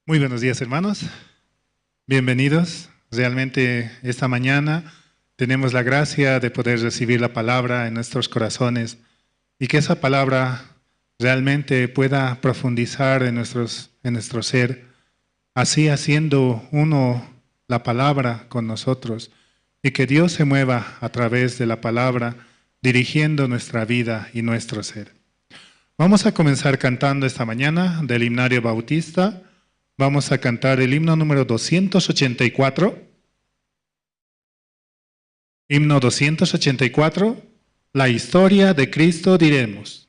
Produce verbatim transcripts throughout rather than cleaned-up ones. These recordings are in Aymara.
Muy buenos días, hermanos. Bienvenidos. Realmente esta mañana tenemos la gracia de poder recibir la palabra en nuestros corazones y que esa palabra realmente pueda profundizar en nuestros, en nuestro ser, así haciendo uno la palabra con nosotros y que Dios se mueva a través de la palabra dirigiendo nuestra vida y nuestro ser. Vamos a comenzar cantando esta mañana del himnario bautista. Vamos a cantar el himno número doscientos ochenta y cuatro. Himno doscientos ochenta y cuatro. La historia de Cristo diremos.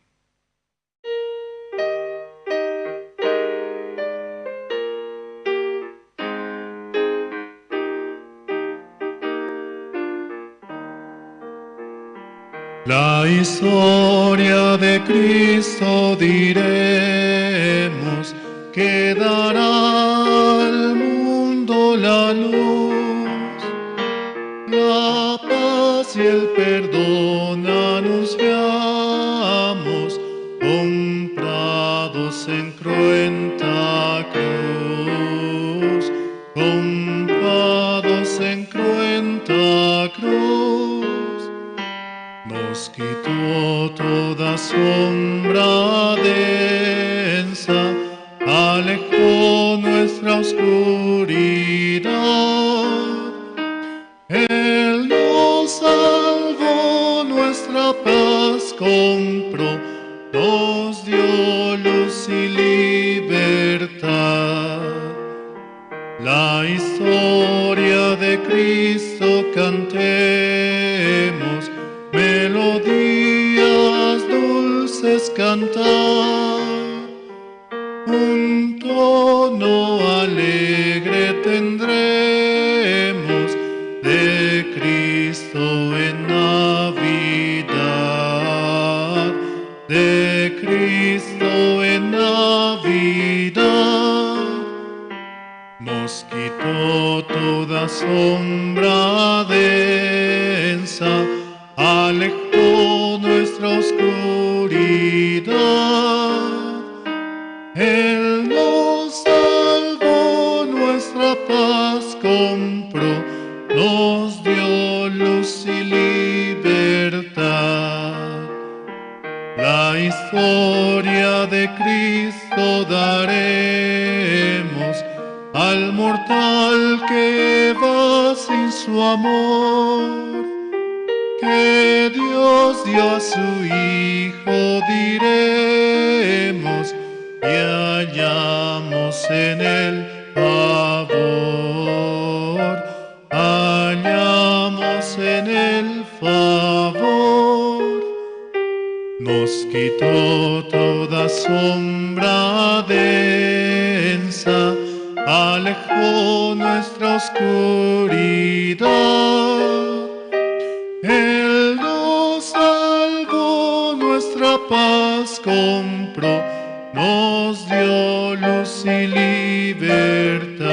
La historia de Cristo diremos, que dará al mundo la luz, la paz y el perdón anunciamos, comprados en cruenta cruz, comprados en cruenta cruz. Nos quitó toda sombra densa, alejó nuestra oscuridad. Él nos salvó, nuestra paz compró, nos dio luz y libertad. La historia de Cristo cantemos, melodías dulces cantar. Un tono alegre tendremos de Cristo en Navidad, de Cristo en Navidad. Nos quitó toda sombra densa, alejó nuestra oscuridad. Él nos salvó, nuestra paz compró, nos dio luz y libertad. La historia de Cristo daremos al mortal que va sin su amor, que Dios dio a su Hijo, diremos, y hallamos en él favor, hallamos en él favor. Nos quitó toda sombra densa, alejó nuestra oscuridad. Él nos salvó, nuestra paz compró, nos dio luz y libertad.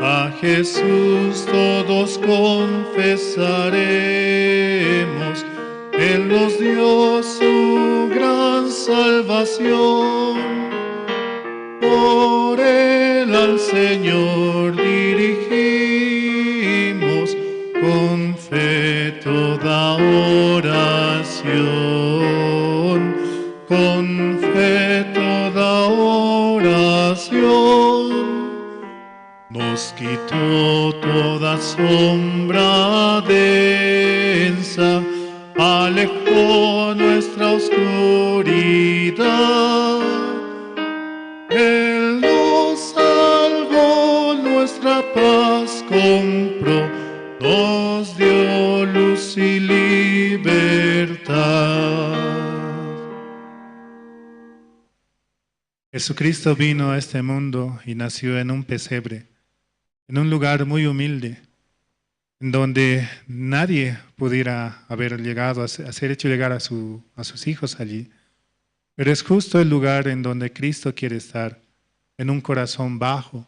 A Jesús todos confesaremos, él nos dio su gran salvación. Por él al Señor dirigimos con fe toda oración, con fe toda oración. Nos quitó toda sombra densa, alejó nuestra oscuridad. Él nos salvó, nuestra paz compró, nos dio luz y libertad. Jesucristo vino a este mundo y nació en un pesebre, en un lugar muy humilde, en donde nadie pudiera haber llegado a se-, a ser hecho llegar a su, a sus hijos allí. Pero es justo el lugar en donde Cristo quiere estar, en un corazón bajo,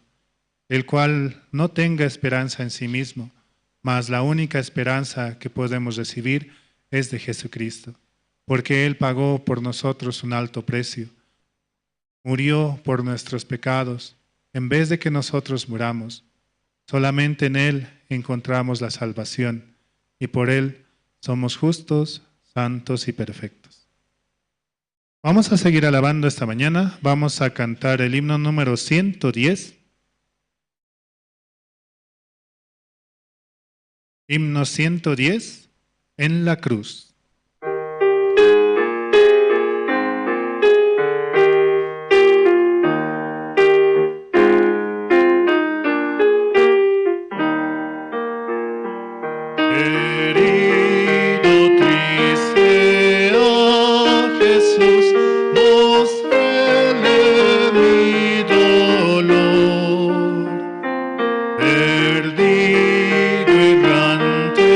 el cual no tenga esperanza en sí mismo, mas la única esperanza que podemos recibir es de Jesucristo, porque Él pagó por nosotros un alto precio. murió por nuestros pecados, en vez de que nosotros muramos. Solamente en Él encontramos la salvación, y por Él somos justos, santos y perfectos. Vamos a seguir alabando esta mañana. Vamos a cantar el himno número ciento diez. Himno ciento diez, en la cruz. Herido, triste, a Jesús mostrele mi dolor. Perdido, errante,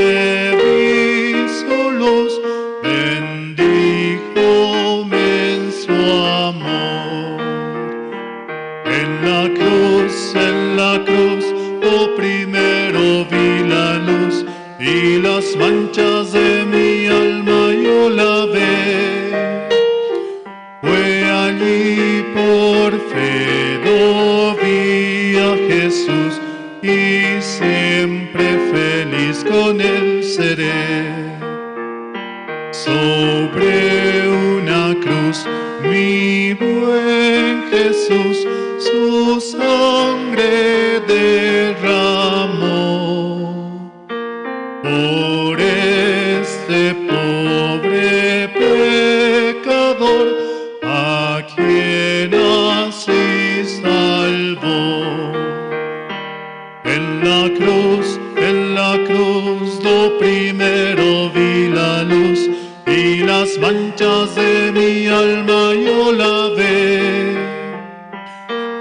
vi su luz, bendíjome en su amor. En la cruz, en la cruz, lo primero vi la luz, y las manchas de mi alma yo lavé. Fue allí por fe, lo vi a Jesús, y siempre feliz con Él seré. Sobre una cruz, mi buen Jesús su sangre derramó. Por este pobre pecador, a quien así salvó. En la cruz, en la cruz, lo primero vi la luz, y las manchas de mi alma yo lavé.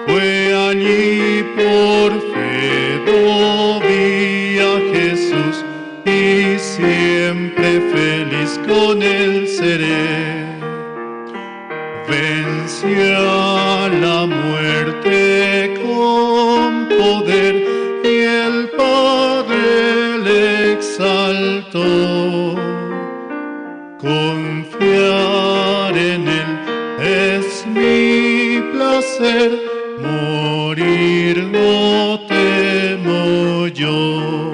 Fue allí por fe, lo vi a Jesús, y siempre feliz con Él seré. Venció la muerte con poder, y el Padre le exaltó. Confiar en Él es mi placer, morir no temo yo.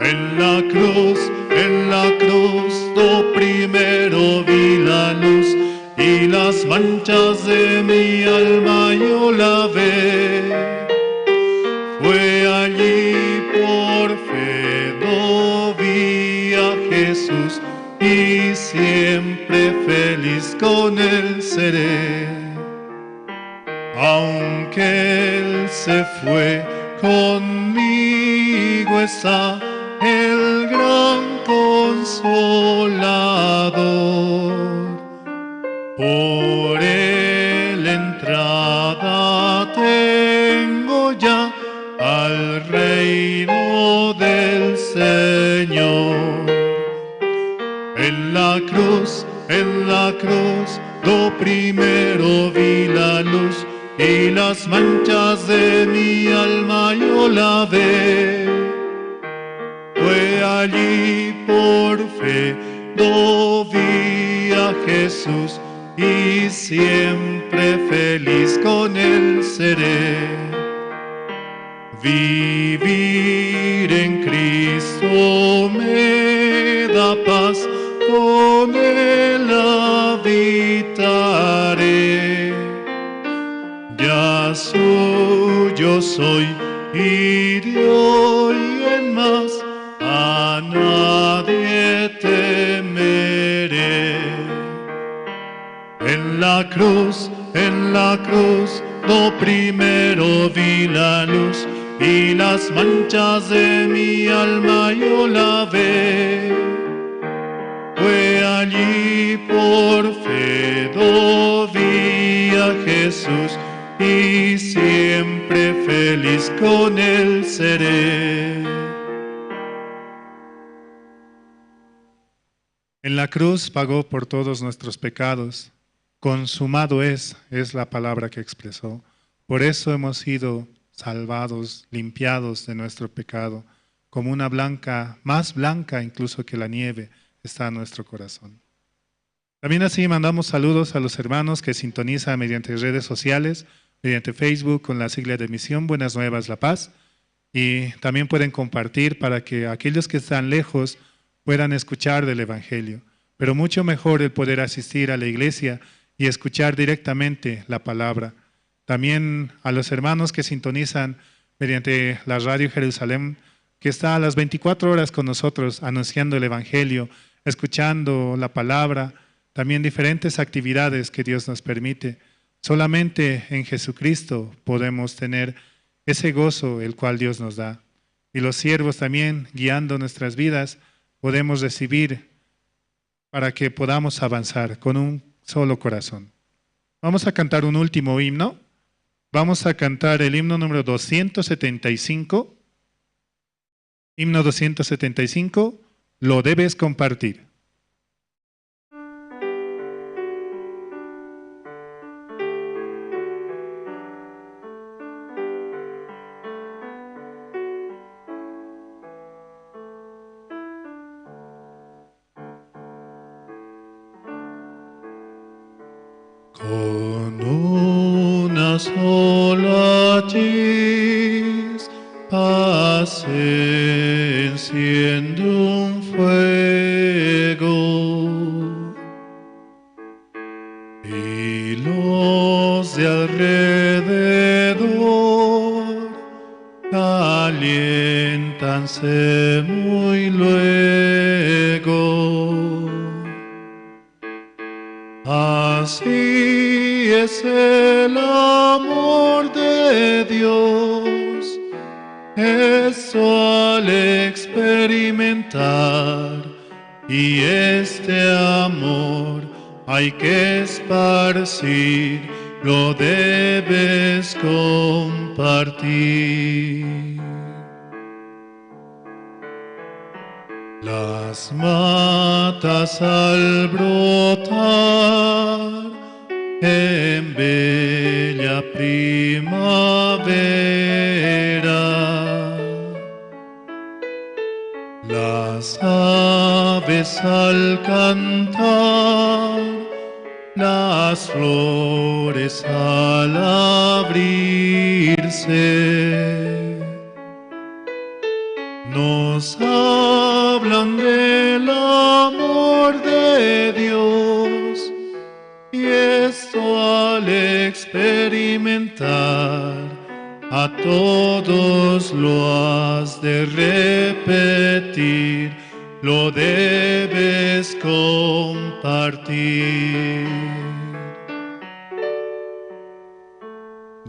En la cruz, en la cruz, lo primero vi la luz, y las manchas de mi alma yo lavé. Fue allí por fe, lo vi a Jesús, y siempre feliz con Él seré. Aunque Él se fue, conmigo está el gran Consolador. Por Él entrada tengo ya al reino del Señor. En la cruz, en la cruz, lo primero vi la luz, y las manchas de mi alma yo lavé. Fue allí por fe, lo vi a Jesús, y siempre feliz con Él seré. Vivir en Cristo me da paz, con Él habitaré. Ya suyo soy, y de hoy en más a nadie temeré. En la cruz, en la cruz, lo primero vi la luz, y las manchas de mi alma yo lavé. Fue allí por fe, lo vi a Jesús, y siempre feliz con Él seré. En la cruz pagó por todos nuestros pecados. Consumado es, es la palabra que expresó. Por eso hemos sido salvados, limpiados de nuestro pecado. Como una blanca, más blanca incluso que la nieve, está nuestro corazón. También así mandamos saludos a los hermanos que sintonizan mediante redes sociales, mediante Facebook, con la sigla de misión Buenas Nuevas La Paz. Y también pueden compartir para que aquellos que están lejos puedan escuchar del Evangelio. Pero mucho mejor el poder asistir a la iglesia y escuchar directamente la palabra. También a los hermanos que sintonizan mediante la Radio Jerusalén, que está a las veinticuatro horas con nosotros anunciando el Evangelio, escuchando la palabra, también diferentes actividades que Dios nos permite. Solamente en Jesucristo podemos tener ese gozo el cual Dios nos da. Y los siervos también guiando nuestras vidas podemos recibir para que podamos avanzar con un solo corazón. Vamos a cantar un último himno. Vamos a cantar el himno número doscientos setenta y cinco. Himno doscientos setenta y cinco, lo debes compartir. Con una sola chispa se enciende un fuego, y los de alrededor caliéntanse muy luego. Así es el amor de Dios, esto al experimentar, y este amor hay que esparcir, lo debes compartir. Las matas al brotar en bella primavera, las aves al cantar, las flores al abrirse, nos hablan del amor de Dios, y esto al experimentar a todos lo has de repetir, lo debes compartir.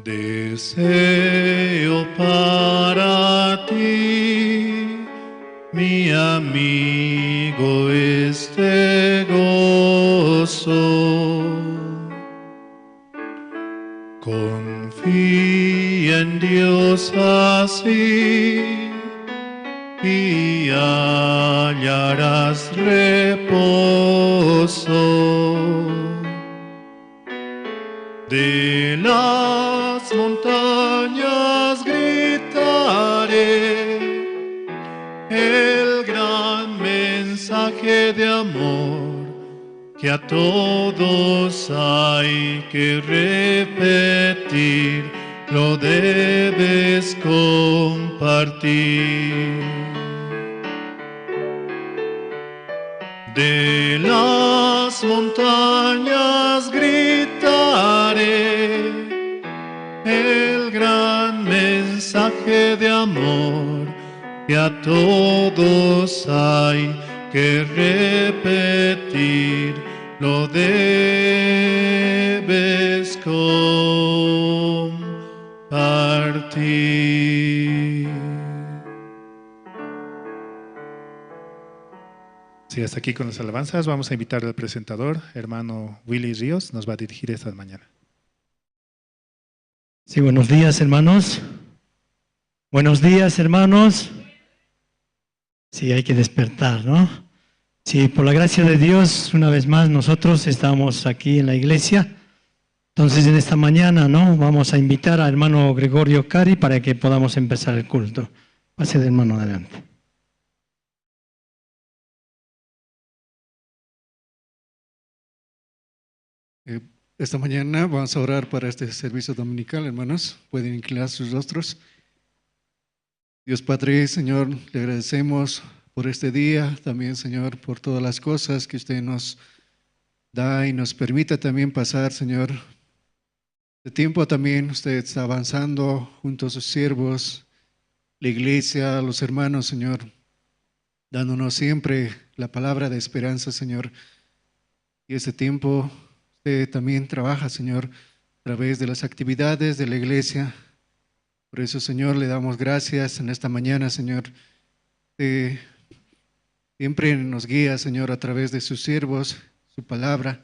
Deseo para ti, mi amigo, este gozo. Confía en Dios así y hallarás reposo. De las montañas gritaré el gran mensaje de amor que a todos hay que repetir, lo debes compartir. De las montañas gritaré el gran mensaje de amor que a todos hay que repetir, lo debes compartir. Sí, hasta aquí con las alabanzas. Vamos a invitar al presentador, hermano Willy Ríos, nos va a dirigir esta mañana. Sí, buenos días, hermanos. Buenos días, hermanos. Sí, hay que despertar, ¿no? Sí, por la gracia de Dios, una vez más nosotros estamos aquí en la iglesia. Entonces, en esta mañana, ¿no? Vamos a invitar a hermano Gregorio Cari para que podamos empezar el culto. Pase, hermano, adelante. Esta mañana vamos a orar para este servicio dominical, hermanos. Pueden inclinar sus rostros. Dios Padre, Señor, le agradecemos por este día, también, Señor, por todas las cosas que usted nos da y nos permite también pasar, Señor. Este tiempo también usted está avanzando junto a sus siervos, la iglesia, los hermanos, Señor, dándonos siempre la palabra de esperanza, Señor. Y este tiempo usted también trabaja, Señor, a través de las actividades de la iglesia. Por eso, Señor, le damos gracias en esta mañana, Señor. Usted siempre nos guía, Señor, a través de sus siervos, su palabra.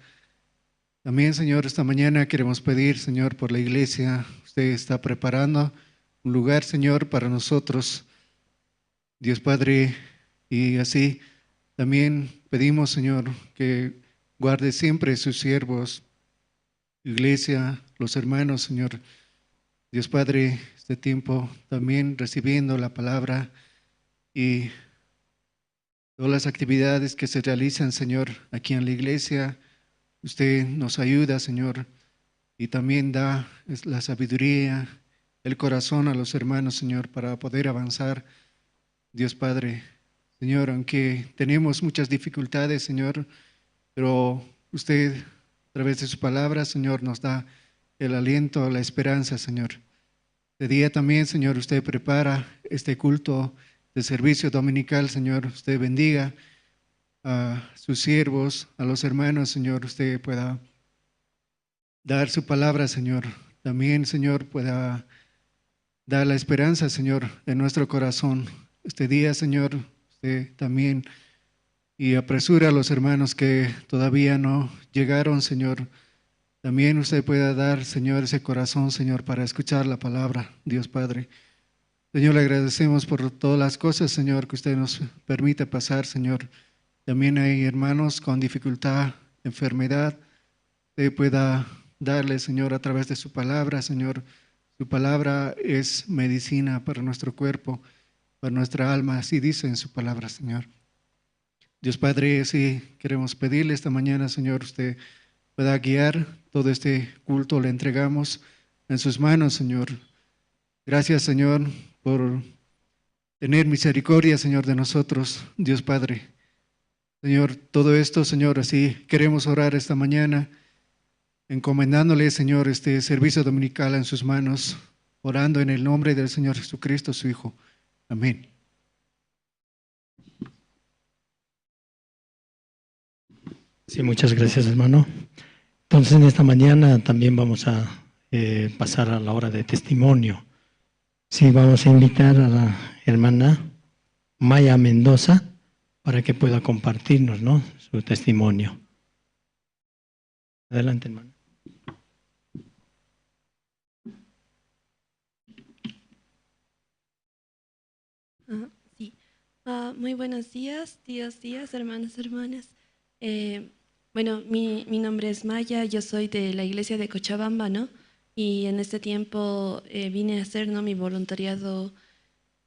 También, Señor, esta mañana queremos pedir, Señor, por la iglesia. Usted está preparando un lugar, Señor, para nosotros, Dios Padre, y así también pedimos, Señor, que guarde siempre sus siervos, iglesia, los hermanos, Señor. Dios Padre, este tiempo también recibiendo la palabra y todas las actividades que se realizan, Señor, aquí en la iglesia. Usted nos ayuda, Señor, y también da es-, la sabiduría, el corazón a los hermanos, Señor, para poder avanzar. Dios Padre, Señor, aunque tenemos muchas dificultades, Señor, pero usted, a través de su palabra, Señor, nos da el aliento, la esperanza, Señor. Este día también, Señor, usted prepara este culto de servicio dominical, Señor. Usted bendiga a sus siervos, a los hermanos, Señor. Usted pueda dar su palabra, Señor. También, Señor, pueda dar la esperanza, Señor, en nuestro corazón. Este día, Señor, usted también y apresura a los hermanos que todavía no llegaron, Señor. También usted pueda dar, Señor, ese corazón, Señor, para escuchar la palabra, Dios Padre. Señor, le agradecemos por todas las cosas, Señor, que usted nos permite pasar, Señor. También hay hermanos con dificultad, enfermedad. Usted pueda darle, Señor, a través de su palabra, Señor. Su palabra es medicina para nuestro cuerpo, para nuestra alma. Así dice en su palabra, Señor. Dios Padre, sí queremos pedirle esta mañana, Señor, usted pueda guiar todo este culto, le entregamos en sus manos, Señor. Gracias, Señor, por tener misericordia, Señor, de nosotros, Dios Padre. Señor, todo esto, Señor, así queremos orar esta mañana, encomendándole, Señor, este servicio dominical en sus manos, orando en el nombre del Señor Jesucristo, su Hijo. Amén. Sí, muchas gracias, hermano. Entonces, en esta mañana también vamos a, eh, pasar a la hora de testimonio. Sí, vamos a invitar a la hermana Maya Mendoza para que pueda compartirnos, ¿no?, su testimonio. Adelante, hermana. Ah, sí. Ah, muy buenos días, días, días, hermanos, hermanas. Eh, bueno, mi, mi nombre es Maya, yo soy de la iglesia de Cochabamba, ¿no? Y en este tiempo, eh, vine a hacer, ¿no?, mi voluntariado,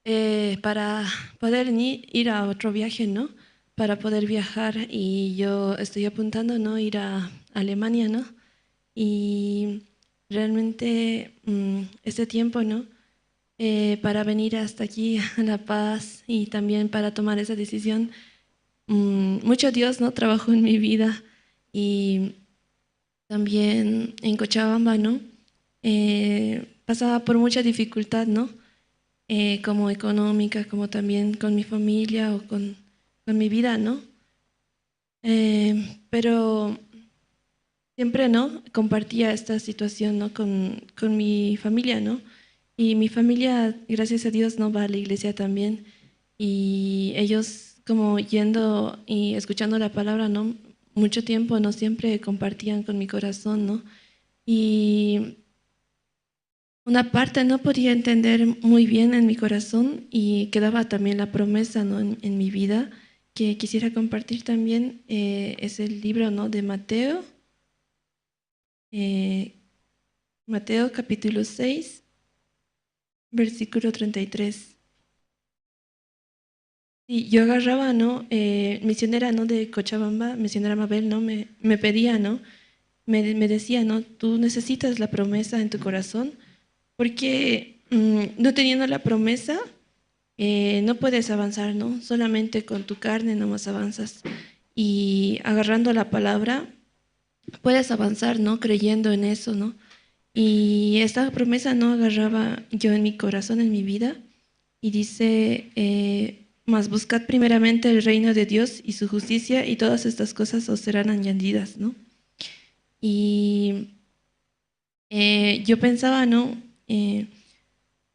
eh, para poder ni-, ir a otro viaje, ¿no? Para poder viajar, y yo estoy apuntando, ¿no?, ir a Alemania, ¿no? Y realmente, mm, este tiempo, ¿no?, eh, para venir hasta aquí a La Paz y también para tomar esa decisión, mm, mucho Dios, ¿no?, trabajó en mi vida y también en Cochabamba, ¿no? Eh, pasaba por mucha dificultad, ¿no? Eh, como económica, como también con mi familia o con, con mi vida, ¿no? Eh, pero siempre, ¿no?, compartía esta situación, ¿no?, con, con mi familia, ¿no? Y mi familia, gracias a Dios, ¿no?, va a la iglesia también. Y ellos como yendo y escuchando la palabra, ¿no?, mucho tiempo, ¿no?, siempre compartían con mi corazón, ¿no? Y una parte no podía entender muy bien en mi corazón y quedaba también la promesa, ¿no?, en, en mi vida que quisiera compartir también, eh, es el libro, ¿no?, de Mateo, eh, Mateo capítulo seis, versículo treinta y tres. Sí, yo agarraba, ¿no? Eh, misionera, ¿no?, de Cochabamba, misionera Mabel, ¿no? Me, me pedía, ¿no? me, me decía, ¿no? Tú necesitas la promesa en tu corazón, porque, mm, no teniendo la promesa, eh, no puedes avanzar, ¿no? Solamente con tu carne nomás avanzas. Y agarrando la palabra, puedes avanzar, ¿no? Creyendo en eso, ¿no? Y esta promesa, ¿no? Agarraba yo en mi corazón, en mi vida, y dice, eh, "Mas buscad primeramente el reino de Dios y su justicia, y todas estas cosas os serán añadidas", ¿no? Y, eh, yo pensaba, ¿no? Eh,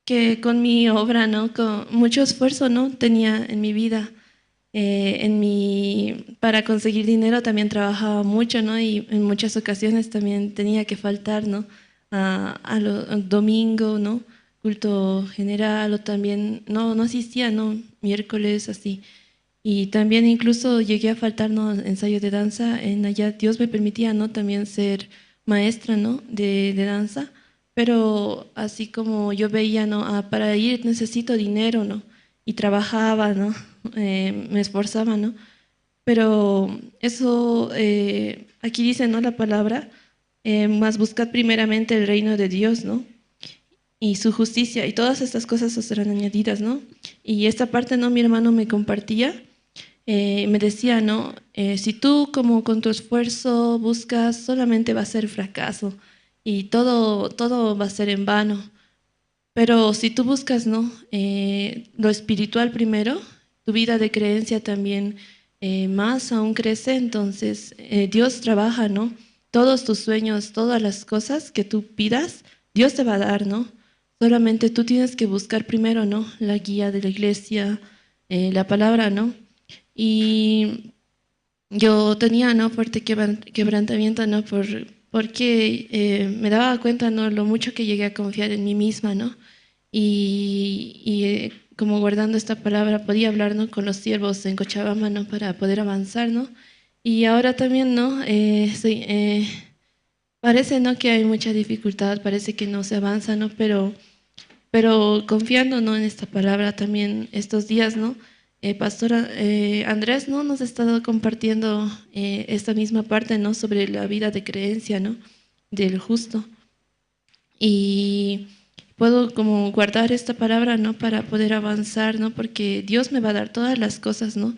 que con mi obra, ¿no? Con mucho esfuerzo, ¿no? Tenía en mi vida, eh, en mi, para conseguir dinero también trabajaba mucho, ¿no? Y en muchas ocasiones también tenía que faltar, ¿no? A, a lo, al domingo, ¿no? Culto general, o también, no, no asistía, ¿no? Miércoles, así. Y también incluso llegué a faltar, ¿no? Ensayo de danza, en allá Dios me permitía, ¿no? También ser maestra, ¿no? De, de danza, pero así como yo veía, ¿no? Ah, para ir necesito dinero, ¿no? Y trabajaba, ¿no? Eh, me esforzaba, ¿no? Pero eso, eh, aquí dice, ¿no? La palabra, eh, "Mas buscad primeramente el reino de Dios", ¿no? Y su justicia, y todas estas cosas os serán añadidas, ¿no? Y esta parte, ¿no? Mi hermano me compartía, eh, me decía, ¿no? Eh, "Si tú como con tu esfuerzo buscas, solamente va a ser fracaso y todo, todo va a ser en vano. Pero si tú buscas, ¿no? Eh, lo espiritual primero, tu vida de creencia también, eh, más aún crece, entonces, eh, Dios trabaja, ¿no? Todos tus sueños, todas las cosas que tú pidas, Dios te va a dar, ¿no? Solamente tú tienes que buscar primero, ¿no? La guía de la iglesia, eh, la palabra, ¿no?". Y yo tenía, ¿no? Fuerte quebran-, quebrantamiento, ¿no? Por, porque, eh, me daba cuenta, ¿no? Lo mucho que llegué a confiar en mí misma, ¿no? Y, y, eh, como guardando esta palabra, podía hablar, ¿no? Con los siervos en Cochabamba, ¿no? Para poder avanzar, ¿no? Y ahora también, ¿no? Eh, soy, eh, parece, ¿no? Que hay mucha dificultad, parece que no se avanza, ¿no? Pero, pero confiando, ¿no? En esta palabra también estos días, ¿no? Eh, Pastor, eh, Andrés, ¿no? Nos ha estado compartiendo, eh, esta misma parte, ¿no? Sobre la vida de creencia, ¿no? Del justo. Y puedo como guardar esta palabra, ¿no? Para poder avanzar, ¿no? Porque Dios me va a dar todas las cosas, ¿no?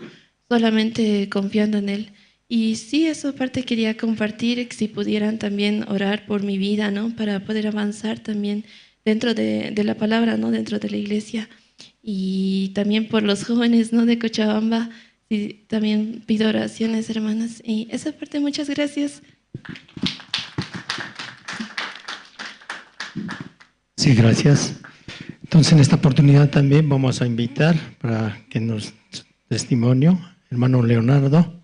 Solamente confiando en Él. Y sí, eso aparte quería compartir, si pudieran también orar por mi vida, ¿no? Para poder avanzar también dentro de, de la palabra, ¿no? Dentro de la iglesia. Y también por los jóvenes, ¿no? De Cochabamba. Sí, también pido oraciones, hermanas. Y esa parte, muchas gracias. Sí, gracias. Entonces, en esta oportunidad también vamos a invitar para que nos testimonio, hermano Leonardo.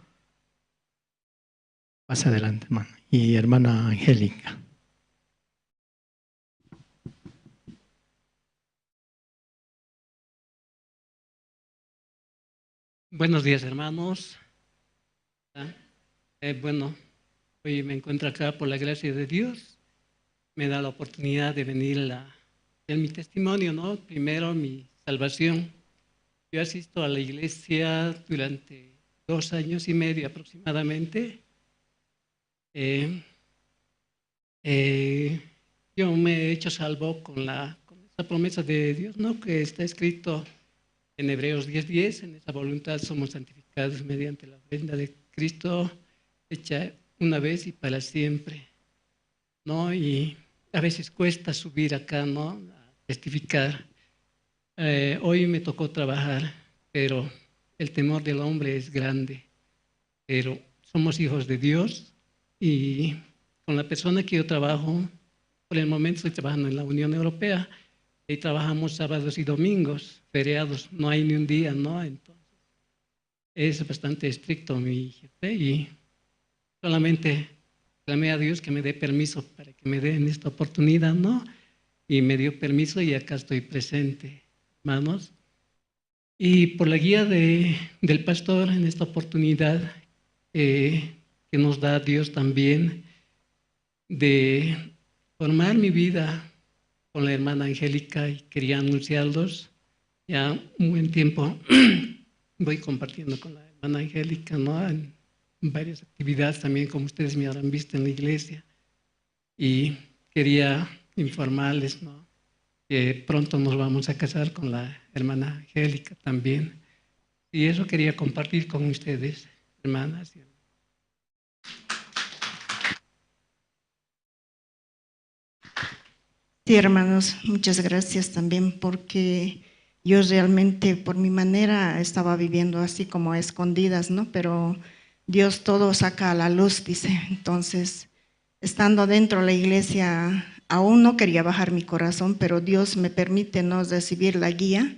Pasa adelante, hermano. Y hermana Angélica. Buenos días, hermanos. Ah, eh, bueno, hoy me encuentro acá por la gracia de Dios. Me da la oportunidad de venir a, en mi testimonio, ¿no? Primero, mi salvación. Yo asisto a la iglesia durante dos años y medio aproximadamente. Eh, eh, yo me he hecho salvo con la, con esa promesa de Dios, ¿no? Que está escrito en Hebreos diez diez: "En esa voluntad somos santificados mediante la ofrenda de Cristo, hecha una vez y para siempre", ¿no? Y a veces cuesta subir acá, ¿no? A testificar. Eh, hoy me tocó trabajar, pero el temor del hombre es grande. Pero somos hijos de Dios y con la persona que yo trabajo, por el momento estoy trabajando en la Unión Europea, y trabajamos sábados y domingos, feriados, no hay ni un día, ¿no? Entonces, es bastante estricto mi jefe y solamente clamé a Dios que me dé permiso para que me den esta oportunidad, ¿no? Y me dio permiso y acá estoy presente, hermanos. Y por la guía de, del pastor en esta oportunidad, eh, que nos da Dios también de formar mi vida con la hermana Angélica, y quería anunciarlos. Ya un buen tiempo voy compartiendo con la hermana Angélica, ¿no? En varias actividades también, como ustedes me habrán visto en la iglesia. Y quería informarles, ¿no? Que pronto nos vamos a casar con la hermana Angélica también. Y eso quería compartir con ustedes, hermanas. Sí, hermanos, muchas gracias también, porque yo realmente por mi manera estaba viviendo así como a escondidas, ¿no? Pero Dios todo saca a la luz, dice. Entonces, estando dentro de la iglesia, aún no quería bajar mi corazón, pero Dios me permite, ¿no?, recibir la guía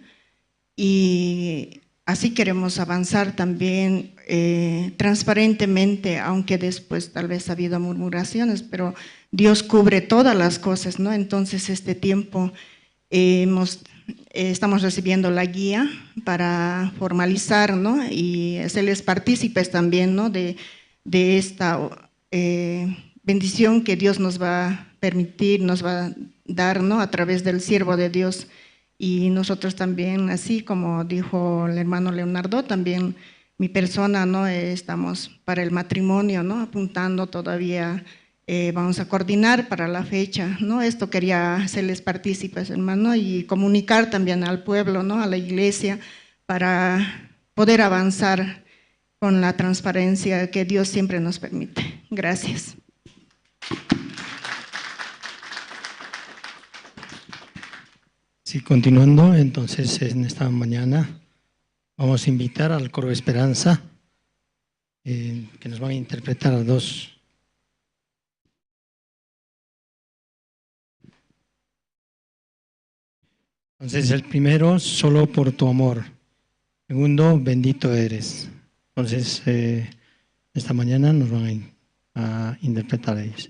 y así queremos avanzar también, eh, transparentemente, aunque después tal vez ha habido murmuraciones, pero Dios cubre todas las cosas, ¿no? Entonces, este tiempo, eh, hemos, eh, estamos recibiendo la guía para formalizar, ¿no? Y hacerles partícipes también, ¿no? De, de esta, eh, bendición que Dios nos va a permitir, nos va a dar, ¿no? A través del siervo de Dios. Y nosotros también, así como dijo el hermano Leonardo, también mi persona, ¿no? Eh, estamos para el matrimonio, ¿no? Apuntando todavía, eh, vamos a coordinar para la fecha, ¿no? Esto quería hacerles partícipes, hermano, y comunicar también al pueblo, ¿no? A la iglesia, para poder avanzar con la transparencia que Dios siempre nos permite. Gracias. Sí, continuando, entonces en esta mañana vamos a invitar al coro Esperanza, eh, que nos van a interpretar dos. Entonces, el primero, Solo por tu amor. Segundo, Bendito eres. Entonces, eh, esta mañana nos van a, a interpretar ellos.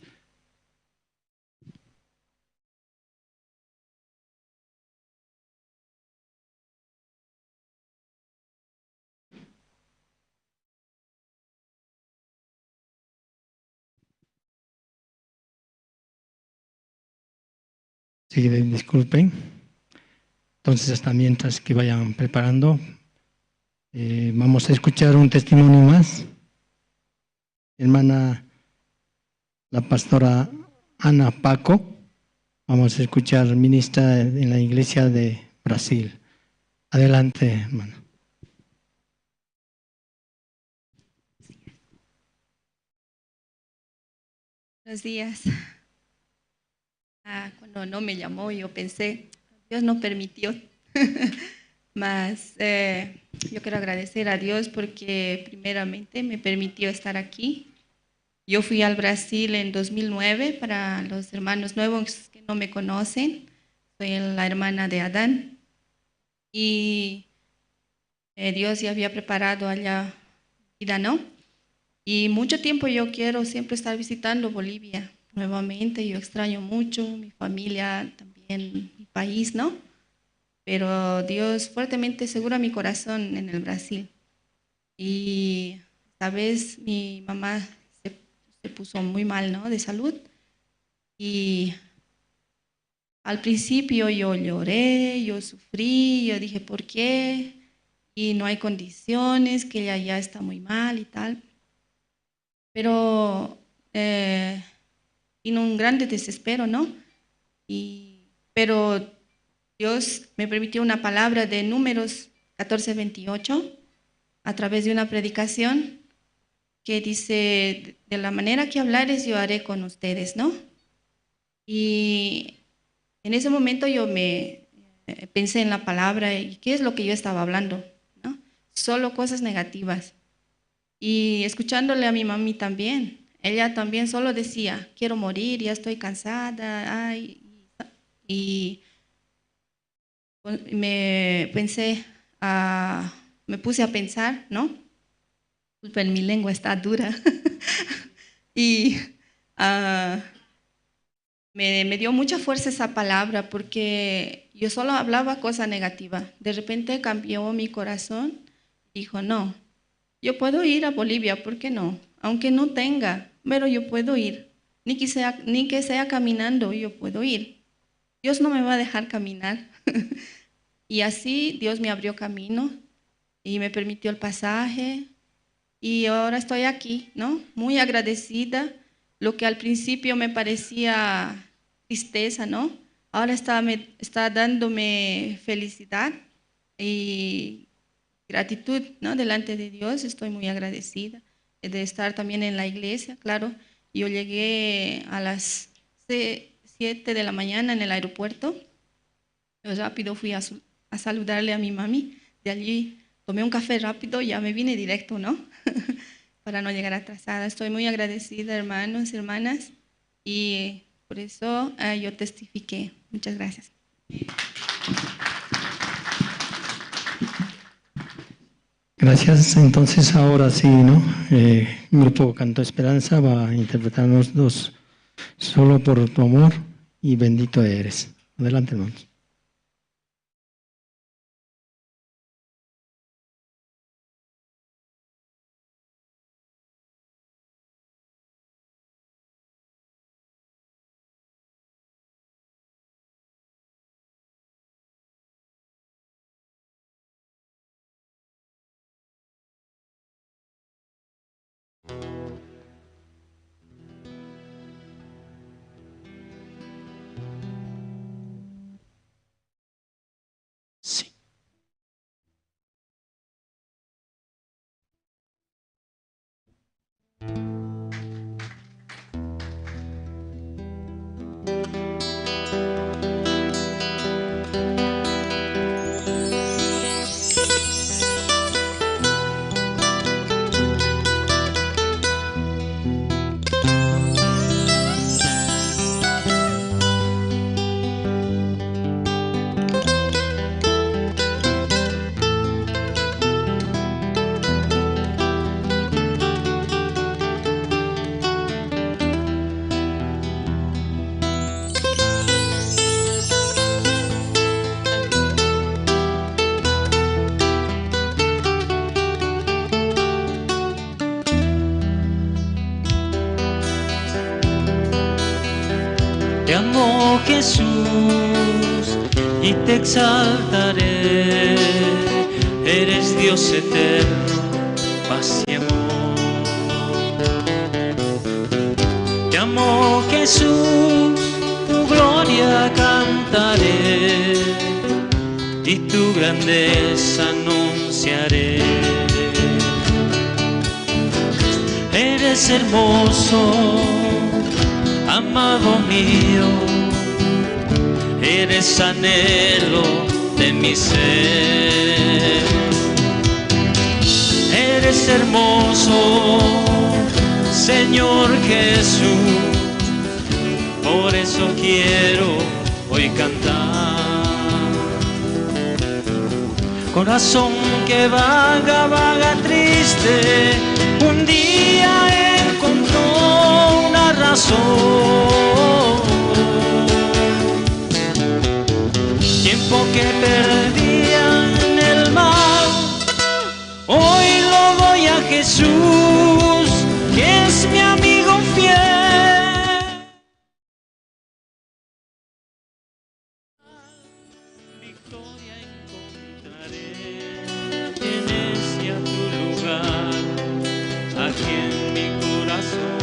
Sí, disculpen. Entonces, hasta mientras que vayan preparando, eh, vamos a escuchar un testimonio más. Hermana, la pastora Ana Paco, vamos a escuchar, ministra en la iglesia de Brasil. Adelante, hermana. Buenos días. Ah, cuando no me llamó, yo pensé, Dios no permitió. Mas, eh, yo quiero agradecer a Dios porque primeramente me permitió estar aquí. Yo fui al Brasil en dos mil nueve, para los hermanos nuevos que no me conocen, soy la hermana de Adán. Y, eh, Dios ya había preparado allá vida, ¿no? Y mucho tiempo yo quiero siempre estar visitando Bolivia nuevamente. Yo extraño mucho mi familia, también mi país, ¿no? Pero Dios fuertemente segura mi corazón en el Brasil. Y esta vez mi mamá se, se puso muy mal, ¿no? De salud. Y al principio yo lloré, yo sufrí, yo dije, ¿por qué? Y no hay condiciones, que ella ya está muy mal y tal. Pero, eh, vino un grande desespero, ¿no? Y, pero Dios me permitió una palabra de Números catorce veintiocho, a través de una predicación que dice, de la manera que hablares, yo haré con ustedes, ¿no? Y en ese momento yo me, eh, pensé en la palabra y qué es lo que yo estaba hablando, ¿no? Solo cosas negativas. Y escuchándole a mi mami también, ella también solo decía, quiero morir, ya estoy cansada, ay, y me pensé, ah, me puse a pensar, ¿no? Disculpen, mi lengua está dura. Y, ah, me, me dio mucha fuerza esa palabra porque yo solo hablaba cosa negativa. De repente cambió mi corazón. Dijo, no, yo puedo ir a Bolivia, ¿por qué no? Aunque no tenga, pero yo puedo ir. Ni que sea, ni que sea caminando, yo puedo ir. Dios no me va a dejar caminar. Y así Dios me abrió camino y me permitió el pasaje. Y ahora estoy aquí, ¿no? Muy agradecida. Lo que al principio me parecía tristeza, ¿no? Ahora está, me, está dándome felicidad y gratitud, ¿no? Delante de Dios, estoy muy agradecida de estar también en la iglesia, claro. Yo llegué a las se-, siete de la mañana en el aeropuerto. Yo rápido fui a su-, a saludarle a mi mami. De allí tomé un café rápido, ya me vine directo, ¿no? Para no llegar atrasada. Estoy muy agradecida, hermanos, hermanas, y por eso, eh, yo testifiqué. Muchas gracias. Gracias. Entonces, ahora sí, ¿no? Eh, grupo Canto Esperanza va a interpretarnos dos, Solo por tu amor y Bendito eres. Adelante, hermanos. Sí. Te amo, Jesús, y te exaltaré. Eres Dios eterno, paz y amor. Te amo, Jesús, tu gloria cantaré y tu grandeza anunciaré. Eres hermoso, amado mío, eres anhelo de mi ser. Eres hermoso, Señor Jesús, por eso quiero hoy cantar. Corazón que vaga, vaga triste, un día encontró una razón. Tiempo que perdía en el mal, hoy lo doy a Jesús, que es mi amigo fiel. Victoria encontraré, tienes ya tu lugar aquí en mi corazón.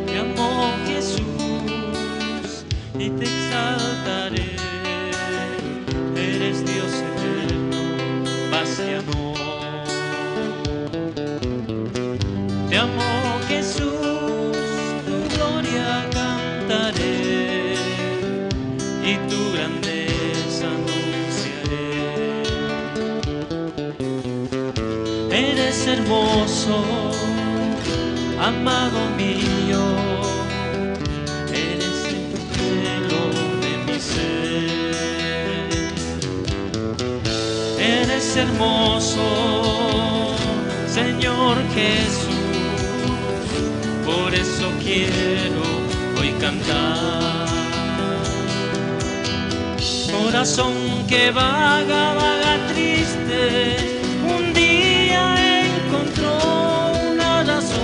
Te amo, Jesús, y te exaltaré. Eres Dios eterno, paz y amor. Te amo, Jesús, tu gloria cantaré. grandeza anunciaré. Eres hermoso, amado mío, eres el cielo de mi ser. Eres hermoso, Señor Jesús, por eso quiero hoy cantar. Corazón que vaga, vaga triste, un día encontró una razón.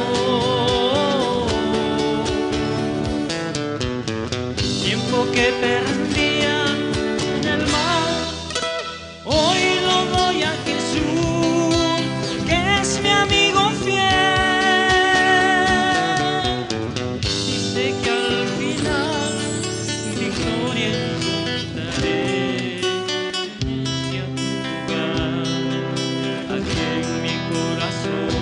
Tiempo que perdía en el mar, hoy lo doy a Jesús, que es mi amigo fiel. Y sé que al final mi gloria encontraré. Aquí en mi corazón.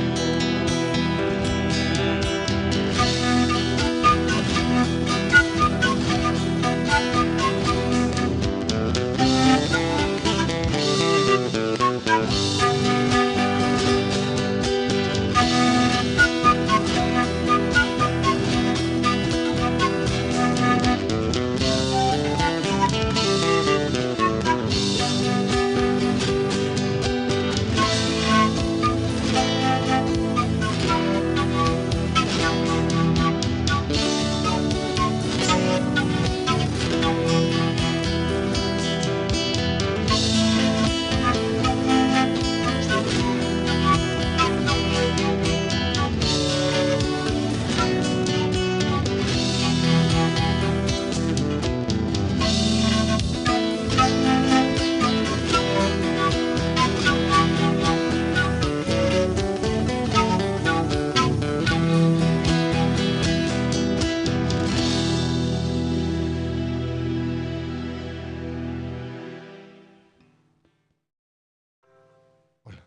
Hola.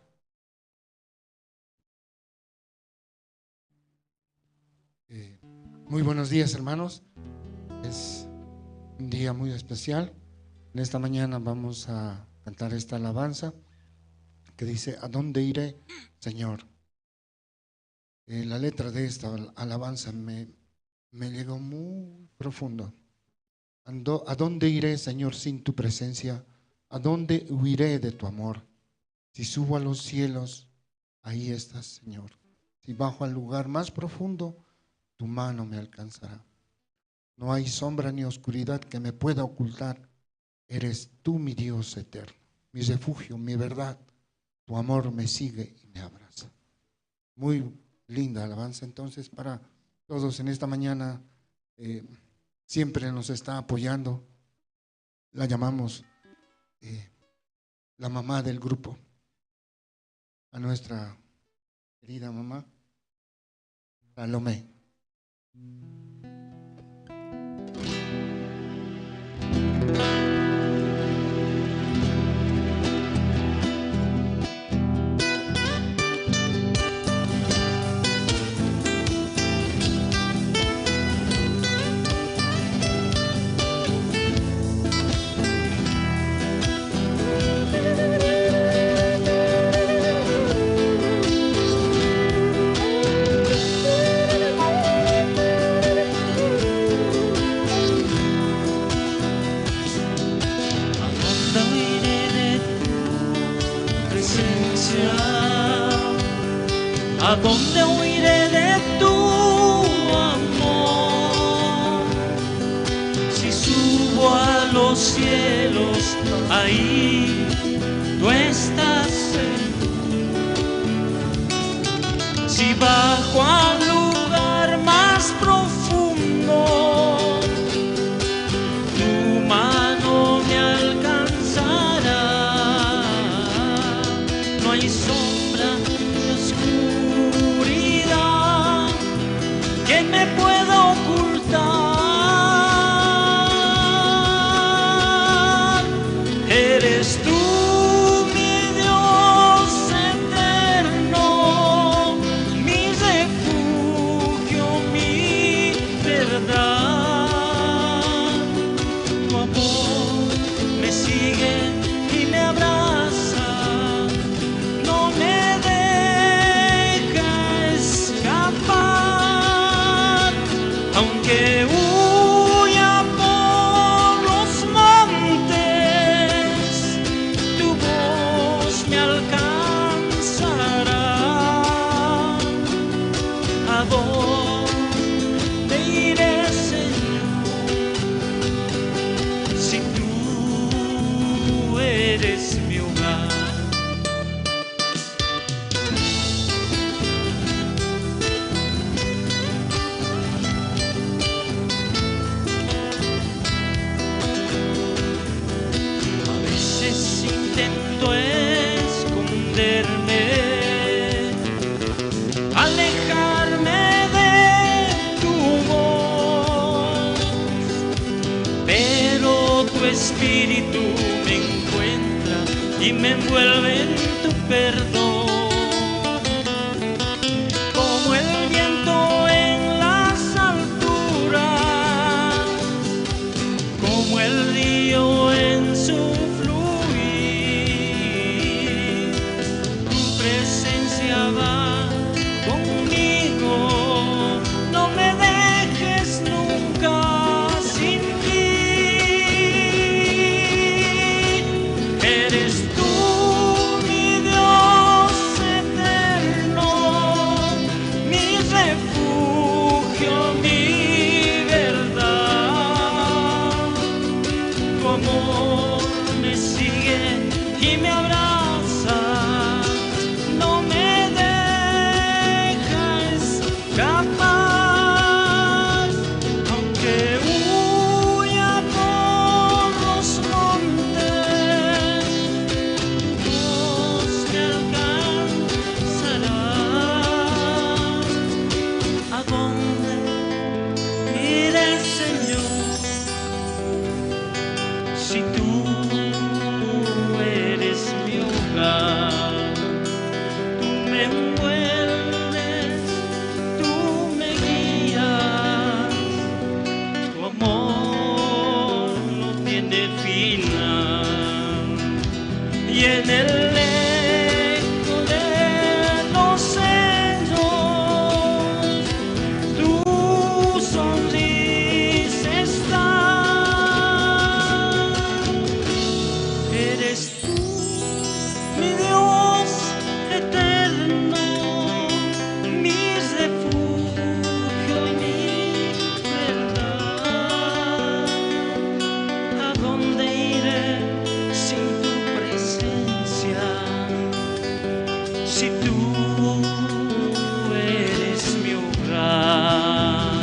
Eh, muy buenos días, hermanos. Es un día muy especial. En esta mañana vamos a cantar esta alabanza que dice: "¿A dónde iré, Señor?". Eh, la letra de esta al-, alabanza me, me llegó muy profundo. Ando-, ¿a dónde iré, Señor, sin tu presencia? ¿A dónde huiré de tu amor? Si subo a los cielos, ahí estás, Señor. Si bajo al lugar más profundo, tu mano me alcanzará. No hay sombra ni oscuridad que me pueda ocultar. Eres tú mi Dios eterno, mi refugio, mi verdad. Tu amor me sigue y me abraza. Muy linda alabanza entonces para todos en esta mañana. Eh, siempre nos está apoyando. La llamamos, eh, la mamá del grupo, a nuestra querida mamá, Salomé. ¿A dónde huiré de tu presencia? ¿A dónde huiré de tu amor? Si subo a los cielos, ahí tú estás, Señor. Si bajo al lugar más profundo, tu mano me alcanzará. No hay sombra ni oscuridad que me pueda ocultar. Eres tú mi Dios eterno, mi refugio, Espíritu me encuentra y me envuelve en tu perdón. Como el viento en las alturas, como el río en su fluir, tu presencia va conmigo, no me dejes nunca sin ti. Eres tú mi Dios eterno, mi refugio, mi verdad. Tu amor me sigue y me abraza, no me deja escapar. Aunque huya por los montes, tu voz me alcanzará. ¿A dónde iré, Señor, si tú eres mi hogar? Tú me envuelves, tú me guías, tu amor no tiene final. Y en el eco de los cerros, tu sonrisa está. Eres tú, mi Dios eterno, mi refugio y mi verdad. ¿A dónde iré sin tu presencia? Si tú eres mi hogar.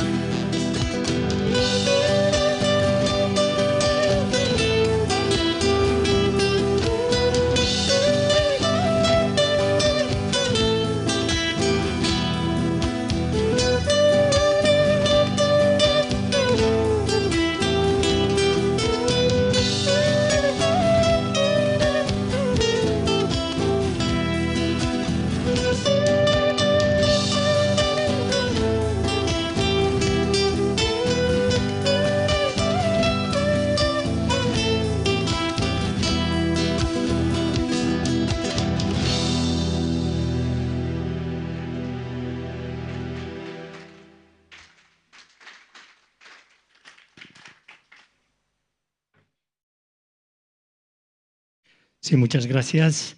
Sí, muchas gracias.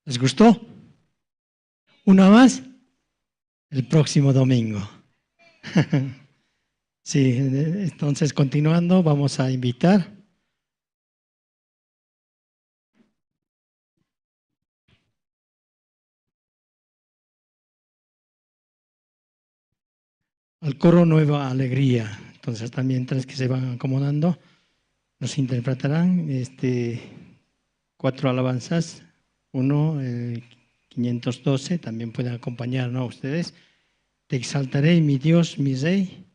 ¿Les gustó? ¿Una más? El próximo domingo. Sí, entonces continuando, vamos a invitar al coro Nueva Alegría. Entonces, también mientras que se van acomodando, nos interpretarán, este, cuatro alabanzas. Uno, el quinientos doce, también pueden acompañarnos ustedes. Te exaltaré, mi Dios, mi Rey.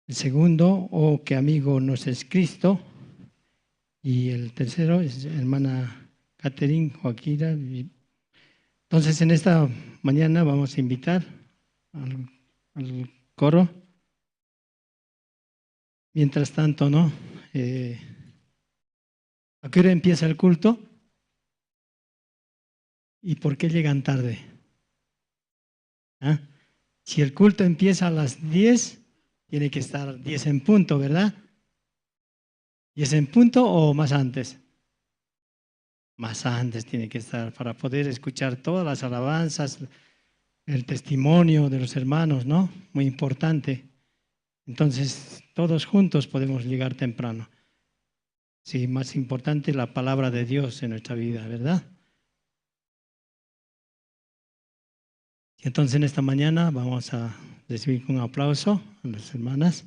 El segundo, Oh, qué amigo nos es Cristo. Y el tercero es hermana Catherine Joaquira. Entonces, en esta mañana vamos a invitar al, al coro. Mientras tanto, ¿no? Eh, ¿a qué hora empieza el culto? ¿Y por qué llegan tarde? ¿Ah? Si el culto empieza a las diez, tiene que estar diez en punto, ¿verdad? ¿Diez en punto o más antes? Más antes tiene que estar para poder escuchar todas las alabanzas, el testimonio de los hermanos, ¿no? Muy importante. Entonces, todos juntos podemos llegar temprano. Sí, más importante la palabra de Dios en nuestra vida, ¿verdad? Y entonces en esta mañana vamos a recibir con un aplauso a las hermanas.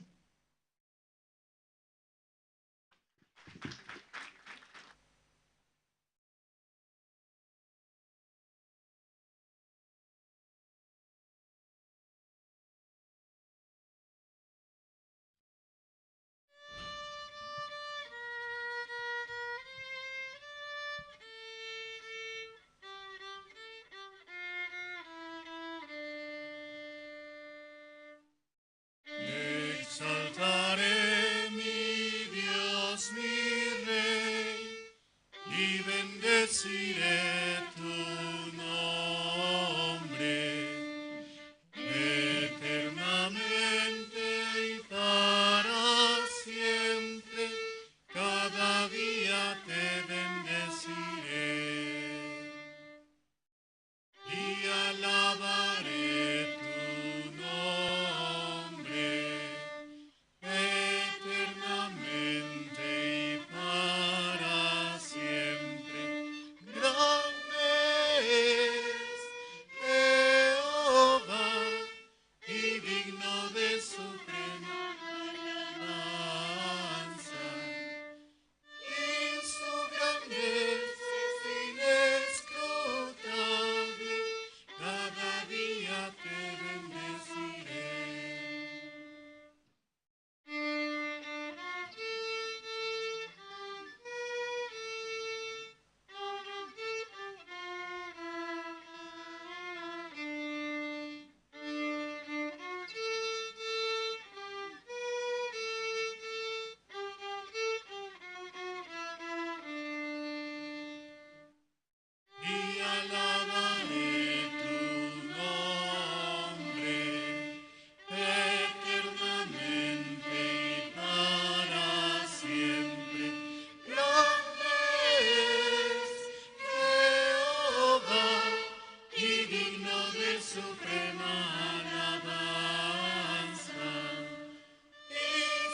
suprema alabanza, y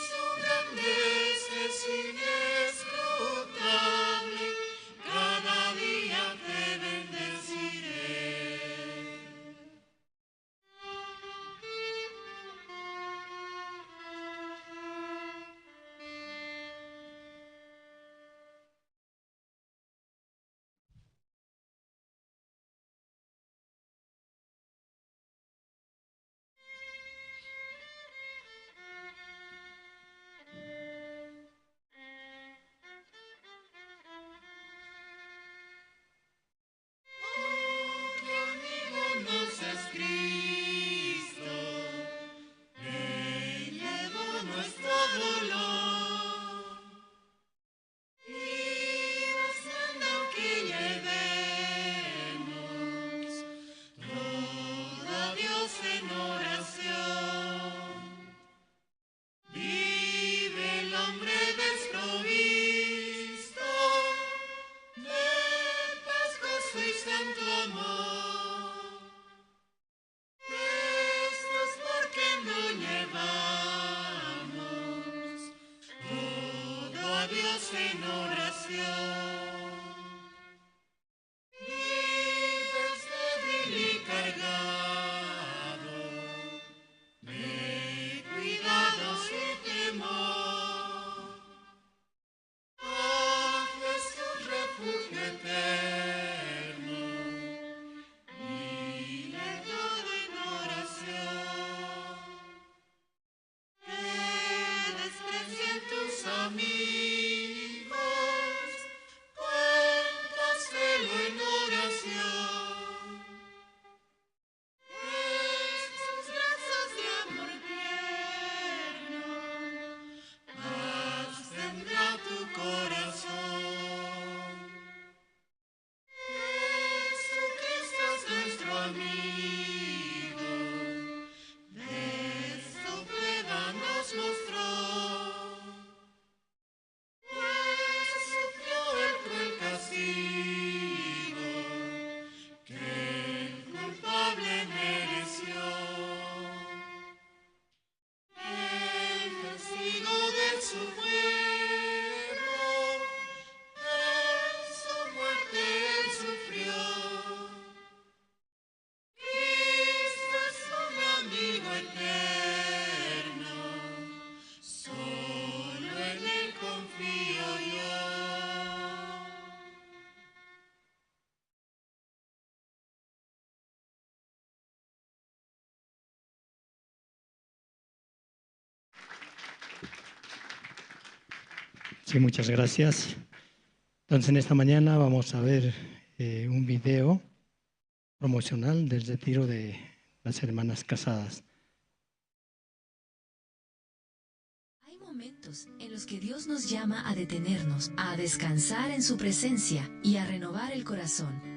su grandeza es inescrutable, cada día te bendeciré. Oh, qué amigo nos es Cristo, Él llevó nuestro dolor. Y nos manda que llevemos todo a Dios en oración. Vive el hombre desprovisto de paz, gozo y santo amor. Esto es porque no llevamos todo a Dios en oración. Vives débil y cargado de cuidados y temor. A Jesús refugio eterno, dile todo en oración. Te desprecian tus amigos, cuéntaselo en oración. Sus brazos de amor tierno, paz tendrá tu corazón. Jesucristo es nuestro amigo, de su prueba nos mostró. Pues sufrió el cruel castigo que el culpable mereció. El castigo de su pueblo en su muerte él sufrió. Cristo es un amigo eterno, solo en él confío yo. Sí, muchas gracias. Entonces, en esta mañana vamos a ver, eh, un video promocional del retiro de las hermanas casadas. Hay momentos en los que Dios nos llama a detenernos, a descansar en su presencia y a renovar el corazón.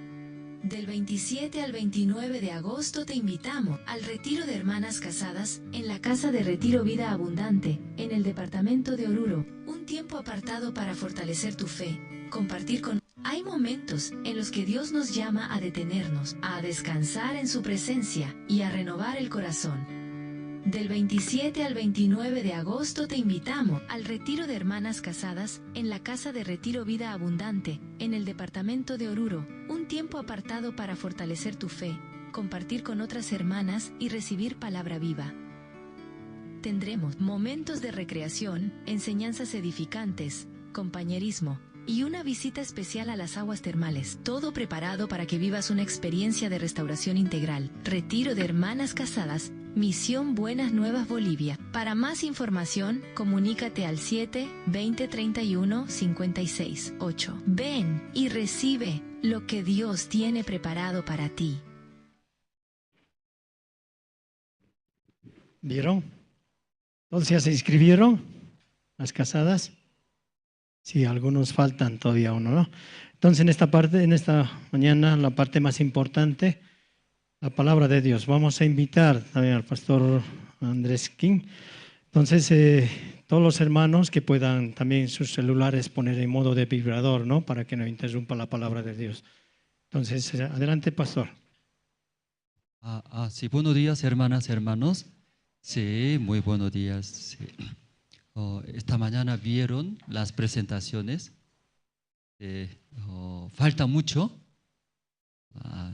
Del veintisiete al veintinueve de agosto te invitamos al retiro de hermanas casadas en la Casa de Retiro Vida Abundante, en el departamento de Oruro, un tiempo apartado para fortalecer tu fe, compartir con... Hay momentos en los que Dios nos llama a detenernos, a descansar en su presencia y a renovar el corazón. Del veintisiete al veintinueve de agosto te invitamos al retiro de hermanas casadas en la Casa de Retiro Vida Abundante, en el departamento de Oruro, un tiempo apartado para fortalecer tu fe, compartir con otras hermanas y recibir palabra viva. Tendremos momentos de recreación, enseñanzas edificantes, compañerismo, y una visita especial a las aguas termales. Todo preparado para que vivas una experiencia de restauración integral. Retiro de Hermanas Casadas, Misión Buenas Nuevas Bolivia. Para más información, comunícate al siete, veinte, treinta y uno, cincuenta y seis, ocho. Ven y recibe lo que Dios tiene preparado para ti. ¿Vieron? Entonces ya se inscribieron las casadas. Sí, algunos faltan todavía uno, ¿no? Entonces, en esta parte, en esta mañana, la parte más importante, la palabra de Dios. Vamos a invitar también al pastor Andrés King. Entonces, eh, todos los hermanos que puedan también sus celulares poner en modo de vibrador, ¿no? Para que no interrumpa la palabra de Dios. Entonces, eh, adelante, pastor. A, Ah, sí, buenos días, hermanas, hermanos. Sí, muy buenos días. Sí. Oh, esta mañana vieron las presentaciones. Eh, oh, falta mucho. Ah,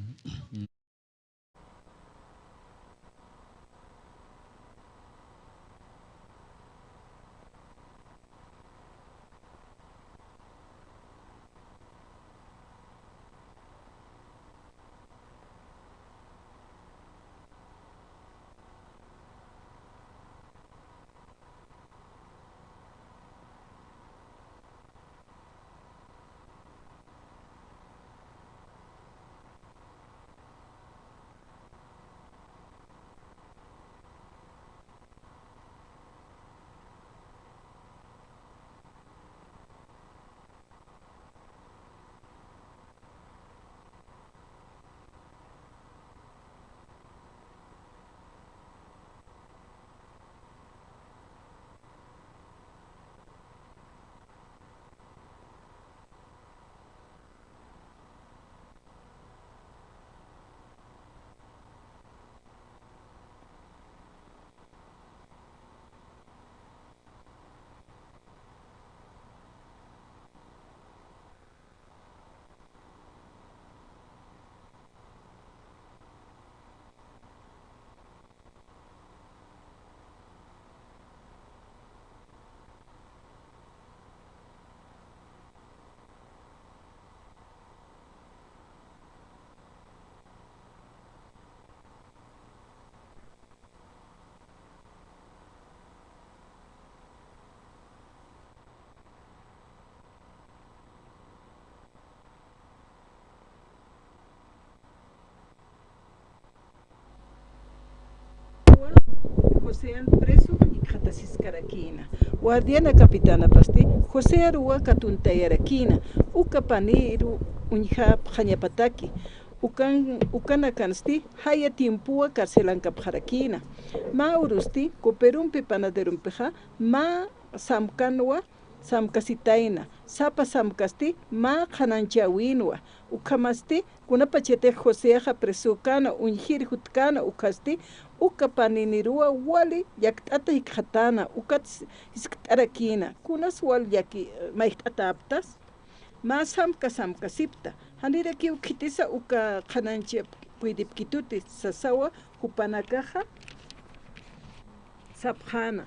Josean preso jikxatasiskarakïna. Guardiana capitanapasti Josearuwa katuntayarakïna. Uka paniru uñjapxañapataki. Ukan, ukanakansti jaya tiempowa carcelankapxarakïna. Mä urusti cooperompi panaderompixa mä samkanwa samkasitayna, sapa samkasti mä qhanañchäwinwa, ukhamasti kunapachatix Joseaxa presökana, uñjir jutkana, ukhasti uka paniniruwa wali llakt'ata jikxatäna, ukat jiskt'arakïna, kunas wal llaki mayjt'atäptas, mä samka samkasipta, janirakiw khitisa uka qhanañchap puydipkituti sasawa, jupanakaxa sapxäna,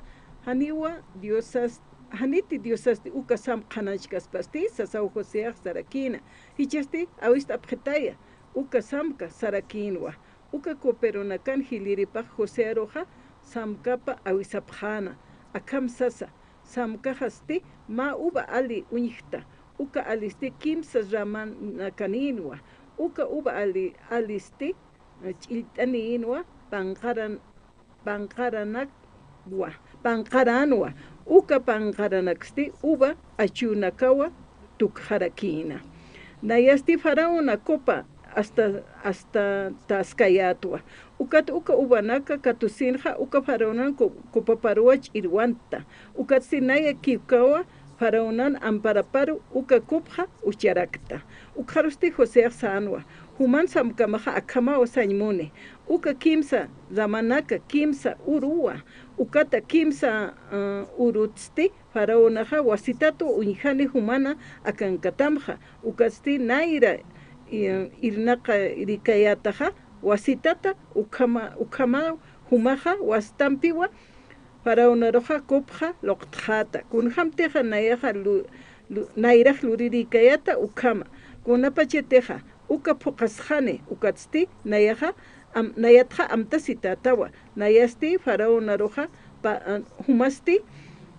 janiwa Diosas, janiti Diosasti uka samk qhanañchkaspasti, sasaw Joseax sarakïna, jichhasti awist'apxitaya uka samka sarakïnwa, uka cooperonakan jilïripax Josearuxa samkapa awisapxäna, akham sasa, samkaxasti mä uva ali uñjta, uka alisti kimsa ramanakanïnwa, uka uva ali, alisti ch'illt'anïnwa, panqaran, panqaranakwa, panqaranwa, uka panqaranaksti uva achunakawa tukxarakïna. Nayasti faraona copa asta, asta taskayätwa. Ukat uka uvanaka katusinxa uka faraonan co-, copaparuwa ch'irwantta. Ukatsti naya kiwkawa faraonan amparaparu uka copxa ucharakta. Ukxarusti Joseax sänwa, juman samkamaxa akhamawa sañ muni. Uka kimsa ramanaka, kimsa uruwa, ukata kimsa, eh, urutsti faraonaxa wasitatwa uñjani jumana akankatamxa, ukatsti nayra, eh, irnaqarikayätaxa wasitata ukhama, ukhama jumaxa wasitampiwa faraonaruxa copxa luqtxäta. Kunjämtixa nayaxa lu-, lu-, nayrax lurirïkayäta ukhama. Kunapachatixa uka phuqhasxani, ukatsti nayaxa am-, nayatxa amtasitätawa. Nayasti faraonaruxa pa-, jumasti,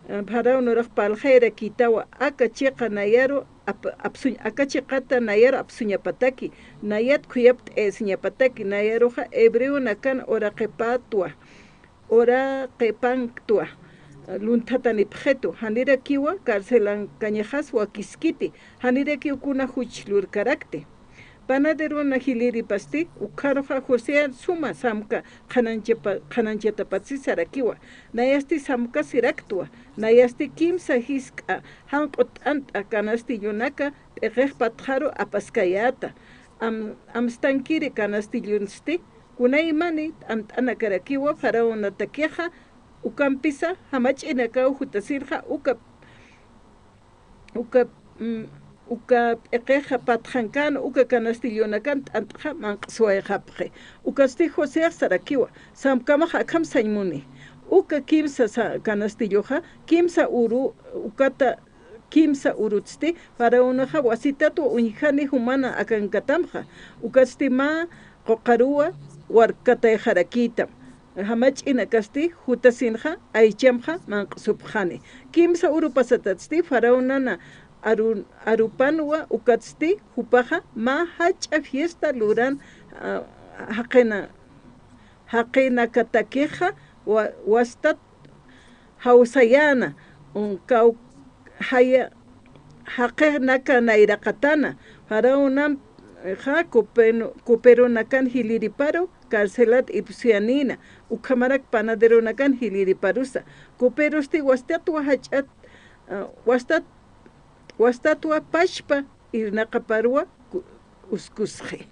eh, faraonarux parlxayarakïtawa, aka chiqa nayaru ap-, apsuñ-, aka chiqata nayaru apsuñapataki, nayat khuyapt'ayasiñapataki, nayaruxa hebreonakan uraqipätwa, uraqipanktwa lunthatanipxitu, janirakiwa carcelankañaxas wakiskiti, janirakiw kuna juch lurkarakti. Panaderona jilïripasti, ukxaruxa Josean suma samka qhanañchapa-, qhanañchatapatsi sarakiwa, nayasti samkasiraktwa, nayasti kimsa jisk'a janq'u t'ant'a canastillonaka p'iqix patxaru apaskayäta, am-, amstankiri canastillonsti, Kunaymani t'ant'anakarakiwa faraonatakixa, ukampisa jamach'inakaw jutasirxa uka, uka, mm, uka p'iqixa patxankän uka canastillonakan t'ant'xa manq'swayxapxi. Ukatsti Joseax sarakiwa, samkamaxa akham sañ muni. Uka kimsa sa-, canastilloxa, kimsa uru, ukata kimsa urutsti faraonaxa wasitatwa uñjani jumana akankatamxa, ukatsti mä quqaruwa warkkatayxarakïtam. Jamach'inakasti jutasinxa aychamxa manq'supxani. Kimsa uru pasatatsti faraonana aru-, arupanwa, ukatsti jupaxa mä jach'a fiesta luran, ah, jaqina-, jaqinakatakixa wa-, wastat jawsayäna, un, kaw-, jaya-, jaqinaka nayraqatana, faraonam, ja, copeno-, coperonakan jilïriparu carcelat ipsuyanïna, ukhamarak panaderonakan jilïriparusa. Coperosti wastatwa jach'at, ah, wastat-, wastatwa pachpa irnaqaparwa ku-, uskusxi.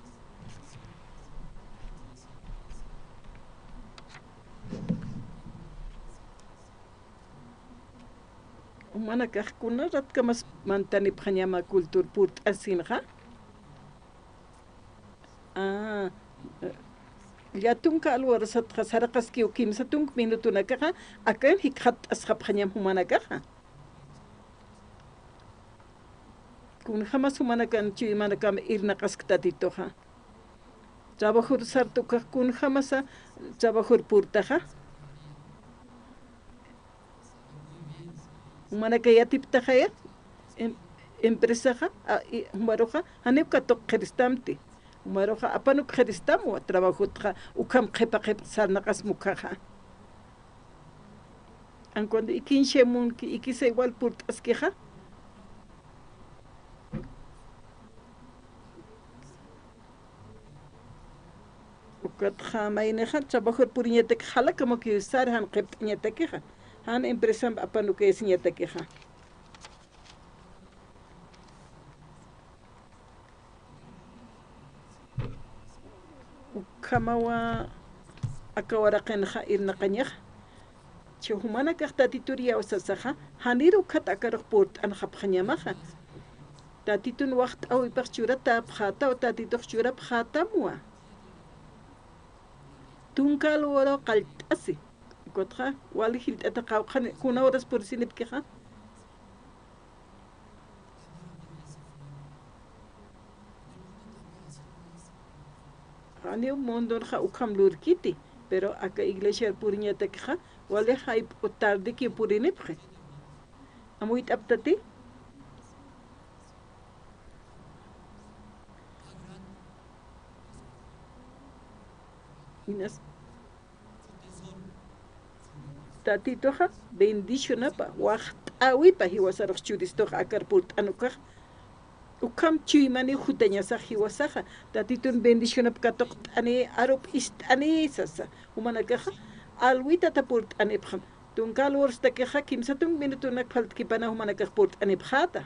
Jumanakax kuna ratkamas mantanipxañama cultur purt'asinxa. Ah, llatunka alwarusatxa saraqaskiw kimsa tunk minutunakaxa, akan jikxatt'asxapxañam jumanakaxa. Kunjamas jumanakan chuymanakam irnaqask Tatituxa. Trabajur sartukax kunjamasa trabajur purtaxa. Jumanaka yatiptaxaya, em-, empresaxa, a, i, jumaruxa, janiw katuq qhiristamti. Jumaruxa, apanuk qhiristamwa trabajotxa, ukham qhipa qhip sarnaqas mukhaxa. An cuando ikinche munki, ikisa igual purt'askixa. Ukatxa maynixa trabajor puriñatak jalakamuki sar jan qhipt'añatakixa. Jan empresamp apanukayasiñatakixa. Ukhamawa aka waraqinxa irnaqañaxa. Chi jumanakax Tatitur iyawsasaxa, janir ukhat akarux purt'anxapxañamaxa. Tatitun waxt'äwipax churatäpxätaw, Tatitux churapxätamwa. Tunka alwaraw qallt'asi. Ukatxa, wali jilt'ata qawqhani, kuna horas purisinipkixa. Janiw mundunxa ukham lurkiti, pero aka iglesiar puriñatakixa, wali jayp'u tardiki purinipxi. Amuyt'aptati. Inas Tatituxa bendicionapa, waxt'äwipa jiwasarux churistuxa akar purt'an ukax. Ukham chuymaniw jutañasax jiwasaxa. Tatitun bendicionap katuqt'ani, arup ist'ani sasa. Jumanakaxa alwitata purt'anipxam. Tunka alwarastakixa kimsa tunk minutunak faltkipana jumanakax purt'anipxäta.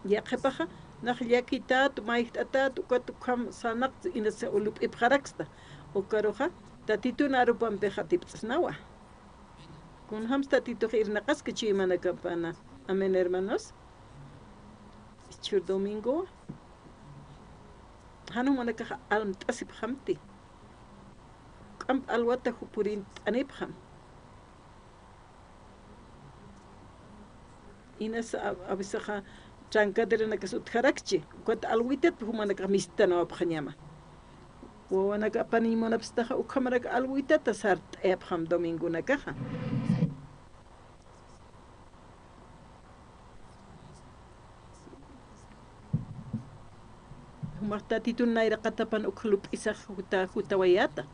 Yaqhipaxa, nax llakitat, mayjt'atat, ukat ukham sarnaqta, inas lup'ipxaraksta. Ukaruxa, Tatitun arupampixa atipt'asnawa. Kunjams Tatitux irnaqaski chuymanakapana. Amén, hermanos. Jichhür domingowa. Jan jumanakax almt'asipxamti. Juk'amp alwata jupurint'anipxam. Inas a, a veces trancaderanak utjarakchi, ukat alwitat jumanakax mist'anawapxañama. Wawanaka apaniñ munapstaxa, ukhamarak alwitata sart'ayapxam domingonakaxa. Jumax Tatitun nayraqatapan uk lup'isax juta, jutawayäta.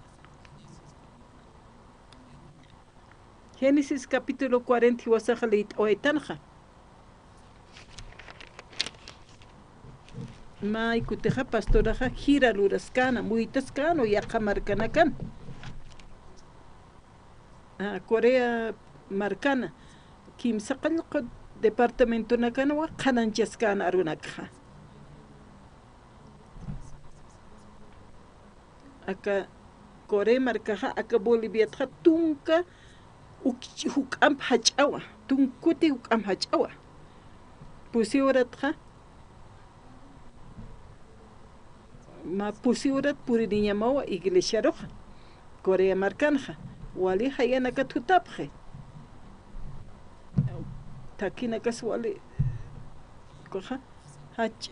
Génesis capítulo cuarenta jiwasaxa liyt'awaytanxa. May kutixa pastoraxa jira luraskäna, muytaskäna, yaqha markanakan. Ah, Corea markana, kimsa qallqu departamentonakanwa qhanañchaskäna arunakxa. Aka Corea markaxa, aka Boliviatxa tunka uk-, juk'amp jach'awa, tunkuti juk'amp jach'awa. Pusi uratxa, mä pusi urat puriniñamawa iglesiaruxa, Corea markanxa, wali jayanakat jutapxi. Thakinakas wali, ukaxa, jach-,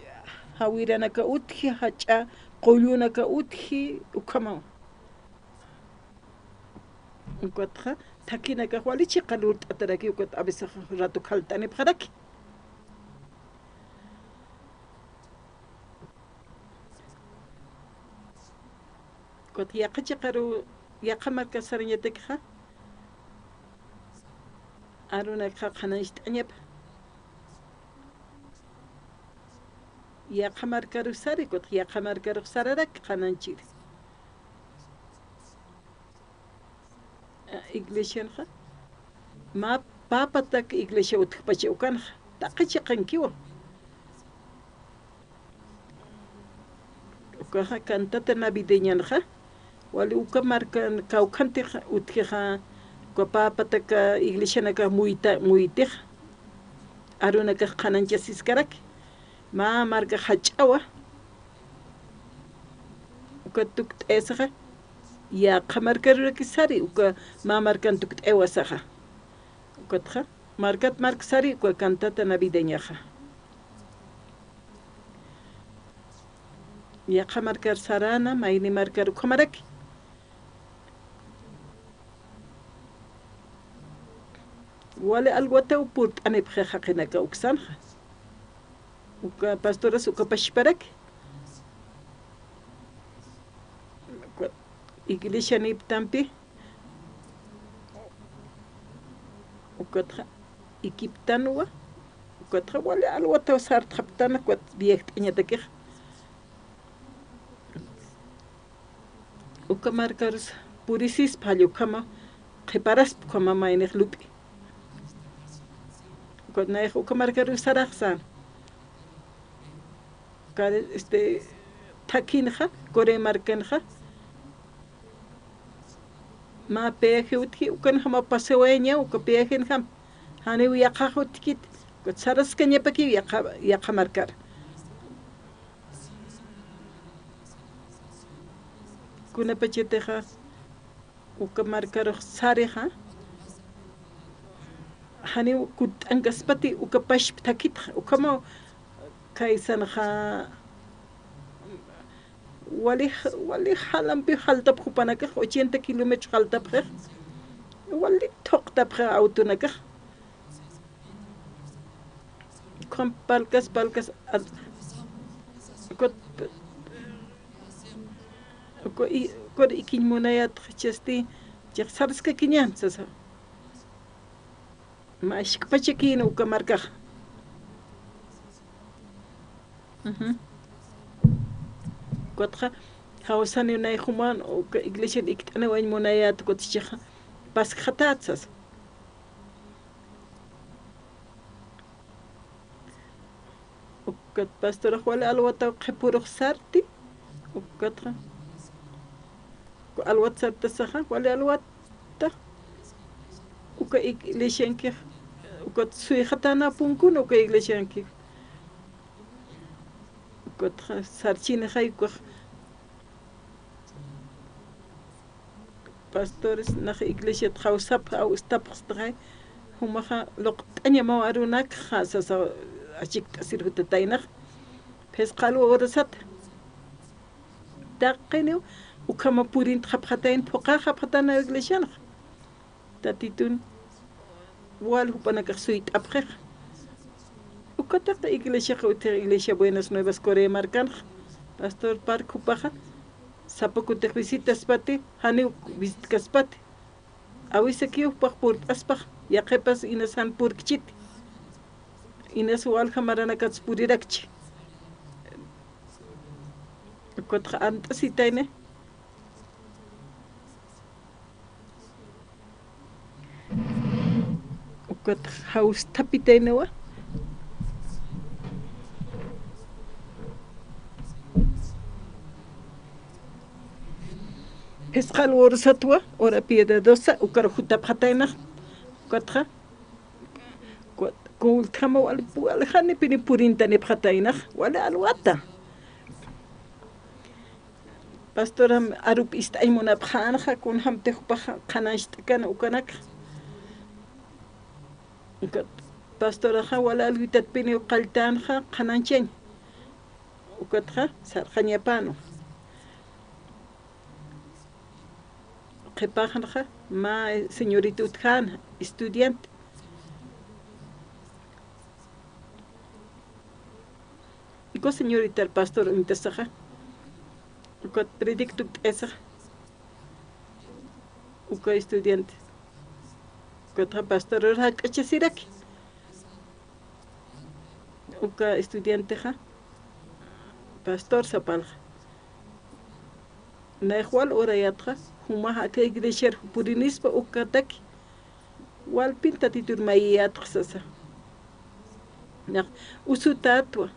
jawiranaka utji, jach'a qullunaka utji, ukhamawa. Ukatxa, thakinakax wali chiqa lurt'ataraki, ukat a veces rato khalt'anipxaraki. Ukat yaqha chiqaru, yaqha marka sarañatakixa, arunakxa qhanañcht'añapa. Yaqha markaru sari, ukat yaqha markaru sararak qhanañchiri. Iglesianxa, mä papatak iglesia utjpacha ukanxa, taqi chiqankiwa. Ukaxa cantata navideñanxa, wali uka markan kawkhantix utjixa, uka papatak iglesianakax muyta-, muytix, arunakax qhanañchasiskaraki, mä marka jach'awa, uka tukt'aysaxa, yaqha markaruraki sari, uka mä markan tukt'aywasaxa. Ukatxa, markat mark sari, uka cantata navideñaxa. Yaqha markar sarana, mayni markar ukhamaraki. Wali alwataw purt'anipxi jaqinaka uksanxa. Uka pastoras uka pachparaki. Uka iglesianiptampi. Ukatxa ikiptanwa. Ukatxa wali alwataw sartxaptana, ukat viejt'añatakixa. Uka markarus purisispa jall ukhama, qhiparaspa ukhama maynix lup'i. Uka nayx uka markarus saraxsan. Kar-, este, thakinxa, Corea markanxa, mä peaje utji, ukanxa mä pasewayaña, uka peajenxa, janiw yaqhax utjkit, ukat saraskañapakiw yaqha, yaqha markar. Kunapachatixa, uka markarux sarixa, janiw kutt'ankaspati uka pachpa thakitxa, ukhamaw kaysanxa, wali, wali jalampi jaltapx jupanakax, ochenta kilómetros jaltapxix, wali thuqtapxix autonakax. Ukham palkas, palkas, al-, ukat, uka i-, ukat ikiñ munayätxa jichhasti, jichhax saraskakiñän sasa. Mä jisk'pachakïn uka markax. Ujú. Ukatxa, jawsaniw nay juman, uka iglesiar ikt'aniwañ munayät, ukat jichhax paskxatät sasa. Ukat pastorax wali alwataw qhipürux sarti, ukatxa, uka alwat sartasaxa, wali alwata, uka iglesiankix, ukat suyxatäna punkuna uka iglesiankix, ukatxa sarchinixay ukax, pastores, nax iglesiat jawsap, jawstapxstaxay, jumaxa luqt'añamaw arunakxa, sasa, achikt'asir jutataynax, phisqa alwa urasata. Taqiniw, ukhama purintxapxatayna, phuqaxapxatana iglesianxa. Tatitun, wal jupanakax suyt'apxix. Ukataq iglesiax utjix, Iglesia Buenas Nuevas Corea markanxa, pastor Park jupaxa, sapa kutix visitaspati, janiw visitkaspati. Awisakiw jupax purt'aspax, yaqhipas inas jan purkchiti. Inas walja maranakats purirakchi. Ukatxa ant'asitayni. Ukat jawstapitayniwa. Phisqa alwurusatwa, hora piedadosa, ukar jutapxataynax, ukatxa, ku-, kulltjama wal, wal janipini purintanipxataynax, wal alwata. Pastoram arup ist'añ munapxänxa, kunjamtix jupax qhanañcht'kän ukanak. Ukat pastoraxa wal alwitatpiniw qalltänxa qhanañchañ. Ukatxa sarxañapänwa. Qhipaxanxa mä señorita utjäna, estudiante. Uka señoritar pastor uñtasaxa, ukat predicto ukt'ayasaxa, uka estudiante, ukatxa pastorur jak'achasiraki. Uka estudiantexa pastor sapalxa. Nayax wal urayätxa, jumax aka iglesiar purinispa ukataki, walpin Tatitur mayiyätxa sasa. Nax usutätwa.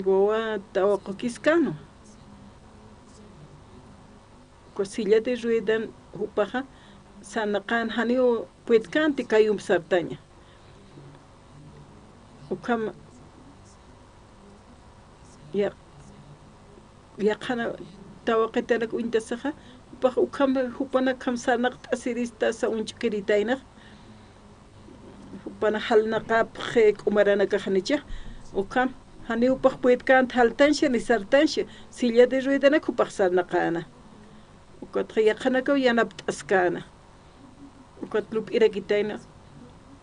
Wawa tawaqukiskänwa. Uka silla de ruedan jupaxa sarnaqän, janiw puedkänti kayump sartaña. Ukham ya-, yaqhana tawaqitanak uñtasaxa, jupax ukham, jupanakjam sarnaqt'asiristasa uñch'kiritaynax. Jupana jalnaqapxi k'umaranakax janicha, ukham, janiw jupax puedkänti jaltañsa ni sartañsa, silla de ruedanak jupax sarnaqäna. Ukatxa yaqhanakaw yanapt'askäna. Ukat lup'irakitayna.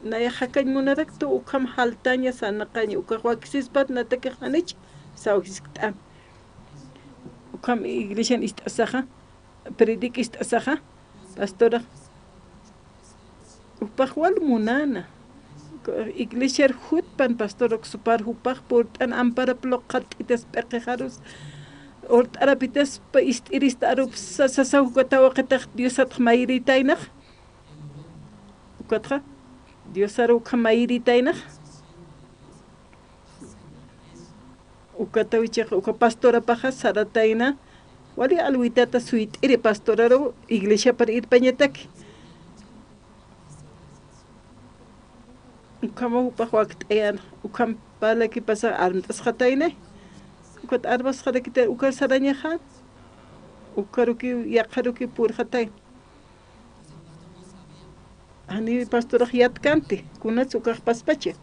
Nayax jakañ munaraktu ukham jaltaña sarnaqaña, ukax wakisispat natakix janich sawjiskt'an. Ukham iglesian ist'asaxa, predic ist'asaxa, pastorax. Jupax wal munäna. Iglesiar jutpan pastor uksupar jupax purt'an amparap luqxat'itas p'iqixarus. Urt'arapitaspa ist'irista arupsa sasa uka tawaqitax Diosatx mayiritaynax. Ukatxa Diosaru ukham mayiritaynax. Ukataw ichaxa, uka pastorapaxa saratayna, wali alwitata suyt'iri pastoraru iglesiapar irpañataki. Ukhamaw jupax wakt'ayäna, ukham parlakipasax armt'asxataynay. Ukat armasxarakitay, ukar sarañaxa, ukarukiw, yaqharukiw purxatay. Janiw pastorax yatkanti, kunats ukax paspacha.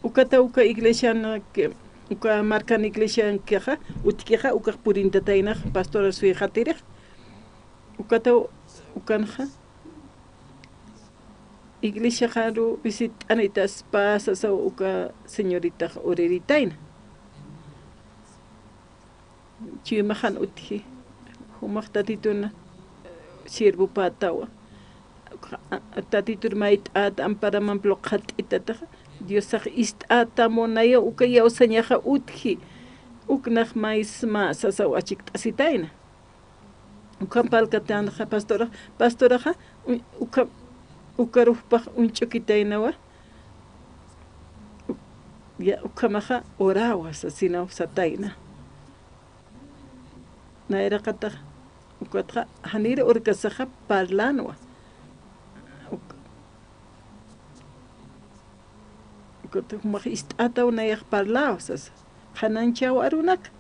Ukata uka iglesian, uka markan iglesiankixa, utjkixa, ukax purintataynax, pastora suyxatirix. Ukata ukanxa, iglesiaxaru visitanita spa sasaw uka señoritax uriritayna. Chuymaxan utji, jumax Tatitun sirvupätawa. Tatitur mayt'ät amparamamp luqxat'itataxa, Diosax ist'ätamu nayaw uka iyawsañaxa utji, uknax maysma sasaw achikt'asitayna. Ukham parlkatänxa pastorax, pastoraxa, u-, ukham, ukarux jupax uñch'ukitaynawa, u-, ya, ukhamaxa orawa sasinaw satayna. Nayraqatax, ukatxa, janir urkasaxa parlänwa. Uk-, Ukat jumax ist'ätaw nayax parläw sasa. Qhanañchäw arunak.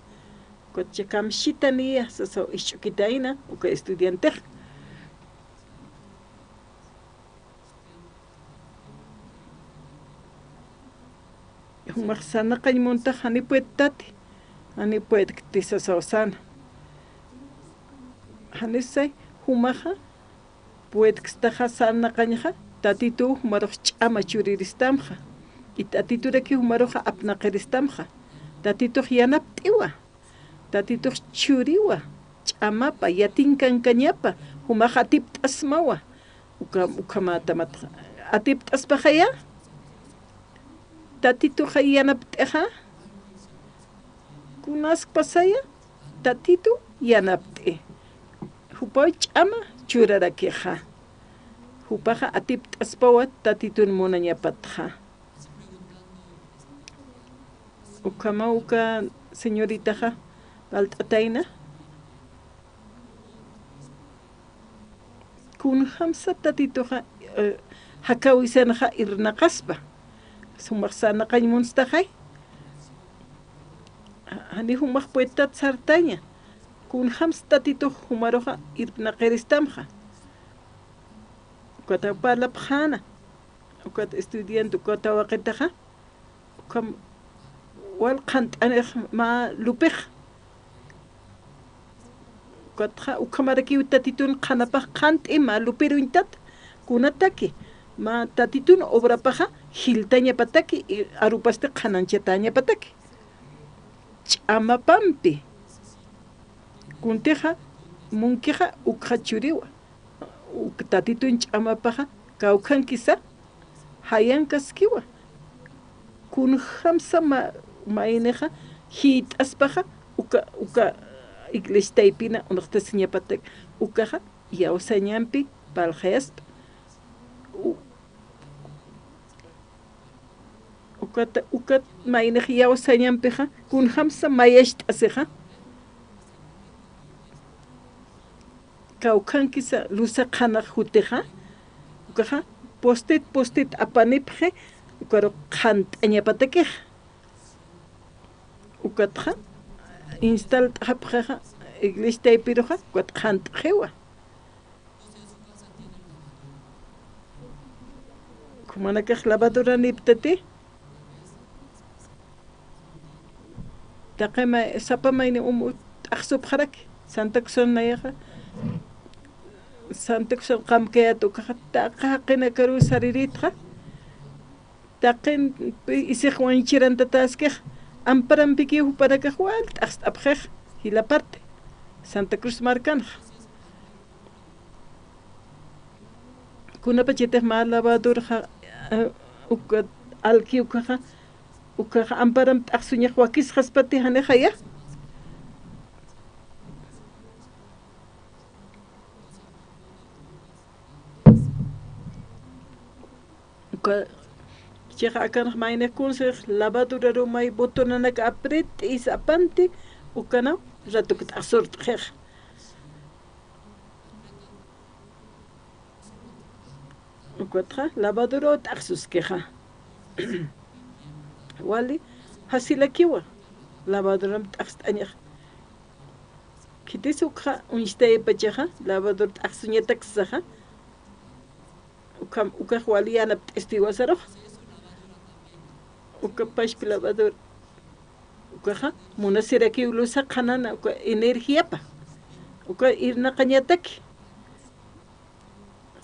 Ukat kamsita niya sasa isch'ukitayna uka estudiantex. Jumax sarnaqañ muntax jani puedtati, jani puedkti sasaw sana. Janisay jumaxa puedkstaxa sarnaqañxa, Tatituw jumarux ch'ama churiristamxa. Y Tatiturakiw jumaruxa apnaqiristamxa. Tatitux yanapt'iwa. Tatitux churiwa. Ch'amapa, yatinkankañapa, jumax atipt'asmawa. Uka, ukhamätamatxa. Atipt'aspaxaya. Tatituxa yanapt'ixa. Kunaskpasaya. Tatitu yanapt'i. Jupaw ch'ama churarakixa. Jupaxa atipt'aspawa Tatitun munañapatxa. Ukhama uka señoritaxa palt'atayna. Kunjamsa Tatituxa, eh, jakawisanxa irnaqaspa. Sumax sarnaqañ munstaxay. Jani jumax puedtat sartaña. Kunjamsa Tatitux jumaruxa irnaqiristamxa. Ukata parlapxäna. Ukat estudiante, uka tawaqitaxa. Ukham wal qhant'anix mä lupix. Ukatxa, ukhamarakiw Tatitun qhanapax qhant'i mä lupiruñtat, kunataki, mä Tatitun obrapaxa jiltañapataki, i arupasti qhanañchatäñapataki. Ch'amapampi. Kuntixa, munkixa, ukxa churiwa. Uk Tatitun ch'amapaxa, kawkhankisa, jayankaskiwa. Kunjamsa ma-, maynixa, jit'aspaxa, uka, uka iglesia taypina, uñjtasiñapatak, ukaxa, iyawsañampi, parlxayaspa. U-, Ukata, ukat maynix iyawsañampixa, kunjamsa mayacht'asixa. Kawkhankisa lusa qhanax jutixa, ukaxa, postit, postit apanipxi, ukaru qhant'añapatakix. Ukatxa, instalt'xapxixa, iglesia taypiruxa, ukat qhant'xiwa. Jumanakax lavaduraniptati. Taqi may, sapa mayni um t'axsupxaraki. Santa Cruzan nayaxa. Santa Cruzan qamkayät ukaxa taqi jaqinakaruw sariritxa. Taqin isix wañuchirantataskix. Amparampikiw jupanakax wal t'axst'apxix. Jila parte. Santa Cruz markanxa. Kunapachatix mä lavadurxa, eh, uka alki ukaxa, ukaxa amparam t'axsuñax wakisxaspati janixaya. Uka, chiqa akanx maynix kunsix lavaduraru may botonanak apret'is apanti, ukanaw ratuk t'axsurt'xix. Ukatxa, lavaduraw t'axsuskixa. Wali, fácilakiwa. Lavaduram t'axst'añax. Khitis ukxa, uñstayapachaxa, lavadur t'axsuñatak sasaxa. Ukham, ukax wali yanapt'istiwa sarux. Uka pachpa lavadura. Ukaxa, munasirakiw lusa qhanana, uka energiapa. Uka irnaqañataki.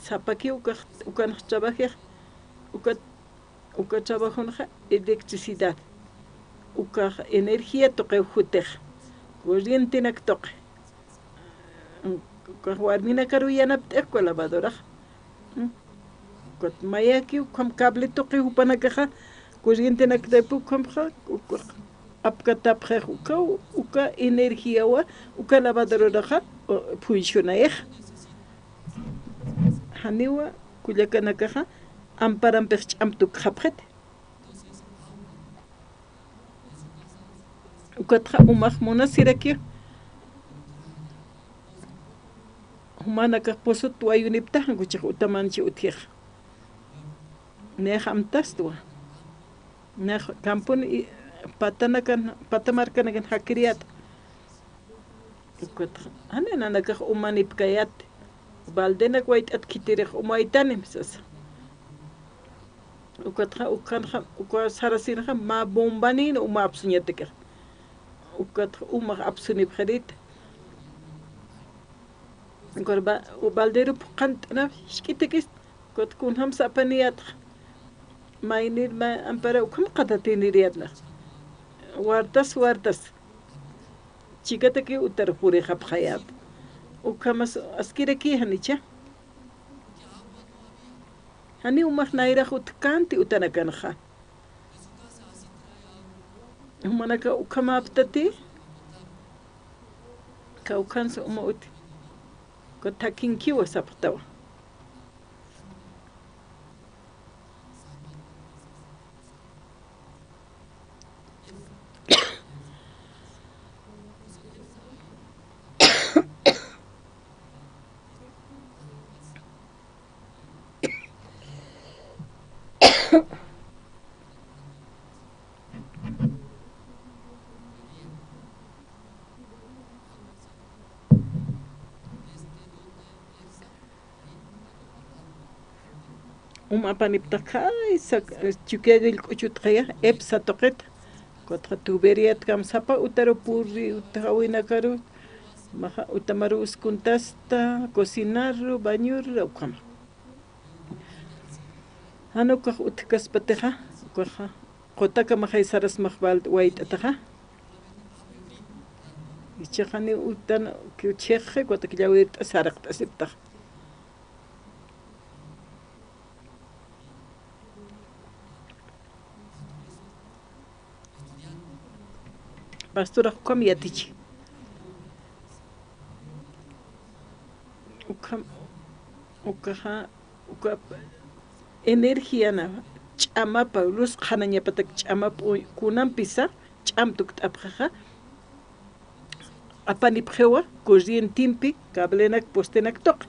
Sapakiw ukax, ukanx trabajix, uka, uka trabajonxa electricidad. Ukax energía tuqiw jutix. Corrientenak tuqi. Ukax warminakaruw yanapt'ix uka lavadurax. Ukat mayaki ukham cable tuqi jupanakaxa, corrientenak taypi ukhamxa, ukax apkatapxix ukaw, uka energiawa, uka lavaduraxa, o, funcionayix. Janiwa kullakanakaxa, amparampix ch'amp tukxapxiti. Ukatxa umax munasiraki, jumanakax pusut wayuniptax, kuchix utamanchi utjix. Nix amtastwa. Nix kampun i patanakan, pata markanakan jakiriyät. Ukatxa, jani nanakax umanipkayät. Baldenak wayt'at khitirix umaytanim sasa. Ukatxa, ukanxa, uka sarasinxa, mä bombanin uma apsuñatakix. Ukatxa, umax apsunipxirïta. Ukar ba-, balderu phuqhant'anap, jisk'itakis, ukat kunjamsa apaniyätxa. Maynir, ma-, ampara, ukham qatatiniriyätnax. Wartas, wartas. Chikataki utar purixapxayät. Ukhamas askiraki janicha. Jani umax nayrax utjkänti utanakanxa. Jumanaka ukhamäptati. Kawkhansa uma uti. Uka thakinkiwa sapxtawa. Um apaniptaq khaysa, eh, Chukiyawu k'uchutxaya, EPSA tuqit. Ukatxa tuberiat kamsapa, utaru puri, utjawinakaru, maxa, utamaru uskuntasta, cocinaru, bañuru, ukhama. Jan ukax utjkaspatixa, ukaxa, qutaka maxay sarasmax wal-, wayt'ataxa. Ichaxani utan, kiw chixi, kutak llawirt'a saraqt'asiptax. Pastorax ukham yatichi. Ukham, ukaxa, uka energiana ch'amapa, luz qhanañapatak ch'amapa, u-, kunampisa ch'am tukt'apxaxa, apanipxiwa, corrientimpi, cablenak, postenak tuqi.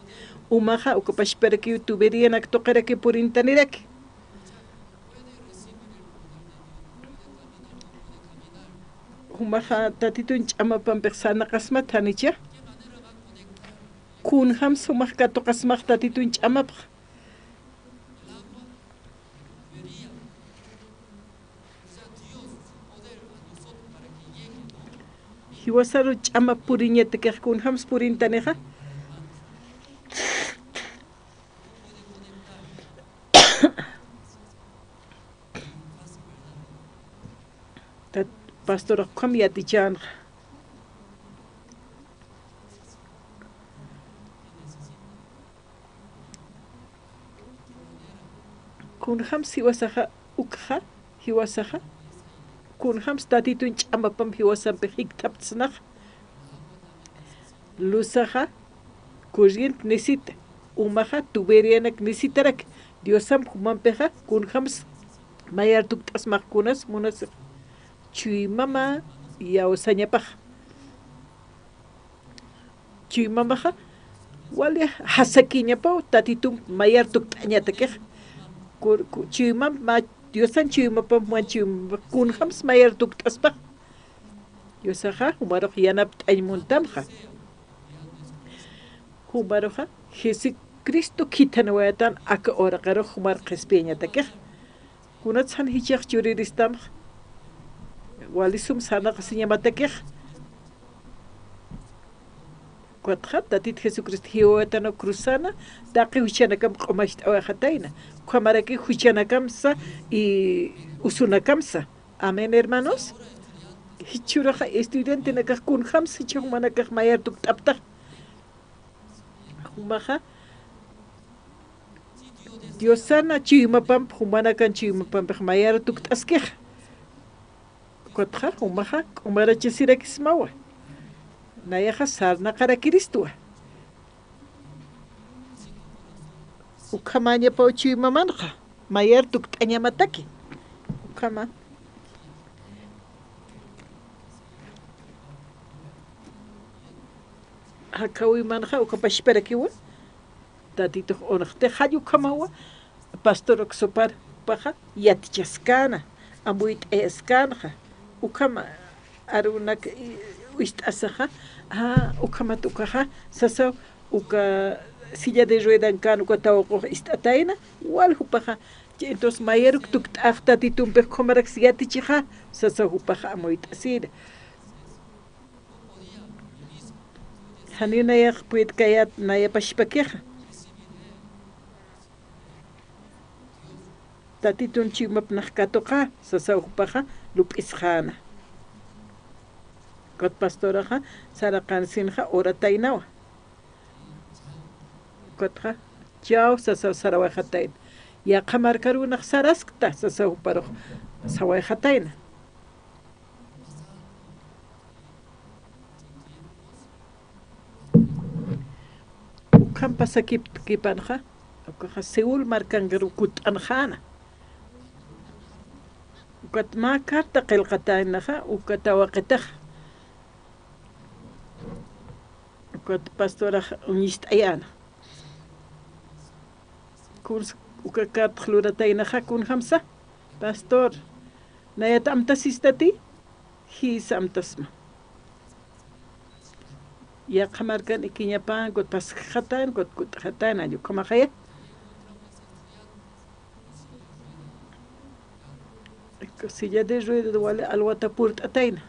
Umaxa, uka pachparakiw tuberianak tuqiraki purintaniraki. Jumaxa Tatitun ch'amapampix sarnaqasmat janicha. Kunjams jumax katuqasmax Tatitun ch'amapxa. Jiwasaru ch'amap puriñatakix kunjams purintanixa. Tat-, pastor ukham yatichänxa. Kunjams jiwasaxa ukxa, jiwasaxa, kunjams Tatitun ch'amapamp jiwasampix jikthaptsnaxa. Luzaxa, corriente necesita, umaxa, tuberianak necesitaraki. Diosamp jumampixa, kunjams mayar tukt'asmax kunas munasixa. Chuymama iyawsañapaxa. Chuymamaxa, wali jasakiñapaw, Tatitump mayar tukt'añatakix. Kur-, ku-, chuymamp ma-, Diosan chuymapamp, man chuymamp, kunjams mayar tukt'aspax. Diosaxa, jumarux yanapt'añ muntamxa. Jumaruxa, Jesucristo khithanwayatan aka uraqarux jumar qhispiyañatakix. Kunats jan jichhax churiristamx, wali sum sarnaqasiñamatakix. Ukatxa, Tatit Jesucristo jiwawayatanaw cruzana, taqi juchanakamp q'umacht'awayxatayna. Ukhamaraki juchanakamsa y usunakamsa. Amén, hermanos. Jichhüraxa estudiantenakax kunjams jichha jumanakax mayar tukt'aptax. Jumaxa, Diosana chuymapamp, jumanakan chuymapampix mayar tukt'askix. Ukatxa, jumaxa, k'umarachasirakismawa. Nayaxa sarnaqarakiristwa. Ukhamañapaw chuymamanxa, mayar tukt'añamataki. Ukhama. Jakawaymanxa, uka pachparakiwa, Tatitux unxtix, jall ukhamawa, pastor uksupar, jupaxa, yatichaskäna, amuyt'ayaskänxa, ukhama, arunak, i-, wist'asaxa, a, ukhamat ukaxa, sasaw, uka silla de ruedankän uka tawaqux ist'atayna, wal jupaxa, entonces, mayaruk tukt'ax Tatitumpix ukhamaraks yatichixa, sasaw jupaxa amuyt'asïna. Janiw nayax puytkayät naya pachpakixa. Tatitun chuymap nax katuqä, sasaw jupaxa lup'isxäna. Ukat pastoraxa saraqansinxa orataynawa. Ukatxa, chao, sasaw sarawayxatayna. Yaqha markaruw nax saraskta, sasaw juparux sawayxatayna. Ukham pasakiptkipanxa, ukaxa Seúl markankaruw kutt'anxäna. Ukat mä carta qillqataynaxa, uka tawaqitaxa. Ukat pastorax uñist'ayäna. Kuns Uka carta lurataynaxa kunjamsa, pastor, nayat amtasistati, jisa amtasma. Yaqha markan ikiñapan, kut paskxatan, kut kut'xatan, allukamaxaya. Silla de rueda wali alwata purt'atayna.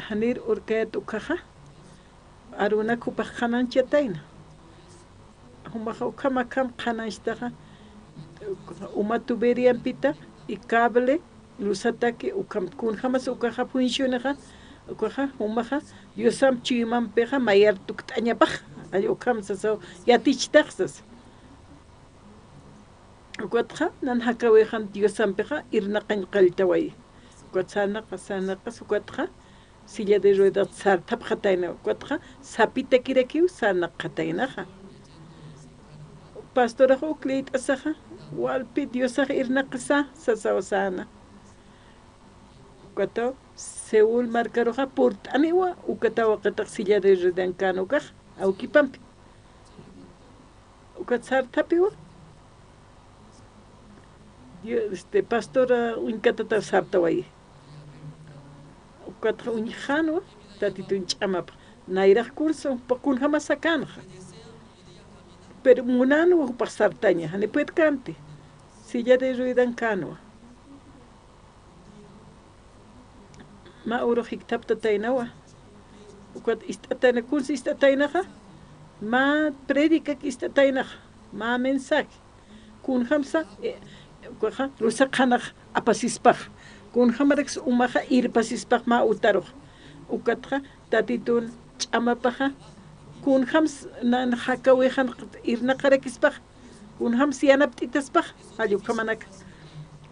Janir urkayat ukaxa, arunak jupax qhananchatayna. Jumaxa ukham akham qhananchtaxa, uma tuberiampita, y cable, luzataki, ukham, kunjamas ukaxa funcionixa, ukaxa, jumaxa, Diosamp chuymampixa, mayar tukt'añapax, ay ukham sasaw, yatichtax sasa. Ukatxa, nan jakawixan Diosampixa, irnaqañ qalltawayi. Ukat sarnaqa, sarnaqas, ukatxa, silla de ruedas sarthapxatayna, ukatxa, sapitakirakiw sarnaqxataynaxa. Pastorax uk liyt'asaxa, walpi Diosax irnaqisa, sasaw sana. Ukataw, Seúl markaruxa purt'aniwa, ukataw waqitax silla de ruedan kän ukax, awkipampi. Ukat sarthapiwa. Dio-, este, pastora uñkatata sartawayi. Ukat uñjanwa, Tatitun ch'amapxa. Nayrax kunsa, jupa kunjama sakanxa. Pero munanwa jupax sartaña, jani puedkanti. Silla de ruedan kanwa. Mä urux jikthaptataynawa. Ukat ist'atayna, kunsa ist'ataynaxa. Mä predicak ist'ataynaxa. Mä mensaje. Kunjamsa, eh, ukaxa, lusa qhanax apasispax. Kunjamaraks umaxa irpasispax mä utarux. Ukatxa, Tatitun ch'amapaxa. Kunjams nan jakawixan irnaqarakispax. Kunjams yanapt'itaspax, jall ukhamanak.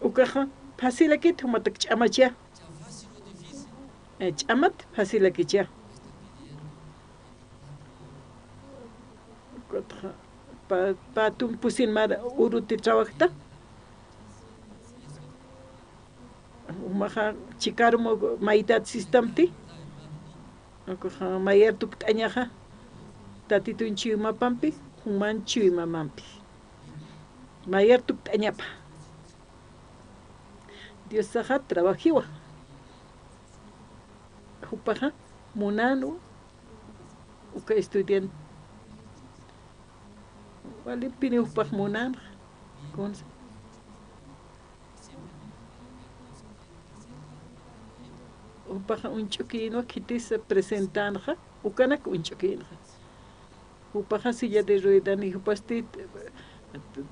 Ukaxa, facilakit jumatak ch'amacha. Eh, ch'amat, facilakicha. Ukatxa, pa, pä tumpusin mar uruti trabajta. Jumaxa, chikarmu maytat sistamti. Ukaxa, mayar tukt'añaxa. Tatitun chuymapampi, juman chuymamampi. Mayar tukt'añapa. Diosaxa trabajiwa. Jupaxa munanwa. Uka estudiante. Walipini jupax munanxa. Kunsa. Jupaxa uñch'ukïnwa, khitisa presentanxa, ukanak uñch'ukïnxa. Jupaxa silla de ruedan, y jupasti,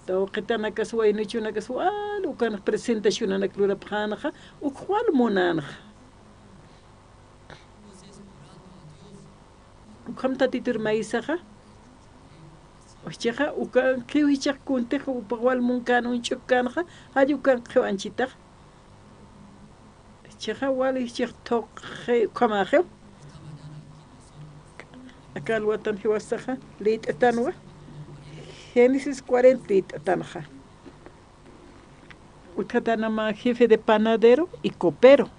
tawqitanakas, waynuchunakas, wal ukan presentacionanak lurapxänxa, ukx wal munänxa. Ukham Tatitur mayisaxa, jichhaxa, ukankiw jichhax kuntix, jupax wal munkän uñch'ukkänxa, jall ukankiw anchitax. Jichhaxa wali jichhax thuqxi ukhamaxiw. Aka alwatan jiwasaxa liyt'atanwa. Génesis cuarenta liyt'atanxa. Utjatanama jefe de panadero y copero.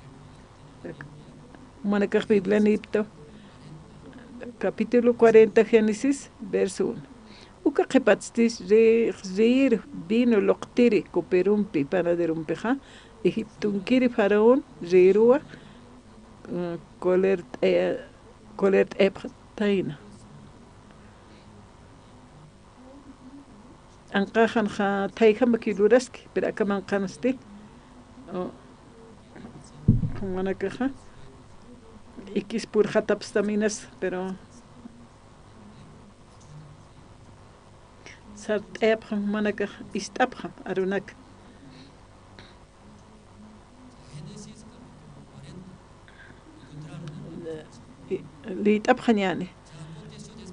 Jumanakax Biblianïpta. Capítulo cuarenta, Génesis, verso uno. Uka qhipatsti ri-, riir vino luqtiri coperompi, panaderompixa, Egiptunkiri faraón riiruwa, eh, colert'aya-, colert'ayapxatayna. Anqaxanxa thayjamakiw luraski, pero aka manqhansti, o, jumanakaxa, ikis purxatapstaminas, pero sart'ayapxam jumanakax, ist'apxam arunaka. Liyt'apxañäni.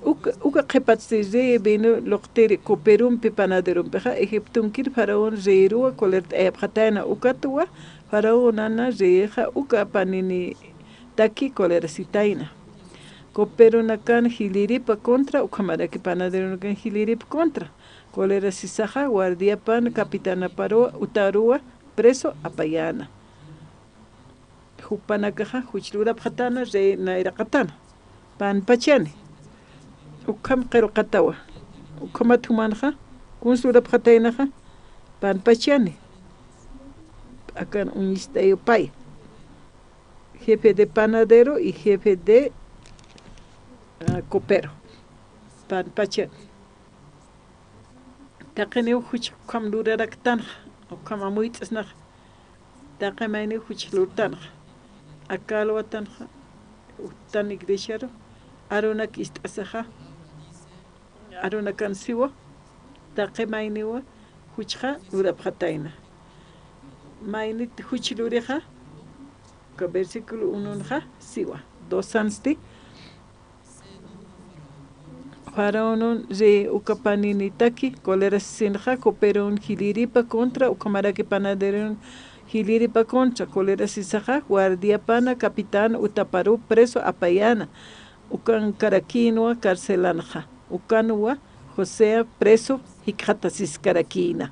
Uka, uka qhipatsti riir vino luqtiri coperompi panaderompixa, Egiptunkir faraón riiruwa colert'ayapxatayna, ukatwa faraónana riixa uka paninitaki colerasitayna. Coperonakan jilïripa contra, ukhamaraki panaderonakan jilïripa contra. Colerasisaxa guardiapan capitanaparuwa, utaruwa preso apayäna. Jupanakaxa juch lurapxatana, rey nayraqatana. Panpachani. Ukham qillqatawa. Ukhamat jumanxa, kuns lurapxataynaxa, panpachani. Akan uñist'ayu pay. Jefe de panadero y jefe de, ah, copero. Panpachani. Taqiniw juch ukham luraraktanxa, ukham amuyt'asnaxa. Taqi mayniw juch lurtanxa. Aka alwatanxa, uttan iglesiaru, arunak ist'asaxa, arunakan siwa, taqi mayniwa juchxa lurapxatayna. Maynit juch lurixa, ka versículo unonxa siwa, dos sansti, Faraón rey uka paninitaki colerasisinxa, coperon jilïripa contra, ukhamaraki panaderon jilïripa contra colerasisaxa, guardiapana capitán utaparu preso apayäna, ukankarakïnwa carcelanxa, ukanwa José preso jikxatasiskarakïna.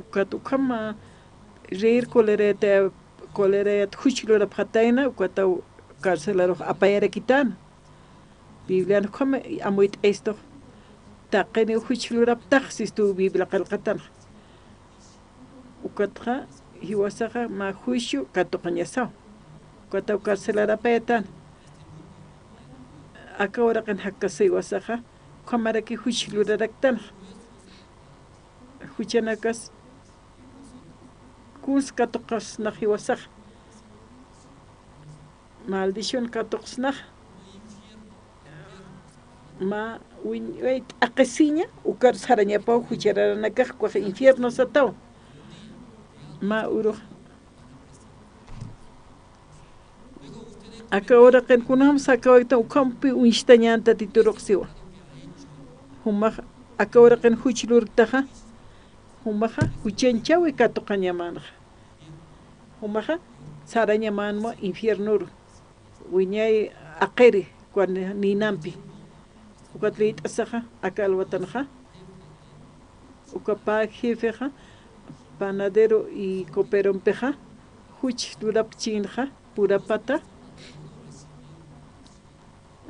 Ukat ukham, ah, reyir colerayat, colerayat juch lurapxatayna, ukataw carcelarux apayarakitana. Biblian ukham amuyt'ayistux, taqiniw juch luraptax sistu Biblia qillqatanxa. Ukatxa jiwasaxa mä juicio katuqañasaw. Ukataw carcelar apayatana. Aka uraqin jakkasa jiwasaxa, ukhamaraki juch luraraktanxa. Juchanakas kuns katuqasnax jiwasaxa. Maldición katuqsnax. Mä uñway t'aqhisiña, ukar sarañapaw juchararanakax ukax infierno sataw. Mä urux. Aka uraqin kunjam sakawaytan ukhampi uñstañän Tatiturux siwa. Jumax aka uraqin juch lurktaxa, jumaxa juchanchawi katuqañamänxa. Jumaxa sarañamänwa infiernoru. Wiñay aqiri, uka ninampi. Ukat liyt'asaxa, aka alwatanxa. Uka pä jefexa, panadero y coperompixa, juch lurapchinxa, purapata.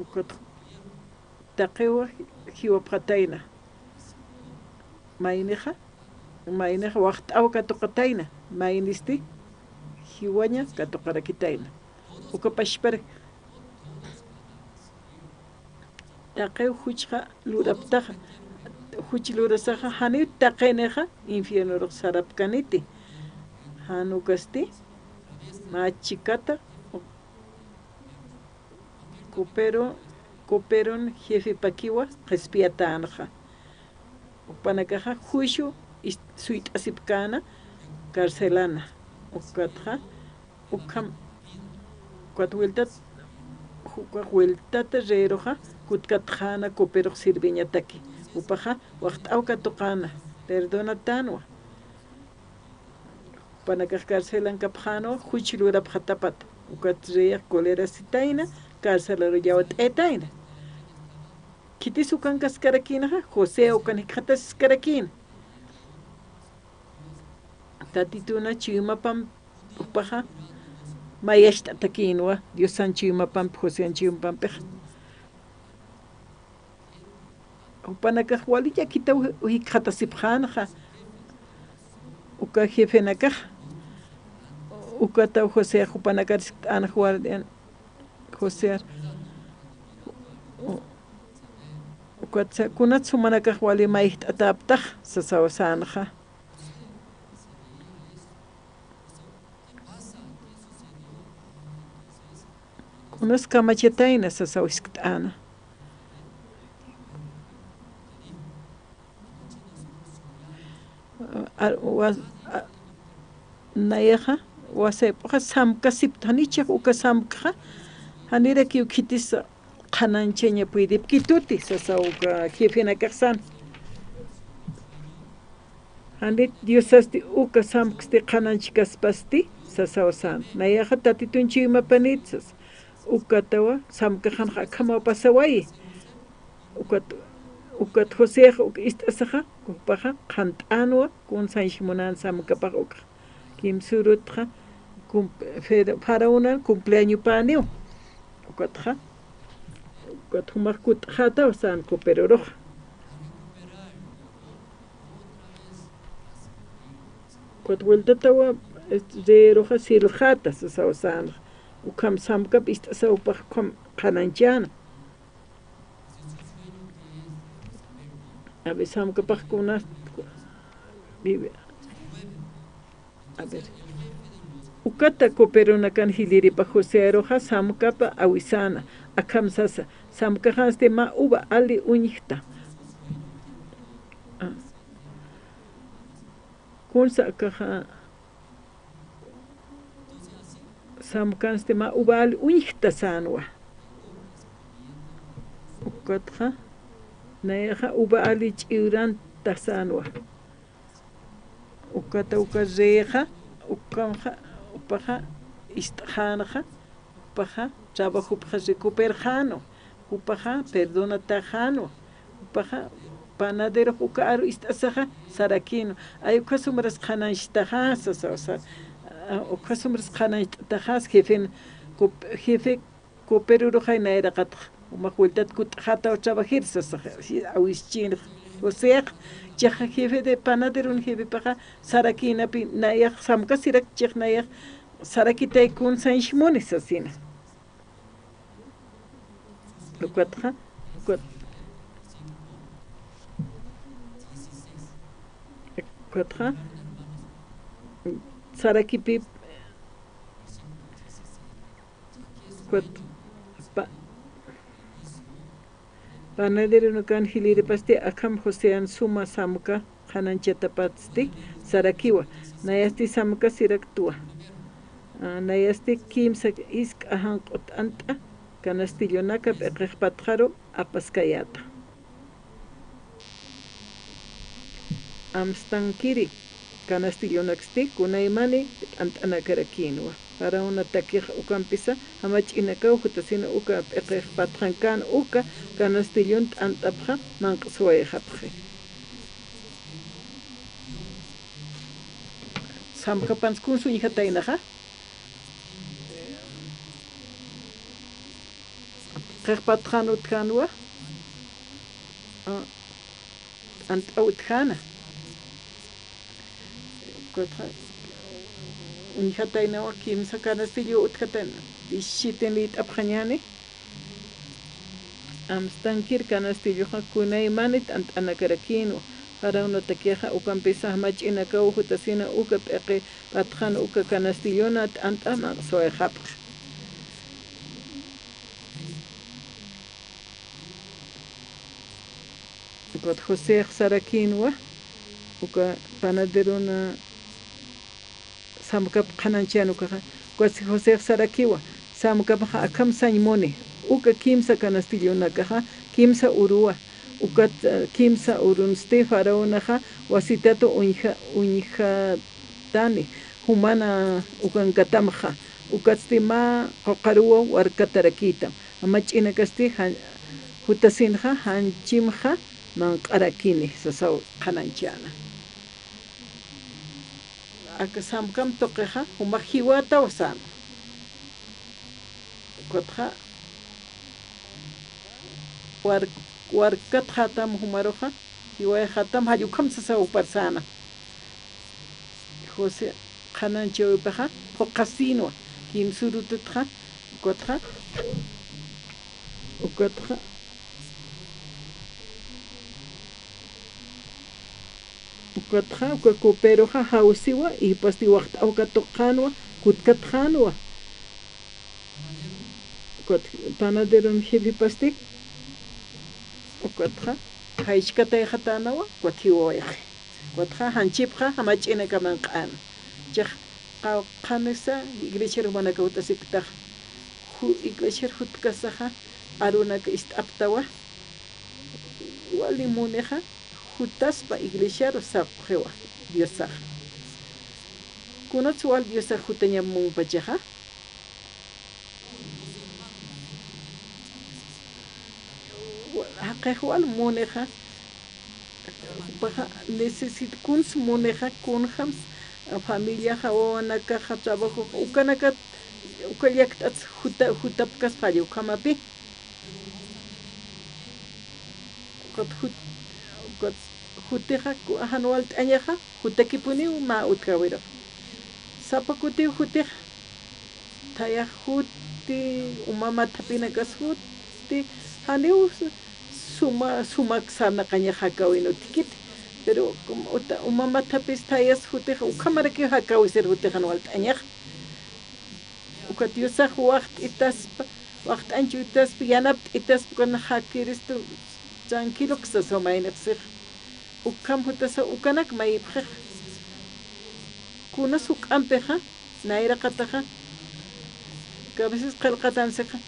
Ukat taqiwa jiwapxatayna. Maynixa, maynixa waxt'aw katuqatayna, maynisti jiwaña katuqarakitayna. Uka pachpar taqiw juchxa luraptaxa, juch lurasaxa, janiw taqinixa infiernorux sarapkaniti. Jan ukasti, mä chikata, Copero, coperon jefepakiwa qhispiyatänxa. Jupanakaxa juicio ist-, suyt'asipkäna carcelana. Ukatxa, ukham, ukat wiltat, ukax wiltata reyiruxa kutkatxäna coperux sirviñataki. Jupaxa waxt'aw katuqäna, perdonatänwa. Jupanakax carcelan kapxänwa, juch lurapxatapat. Ukat reyax colerasitayna, carcelaru llawt'aytayna. Khitis ukankaskarakïnaxa, José ukan jikxatasiskarakïna. Tatituna chuymapamp jupaxa mayacht'atakïnwa, Diosan chuymapamp, Josean chuymapampixa. Jupanakax wali llakitaw jikxatasipxänxa. Uka jefenakax, ukataw Joseax jupanakar jiskt'änxa guardian Josear. Ukatsa, kunats jumanakax wali mayjt'atäptax sasaw sänxa. Kunas kamachatayna sasaw jiskt'äna. Ar-, wa-, a-, nayaxa, wasayp'uxa samkasipta, janichax uka samkxa, janirakiw khitis qhanañchaña puydipkituti, sasaw uka jefenakax sän. Janit Diosasti uka samksti qhanañchkaspasti, sasaw sän. Nayaxa Tatitun chuymapanit sas. Ukatawa samkaxanxa akhamaw pasawayi. Ukat, ukat Joseax uk ist'asaxa, jupaxa qhant'änwa, kun sañs munän samkapax ukxa. Kimsürutxa, cum-, fer-, faraonan cumpleañopäniw. Ukatxa, ukat jumax kut'xätaw sän cooperoruxa. Ukat vueltatawa, este, reeruxa sirxäta sasaw sänxa. Ukham samkap ist'asaw jupax ukham qhanañchäna. A ver, samkapax kuna, vive. A ver. Ukata cooperonakan jilïripa Josearuxa samkapa awisäna, akham sasa, samkaxansti mä uva ali uñjta. Ah. Kunsa akaxa, samkansti mä uva ali uñjta sänwa. Ukatxa, nayaxa uva ali ch'iwranta sänwa. Ukata uka reexa, ukamxa, jupaxa ist'xänxa, jupaxa trabajopxa recuperxänwa, jupaxa perdonataxänwa, jupaxa panaderux uka aru ist'asaxa sarakïnwa. Ay, ukhas jumras qhanañchtaxasa, o sea, ukhas jumras qhanañcht'ataxasa, jefen, cop-, jefe cooperoruxay nayraqatxa, jumax vueltat kut'xätaw trabajir sasaxa, awischïnxa. O sea, chixa jefe de panaderon jefepaxa sarakïnapi, nayax samkasirak chix nayax sarakitay kun sañch muni sasina. Ukatxa, ukat-, ukatxa, sarakipï, ukat, pa-, panaderonakan jilïripasti akham Josean suma samka qhanañchatapatsti sarakiwa, nayasti samkasiraktwa. Ah, nayasti kimsa jisk'a janq'u t'ant'a canastillonaka p'iqix patxaru apaskayäta. Amstankiri canastillonaksti kunaymani t'ant'anakarakïnwa. Faraonatakix ukampisa jamach'inakaw jutasina uka p'iqix patxankän uka canastillon t'ant'apxa manq'suwayxapxi. Samkapans kunsa uñjataynaxa. Qixpatxan utjänwa, ah, t'ant'aw utjäna. Uñjataynawa kimsa canastillo utjatayna, diecisiete lït'apxañäni. Amstankir canastilloxa kunaymani t'ant'anakarakïnwa. Faraonatakixa ukampisa jamach'inakaw jutasina uka p'iqi patxan uka canastillona t'ant'a manq'suwayxapxi. Ukat Josex sarakïnwa, uka panaderona samkap qhanañchän ukaxa, ukat Josex sarakiwa, samkapxa akham sañ muni, uka kimsa canastillonakaxa kimsa uruwa, ukat, eh, kimsa urunsti faraonaxa wasitatu uñja-, uñjatani, jumana ukankatamxa, ukatsti mä quqaruwa warkatarakïtam, jamach'inakasti jan-, jutasinxa janchimxa manq'arakini sasaw qhanañchäna. Aka samkam tuqixa jumax jiwätaw sänwa. Ukatxa war-, warkatxätam jumaruxa, jiwayxätam, jall ukham sasaw jupar säna. José qhanañchäwipaxa phuqhasïnwa, kimsa urututxa, ukatxa, ukatxa, ukatxa, uka cooperoxa jawsiwa, y pasti waxt'aw katuqxänwa, kutkatxänwa. Ukat panaderon jefepasti, ukatxa, jaychkatayxatänawa, ukat jiwawayxi. Ukatxa, janchipxa, jamach'inaka manq'äna. Chix, qawqhanisa, iglesiar jumanaka jut'asiktaxa. Ju-, iglesiar jutkasaxa, arunaka ist'aptawa. Wali munixa, jutaspa iglesiaru sapxiwa Diosaxa. Kunats wal Diosax jutañam munpachaxa. Jaqix wal munixa, jupaxa necesit-, kuns munixa, kunjams, Familiaxa, wawanakaxa, trabajoxa, ukanakat, uka llakt'ats juta-, jutapkaspa jall ukhamapi. Ukat jut-, ukat jutixa, ku-, jan walt'añaxa, jutakipuniw mä utjäwirux. Sapa kutiw jutixa, thayax juti, uma mathapinakas juti, janiw suma, sumak sarnaqañax jakäwin utjkiti. Pero como uta-, uma mathapis thayas jutixa, ukhamarakiw jakäwisir jutixa jan walt'añaxa. Ukat Diosax waxt'itaspa, waxt'añchuytaspa, yanapt'itaspa, ukan jakiristu tranquilok sasa mayniqsix. Ukham jutasa ukanak mayipxix. Kunas juk'ampixa, nayraqataxa, a veces qillqatansixa,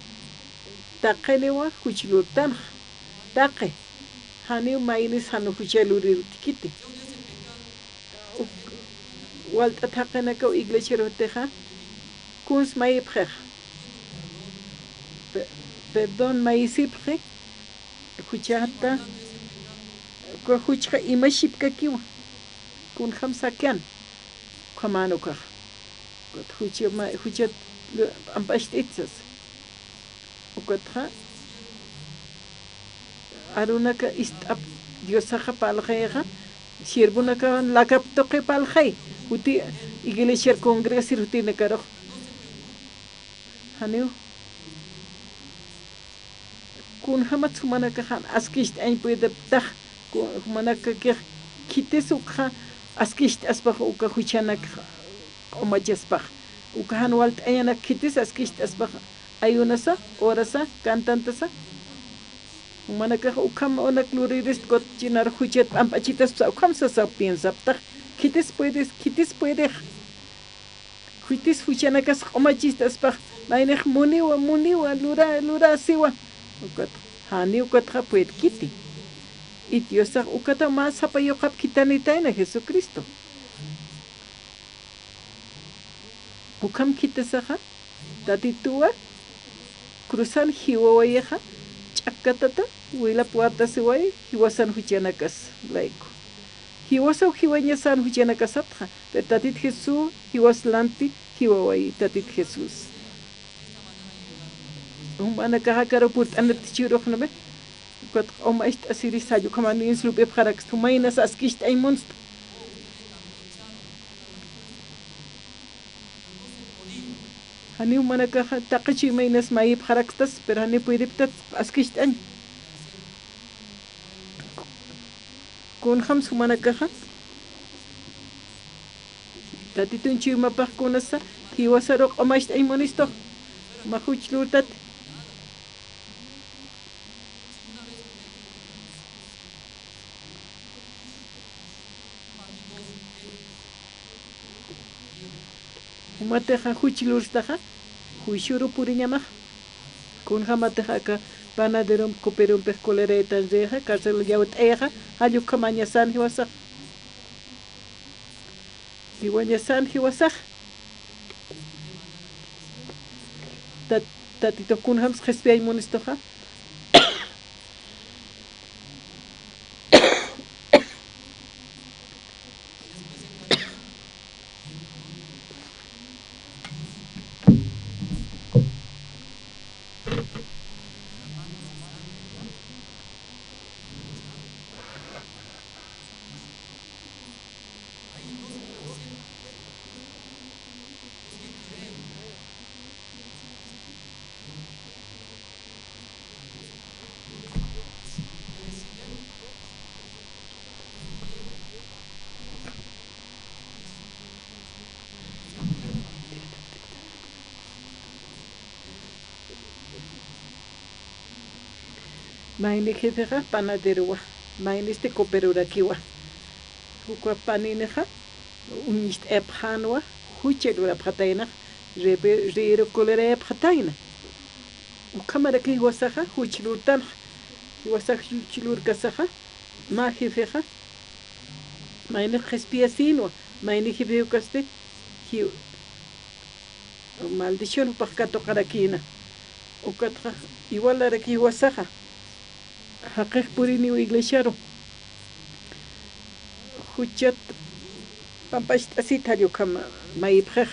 taqiniwa juch lurtanxa, taqi, janiw maynis jan jucha lurir utjkiti. Uk-, walt'at jaqinakaw iglesiar jutixa, kuns mayipxix. Pe-, perdón mayisipxi, juchata, uka juchxa imashipkakiwa, kunjam sakian, ukhaman ukax. Ukat jucha ma-, juchat p'amp'acht'it sasa. Ukatxa, arunaka ist'ap Diosaxa parlxayaxa, siervonakawan lakap tuqi parlxay, juti iglesiar congregasir jutinakarux. Janiw. Kunjamat jumanakax jan askicht'añ puediptax, ku-, jumanakakix khitis ukxa askicht'aspax uka juchanakxa q'umachaspax. Uka jan walt'añanak khitis askicht'aspax, ayunasa, orasa, cantantasa. Jumanakax ukham unak luririst kutchinar juchat p'amp'achitaspsa, ukham sasa piensaptax. Khitis puedes, khitis puedex. Khitis juchanakas q'umachist'aspax, maynix muniwa, muniwa, lura, lura siwa. Ukat, jani ukatxa puedkiti. Y Diosax ukata mä sapa yuqap khitanitayna Jesucristo. Ukham khitisaxa, Tatituwa cruzan jiwawayixa, ch'akkatata wilap wartasiwayi, jiwasan juchanakas layku. Jiwasaw jiwañasan juchanakasatxa, pero Tatit Jesús jiwas lanti jiwawayi Tatit Jesús. Jumanakax akaru purt'anat jichhürux, ¿no ve? Ukat q'umacht'asiri, jall ukhaman inslup'ipxaraksta, jumaynas askicht'añ munsta. Jani jumanakaxa taqi chuy maynas mayipxarakstas, pero jani puediptat askicht'añ. Kunjams jumanakaxa Tatitun chuymapax kunasa jiwasaru q'umacht'añ munistux, mä juch lurtati. Jumatixa juch lurstaxa, juiciuru puriñamax. Kunjamatixa aka panaderump, cooperumpix coleraytan rixa, carcel llawt'ayaxa, jall ukhamañasan jiwasax. Jiwañasan jiwasax. Tat-, Tatitux kunjams qhispiyañ munistuxa. Mayni jefexa panaderowa, maynisti cooperurakiwa. Uka paninixa uñist'ayapxänwa, jucha lurapxataynax, rebe-, riiru colerayapxatayna. Ukhamaraki jiwasaxa juch lurtanxa, jiwasax juch lurkasaxa, mä jefexa, maynix qhispiyasïnwa, mayni jefe ukasti, ji-, maldición jupax katuqarakïna. Ukatxa igualaraki jiwasaxa. Jaqix puriniw iglesiaru. Juchat Pampacht'asita jall ukham mayipxix.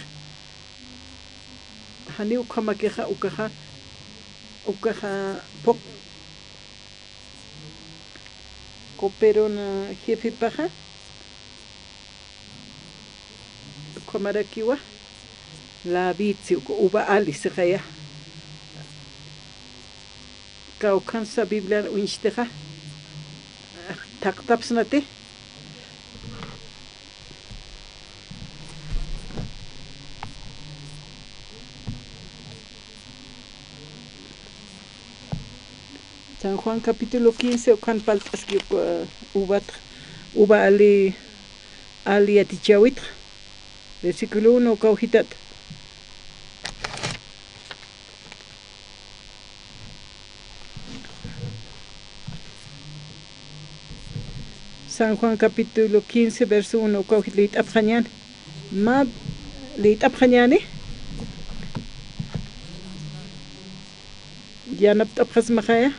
Janiw ukhamakixa, ukaxa, ukaxa phuq cooperona jefepaxa, ukhamarakiwa, Lavitsi, uka uva ali siqaya. Kawkhansa Biblian uñstixa, thaqtapsnati. San Juan capítulo quince, ukhan palt'aski, uh, uvat, uva ali, ali yatichäwitxa. Versículo uno, kawkhitat. San Juan capítulo quince, verso uno, kawkhit liyt'apxañäni. Mä liyt'apxañäni. Yanapt'apxasmaxaya.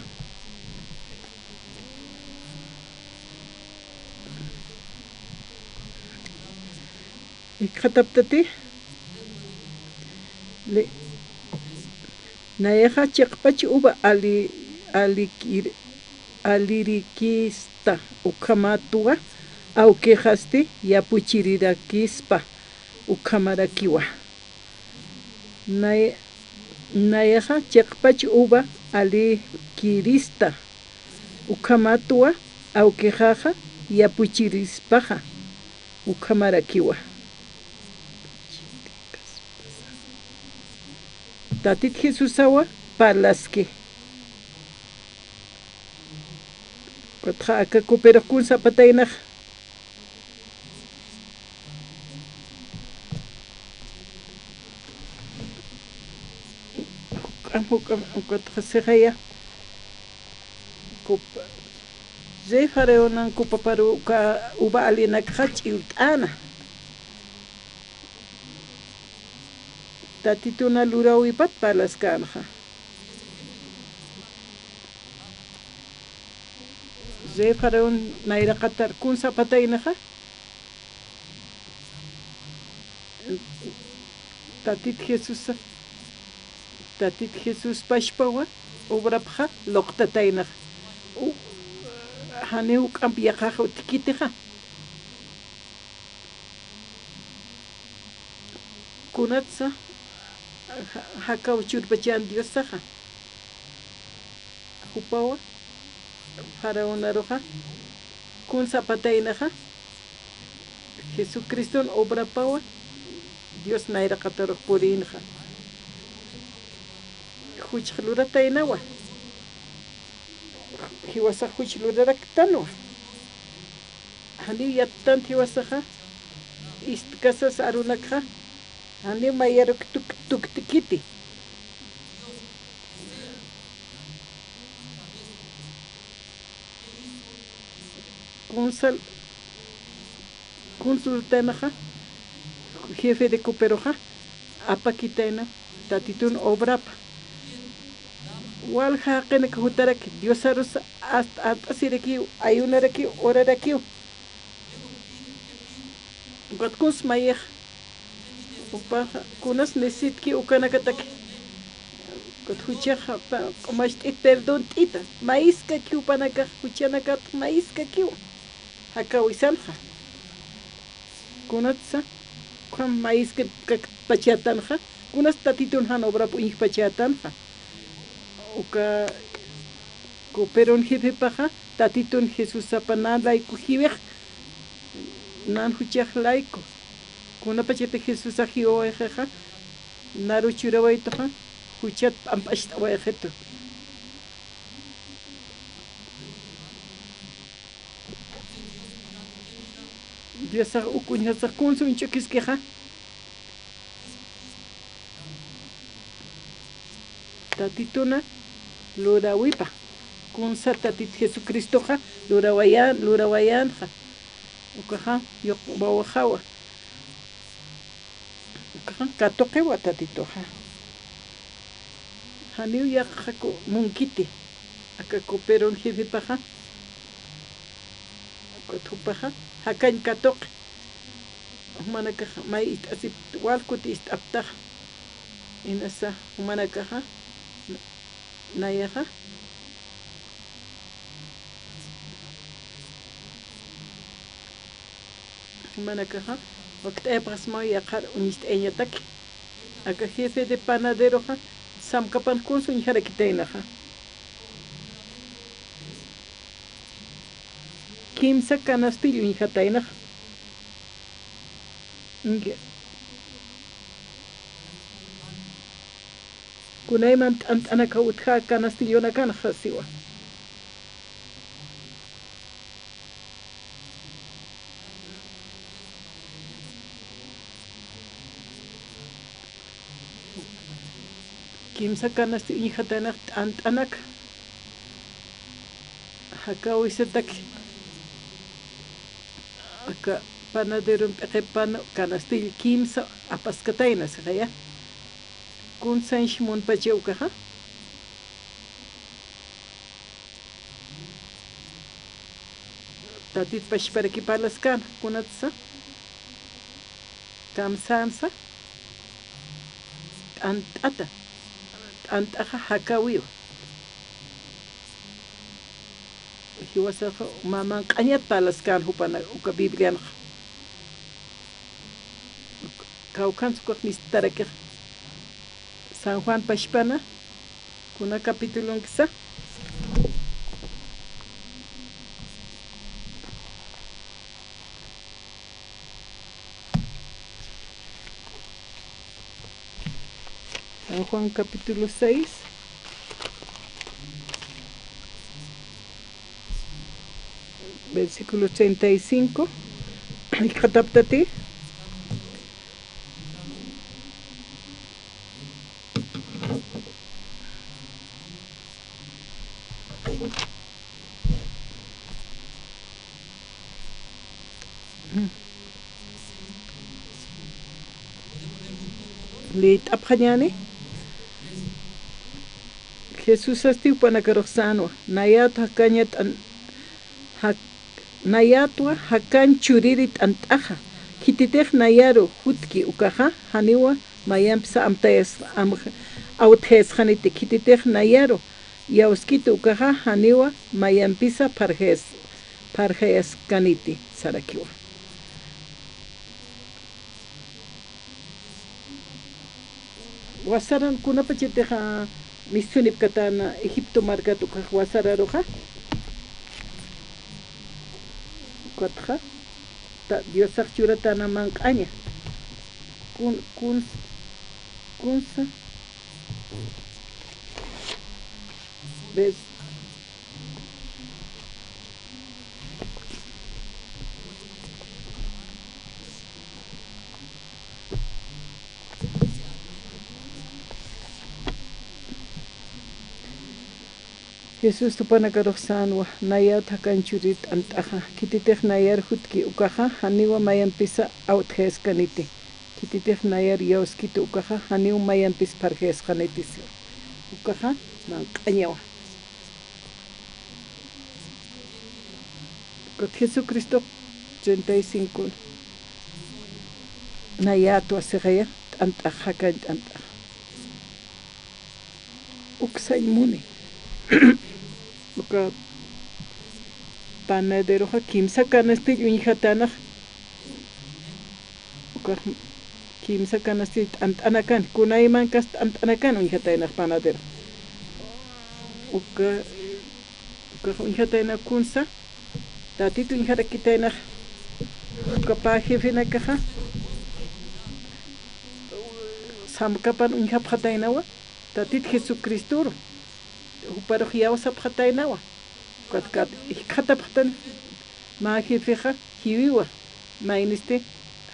Jikxataptati. Li-, nayaxa chiqpach uva ali-, alikir-, alirikista, ukhamatwa awkixasti yapuchirirakispa, ukhamarakiwa. Nay-, nayaxa chiqpach uva alikirista, ukhamatwa awkixaxa yapuchirispaxa, ukhamarakiwa. Tatit Jesusawa parlaski. Ukatxa aka cooperux kunsa apataynaxa. Juk'am, juk'am, ukatxa sixaya. Copa, rey faraonan copaparu uka uva alinakxa ch'iwt'äna. Tatituna luräwipat parlaskänxa. Rey faraón nayraqatar kunsa apataynaxa. Tatit Jesús, Tatit Jesús pachpawa obrapxa luqtataynaxa. U-, janiw juk'amp yaqhax utjkitixa. Kunatsa ja-, jakaw churpachän Diosaxa. Jupawa faraonaruxa kunsa apataynaxa. Jesucriston obrapawa Dios nayraqatarux purïnxa. Juchx lurataynawa. Jiwasax juch luraraktanwa. Janiw yattant jiwasaxa, istkasas arunakxa, janiw mayaruk tuk-, tuktikiti. Kunsal, kuns lurataynaxa, jefe de cooperoxa, apakitayna Tatitun obrapa. Walja jaqinak jutaraki, Diosarus ast-, art'asirakiw, ayunarakiw, orarakiw. Ukat kuns mayix, jupaxa, kunas necesitki ukanakataki. Ukat juchaxa, pa-, q'umacht'it perdont'ita. Mayiskaki jupanakax, juchanakat mayiskakiw. Jakawisanxa. Kunatsa, ukham mayiskakpachätanxa, kunas Tatitun jan obrap uñjpachätanxa. Uka cooperon jefepaxa, Tatitun Jesusapa nan layku jiwix, nan juchax layku. Kunapachatix Jesusax jiwawayxixa, naru churawaytuxa, juchat p'amp'acht'awayxitu. Diosax uk uñjasax kunsa uñch'ukiskixa. Tatituna luräwipa. Kunsa Tatit Jesucristoxa lurawayän, lurawayänxa. Ukaxa, yuq wawaxawa. Ukaxa katuqiwa Tatituxa. Janiw yaqha ku-, munkiti. Aka cooperon jefepaxa. Ukat jupaxa, jakañ katuqi. Jumanakaxa may ist'asipta, wal kuti ist'aptaxa. Inasa jumanakaxa, nayaxa. Jumanakaxa wakt'ayapxasmaw yaqhar uñist'ayañataki. Aka jefe de panaderoxa samkapan kunsa uñjarakitaynaxa. Kimsa canastill uñjataynaxa. Kunayman t'ant'anaka utjä canastillarunakanxa siwa. Kimsa canasti uñjataynax t'ant'anaka. Jakäwisataki. Aka panaderon p'iqipan canastill kimsa apaskatayna sixaya. Kunsanchi munpacha ukaxa. Tatit pachparaki parlaskäna, kunatsa kamsänsa t'ant'ata, t'ant'axa jakäwiwa. Jiwasaxa mä manq'añat parlaskän jupana uka Biblianxa. Kawkhans ukax mistarakix. San Juan pachpana, kuna capítulonkisa. San Juan capítulo seis, versículo treinta y cinco. Jikxataptati. Liyt'apxañäni. Jesusasti jupanakarux sänwa, nayätwa jakaña t'an-, jak-, nayätwa jakañ churiri t'ant'axa, khititix nayaru jutki ukaxa, janiwa mayampisa amtayas-, am-, awtjayasxaniti, khititix nayaru iyawskiti ukaxa, janiwa mayampisa pharjayas-, pharjayaskaniti sarakiwa. Wasaran kunapachatixa mistunipkatäna Egipto markat ukax wasararuxa. Ukatxa, ta-, Diosax churatäna manq'aña. Kun-, kuns-, kunsa. Ves. Jesús jupanakarux sänwa, nayät jakañ churiri t'ant'axa, khititix nayar jutki ukaxa, janiwa mayampisa awtjayaskaniti, khititix nayar iyawskiti ukaxa, janiw mayampis pharjayasqaniti, siwa. Ukaxa manq'añawa. Ukat Jesucristo treinta y cinco, nayätwa sixaya, t'ant'ax, jakañ t'ant'ax. Uksañ muni. Uka panaderoxa kimsa canastill uñjatänax. Ukax kimsa canastill t'ant'anakan, kunaymankas t'ant'anakan uñjataynax panadero. Uka, ukax uñjatayna kunsa, Tatit uñjarakitaynax, uka pä jefenakaxa, samkapan uñjapxataynawa, Tatit Jesucristoru, juparux iyawsapxataynawa. Ukat, ukat jikxatapxtan, mä jefexa jiwiwa, maynisti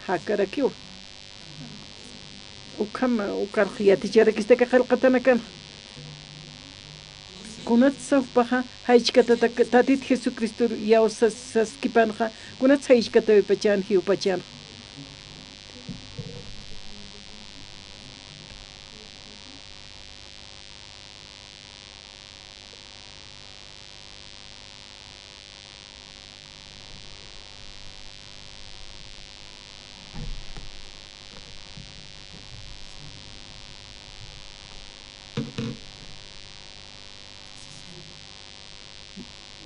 jakarakiwa. Ukham, ukarux yaticharakistaki qillqatanakan. Kunatsa jupaxa jaychkatatak Tatit Jesucristor iyawsasaskipanxa, kunatsa jaychkatawipachan, jiwpachan.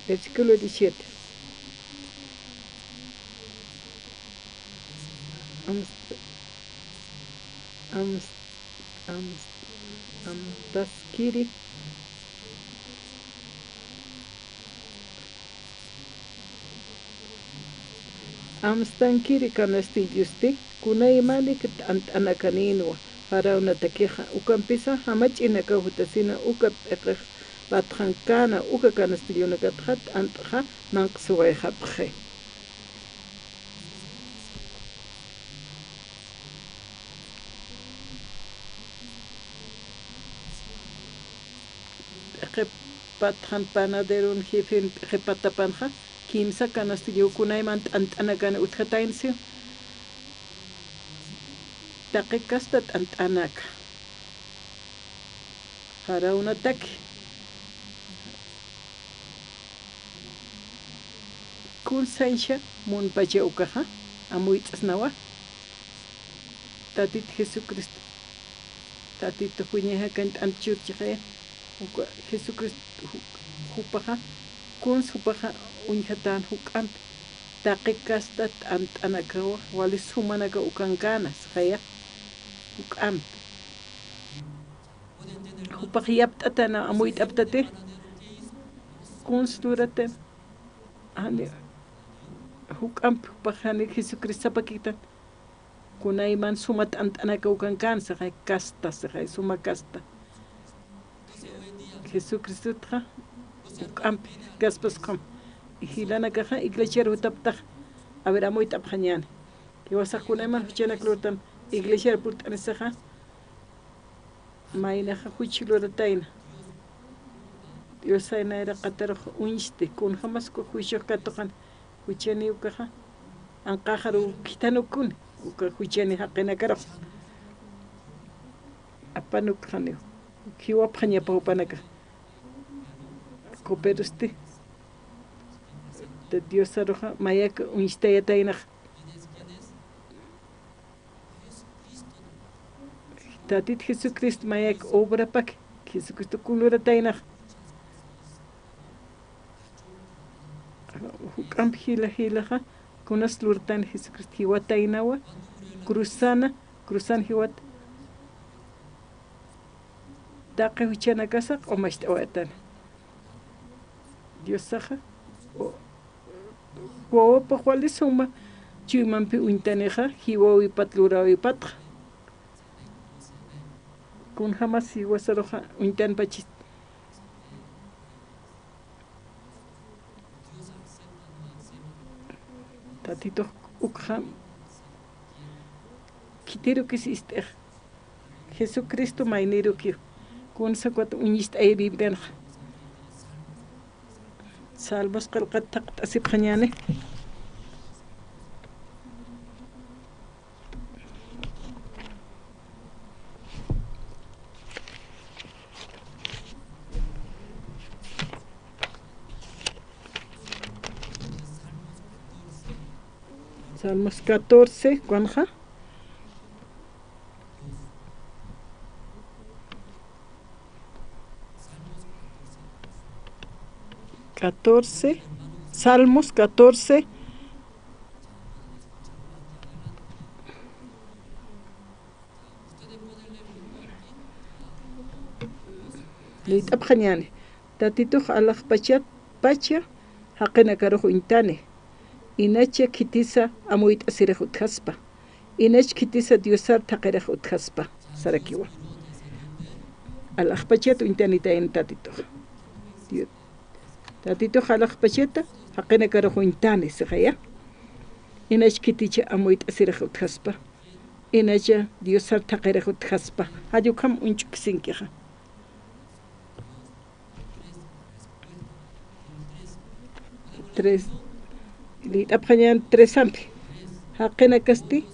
Versículo diecisiete. Am-, am-, am-, amtaskiri, amstankiri kanastillusti, kunaymanik t'ant'anakanïnwa faraonatakixa, ukampisa jamach'inakaw jutasina uka p'iqix patxankana, uka kanastillunakatxa t'ant'xa manq'siwayxapxi. P'iqi patxan panaderon jefin p'iqi patapanxa, kimsa kanastilluw kunayman t'ant'anakana utjatayna siw. Taqi kasta t'ant'anaka. Faraonataki. Kun sañsa munpacha ukaxa, amuyt'asnawa. Tatit Jesucristo. Tatitux wiñay jakañ t'ant churchixaya. Uka Jesucristo ju-, jupaxa, kuns jupaxa uñjatän juk'ampi. Taqi kasta t'ant'anakawa, wali sumanaka ukankana, sixaya. Juk'ampi. Jupax yapt'atana amuyt'aptati. Kuns luratan. Jani, juk'ampi jupax jani Jesucristo sapakitan. Kunayman suma t'ant'anaka ukankän, sixay kasta, sixay suma kasta. Jesucristotxa, juk'ampi, kaspas ukham. Jilanakaxa, iglesiar jutaptax. A ver, amuyt'apxañäni. Jiwasax kunayman juchanak lurtan, iglesiar purt'anisaxa. Maynaxa juch luratayna. Diosay nayraqatarux uñsti, kunjamas uka juiciux katuqan, juchaniw ukaxa, anqaxaruw khithanukuni, uka juchani jaqinakarux. Apanukxaniw, jiwapxañapa jupanaka. Coperosti, Diosaruxa, mayak uñstayataynax. Tatit Jesucristo mayak obrapak, Jesucristo kun lurataynax. Juk'amp jila jilaxa, kunas lurtan Jesucristo jiwataynawa, cruzana, cruzan jiwat. Taqi juchanakasa q'umacht'awaytan. Diosaxa, o, wawapax wali suma chuymampi uñtanixa, jiwawipat lurawipatxa. Kunjamas jiwasaruxa uñtanpachis. Tatitux ukxa khitirukis ist'ix. Jesucristo maynirukiw. Kunsa ukat uñist'ay Biblianxa. Salmos qillqat thaqt'asipxañäni. Salmos catorce, ¿cuánxa? Catorce, Salmos catorce. Liyt'apxañäni. Tatitux alaxpachat pacha jaqinakarux uñtani. Inacha khitisa amuyt'asirix utjaspa. Inach khitisa Diosar thaqirix utjaspa. Sarakiwa. Alaxpachat uñtanitayna Tatitux. Dio-, Tatitux alaxpachata jaqinakarux uñtani, sixaya. Inach khiticha amuyt'asirix utjaspa. Inacha Diosar thaqirix utjaspa. Jall ukham uñch'ukisinkixa. Tres. Liyt'apxañän tresampi. Jaqinakasti,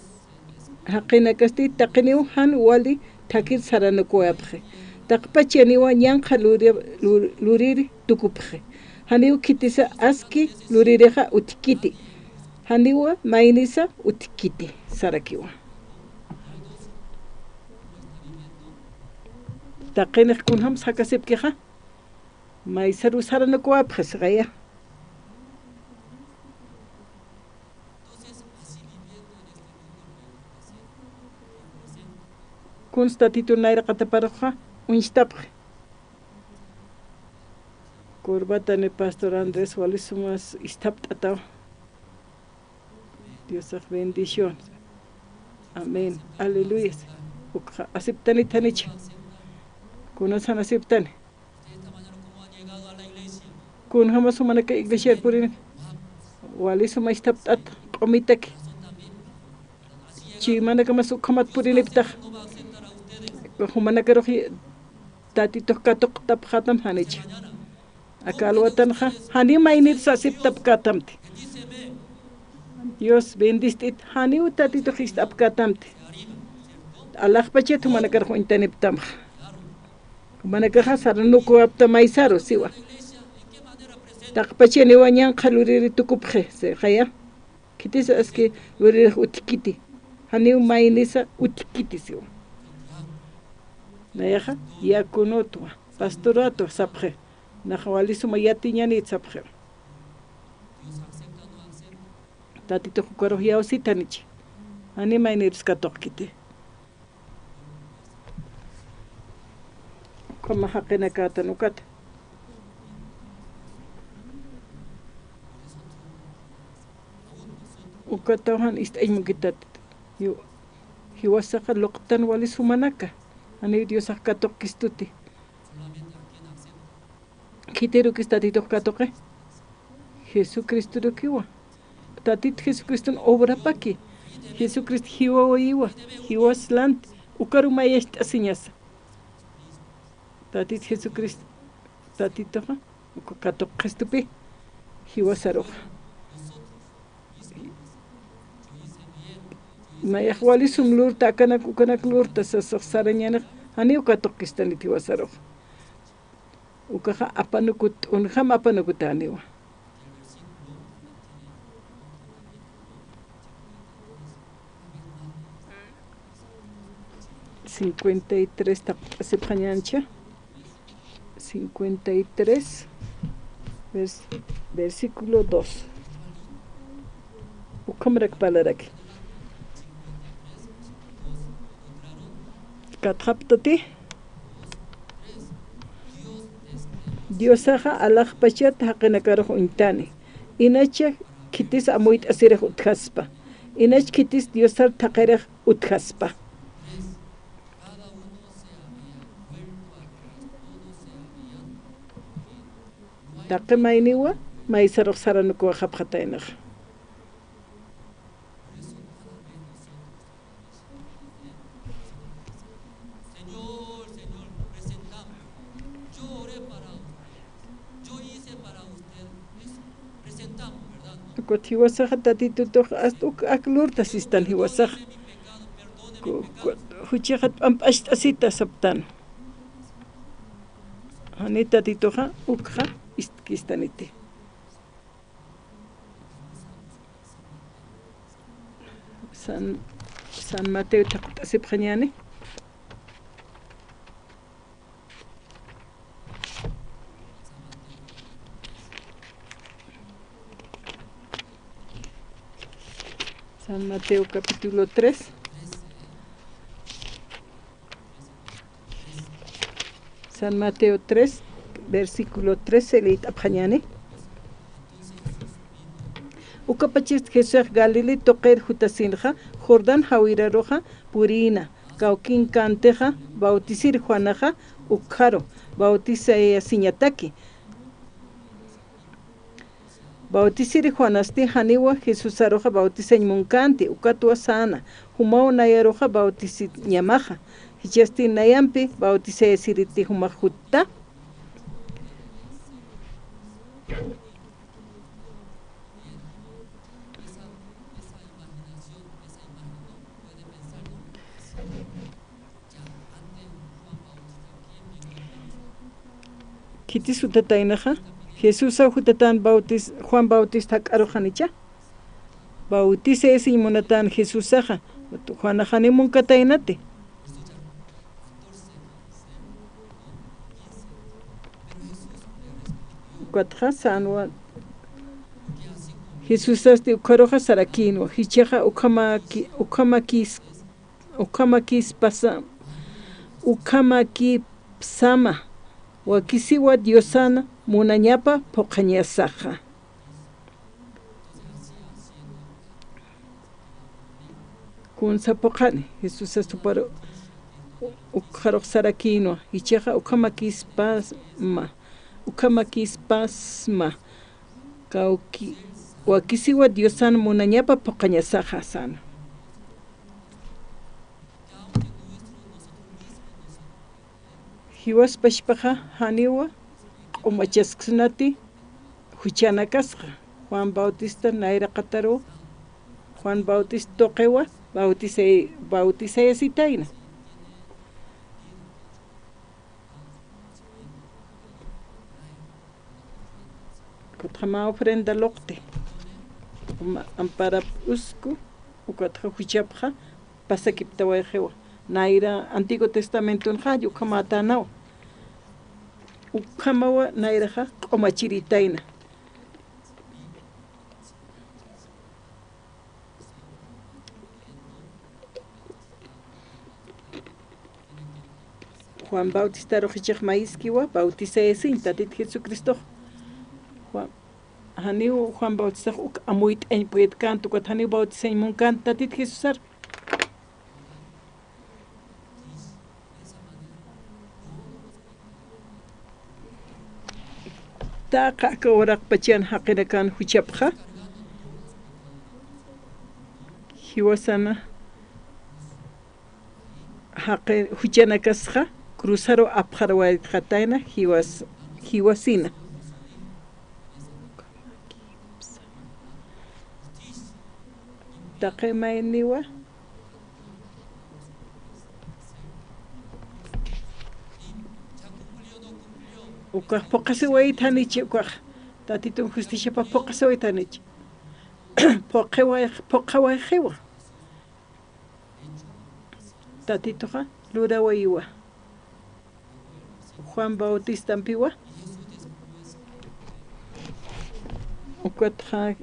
jaqinakasti taqiniw jan wali thakir saranukuwayapxi. Taqpach yaniwa ñanqha luri-, lur-, luriri tukupxi. Janiw khitisa aski luririxa utjkiti. Janiwa maynisa utjkiti, sarakiwa. Taqinix kunjams jakasipkixa, maysaruw saranukuwapxi sixaya. Kuns Tatitur nayraqataparuxa uñstapxi. Curvatani Pastor Andrés wali sumas isthapt'ataw. Diosax bendición. Amén. Aleluya. Ukxa aceptanit janicha. Kunas jan aceptani. Kunjamas jumanaka iglesiar purini. Wali suma isthapt'at q'umitaki. Chuymanakamas ukhamat puriniptax. Jumanakarux Tatitux katuqtapxätam janicha. Aka alwatanxa janiw maynirsa aceptapkätamti. Dios bendist'it, janiw Tatitux ist'apkätamti. Alaxpachat jumanakarux uñtaniptamxa. Jumanakaxa saranukuwapta maysaru siwa. Taqpachaniwa ñanqha luriri tukupxi sixaya. Khitis aski luririx utjkiti. Janiw maynisa utjkiti siwa. Nayaxa yakunutwa, pastoratwa sapxi. Naxa wali suma yatiñanit sapxi. Tatitux ukarux iyawsitanichi. Janiw mayniris katuqkiti. Ukhama jaqinakätan ukata. Ukataw jan ist'añ mukitat. Yu-, jiwasaxa luqtan wali sumanaka. Janiw Diosax katuqkistuti. Khitirukis Tatitux katuqi. Jesucristorukiwa. Tatit Jesucriston obrapaki. Jesucristo jiwawayiwa. Jiwas lanti. Ukaru mayacht'asiñasa. Tatit Jesucristo. Tatituxa. Uka katuqxistupi. Jiwasaruxa. Nayax wali sum lurta, akanak, ukanak lurta, sasax sarañanix. Janiw katuqkistanit jiwasaruxa. Ukaxa apanukut, t'unjam apanukutäniwa. Cincuenta y tres taqt'asipxañäncha. Cincuenta y tres, vers-, versículo dos. Ukhamarak parlaraki. Katxaptati. Diosaxa alaxpachat jaqinakarux uñtani. Inacha khitis amuyt'asirix utjaspa. Inach khitis Diosar thaqirix utjaspa. Taqi mayniwa, maysarux saranukuwaxapxataynaxa. Ukat jiwasaxa Tatitutux hasta uk ak lurta sistan jiwasaxa. Ku-, ku-, juchaxa t'amp'acht'asita saptan. Jani Tatituxa ukxa ist'kistaniti. San, San Mateo taqt'asipxañäni. San Mateo capítulo tres. San Mateo tres, versículo trece, liyt'apxañäni. Ukapachist Jesusax Galilea tuqir jutasinxa, Jordán jawiraruxa purïna, kawkinkantixa, bautisir Juanaxa ukkharu, bautisayasiñataki. Bautisir Juanasti janiwa Jesusaruxa bautisañ munkänti, ukatwa säna, jumaw nayaruxa bautisiñamaxa, jichhasti nayampi bautisayasiriti jumax jutta. Khitis jutataynaxa, Jesusaw jutatän bautis-, Juan Bautista jak'aruxanicha. Bautisayasiñ munatän Jesusaxa, Juanax janiw munkataynati. Ukatxa sänwa, Jesusasti ukkharuxa sarakïnwa, jichhaxa ukhamaki-, ukhamakis-, ukhamakïspasa, Ukhamakipsama, wakisiwa Diosan munañapa phuqhañasaxa. Kunsa phuqhani, Jesusas juparu ukxarux sarakïnwa, jichhaxa ukhamakispasma, ukhamakispasma, kawki-, wakisiwa Diosan munañapa phuqhañasaxa, sän. Jiwas pachpaxa janiwa q'umachasksnati juchanakasxa, Juan Bautista nayraqataru, Juan Bautista tuqiwa bautisay-, bautisayasitayna. Ukatxa mä ofrenda luqti, mä amparap usku, ukatxa juchapxa pasakiptawayxiwa. Nayra Antiguo Testamentonxa ukhamatänawa. Ukhamawa nayraxa q'umachiritayna. Juan Bautistaruxichix mayiskiwa, bautisayasiñ Tatit Jesucristox. Juan, janiw Juan Bautistax uk amuyt'añ puytkänti, ukat janiw bautisañ munkänti Tatit Jesusar. Taqi aka uraqpachan jaqinakan juchapxa, jiwasana jaqi-, juchanakasxa cruzaru apxarawaytxatayna jiwas-, jiwasina. Taqi mayniwa ukax phuqasiwaytanichi, ukax Tatitun justiciapax phuqasiwaytanichi. Phuqiway-, phuqawayxiwa. Tatituxa lurawayiwa. Juan Bautistampiwa. Ukatxa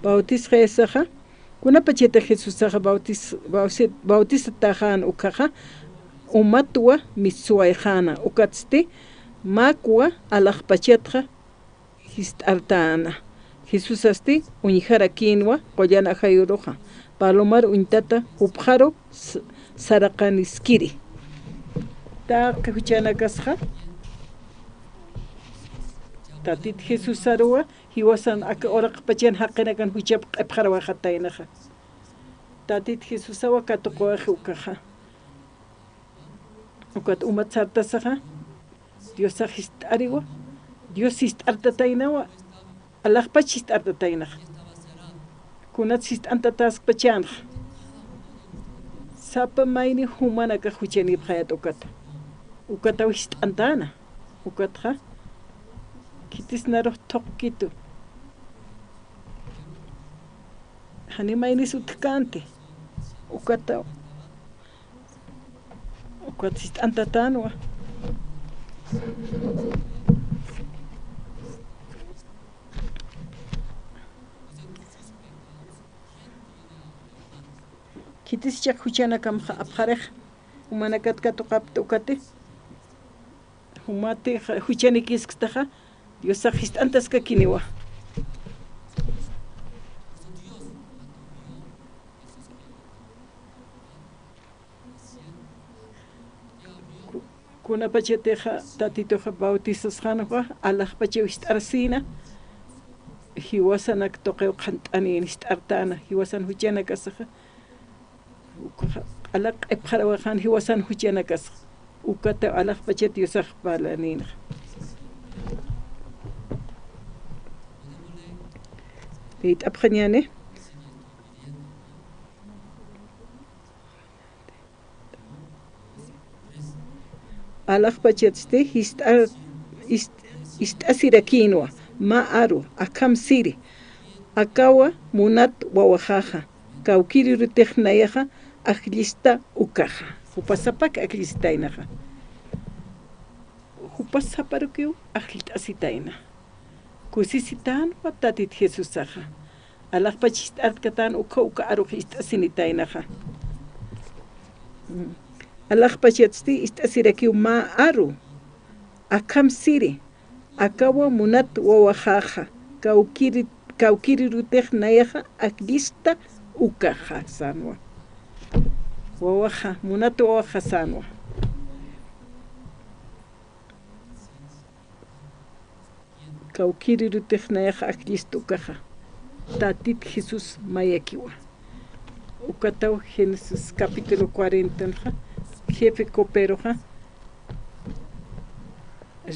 bautisxayasaxa, kunapachatix Jesusaxa bautis-, bausi-, bautisatäxän ukkhaxa, umatwa mitsuwayxäna, ukatsti mäkwa alaxpachatxa jist'artäna. Jesusasti uñjarakïnwa qullan ajayuruxa, palomar uñtata jupxaru s-, saraqaniskiri. Taqi juchanakasxa, Tatit Jesusaruwa jiwasan aka uraqpachan jaqinakan juchap q'ipxarawayxataynaxa. Tatit Jesusawa katuqawayxi ukkhaxa. Ukat umat sartasaxa, Diosax jist'ariwa, Dios jist'artataynawa, alaxpach jist'artataynaxa. Kunat jist'antatäskpachänxa. Sapa mayni jumanakax juchanipxayät ukata. Ukataw jist'antäna. Ukatxa, khitis narux thuqkitu. Jani maynis utjkänti. Ukataw. Ukat jist'antatänwa. Khitis jichhax juchanakamxa apxarix, jumanakat katuqapta ukati. Jumati ja-, juchanikïsktaxa, Diosax jist'antaskakiniwa. Ku-, kunapachatixa Tatituxa bautisasxänxa, alaxpachaw jist'arsïna, jiwasanak tuqiw qhant'anïn jist'artäna, jiwasan juchanakasaxa, ukaxa, q'ala q'ipxarawayxän jiwasan juchanakasaxa, ukataw alaxpachat Diosax parlanïnxa. Liyt'apxañäni. Alaxpachatsti jist'a-, jist-, jist'asirakïnwa, mä aru, akham siri, akawa munat wawaxaxa, kawkïrirutix nayaxa ajllista ukaxa. Jupasapak ajllistaynaxa. Jupasaparukiw ajllt'asitayna. Kusisitänwa Tatit Jesusaxa. Alaxpach jist'artkatän uka, uka arux jist'asinitaynaxa. Mm. Alaxpachatsti ist'asirakiw mä aru. Akham siri, akawa munat wawaxaxa, kawkiri, kawkirirutix nayaxa ak llista ukaxa sänwa. Wawaxa, munat wawaxa sänwa. Kawkirirutix nayaxa ak llista ukaxa, Tatit Jesús mayakiwa. Ukataw Génesis capítulo cuarenta nxa, jefe coperoxa,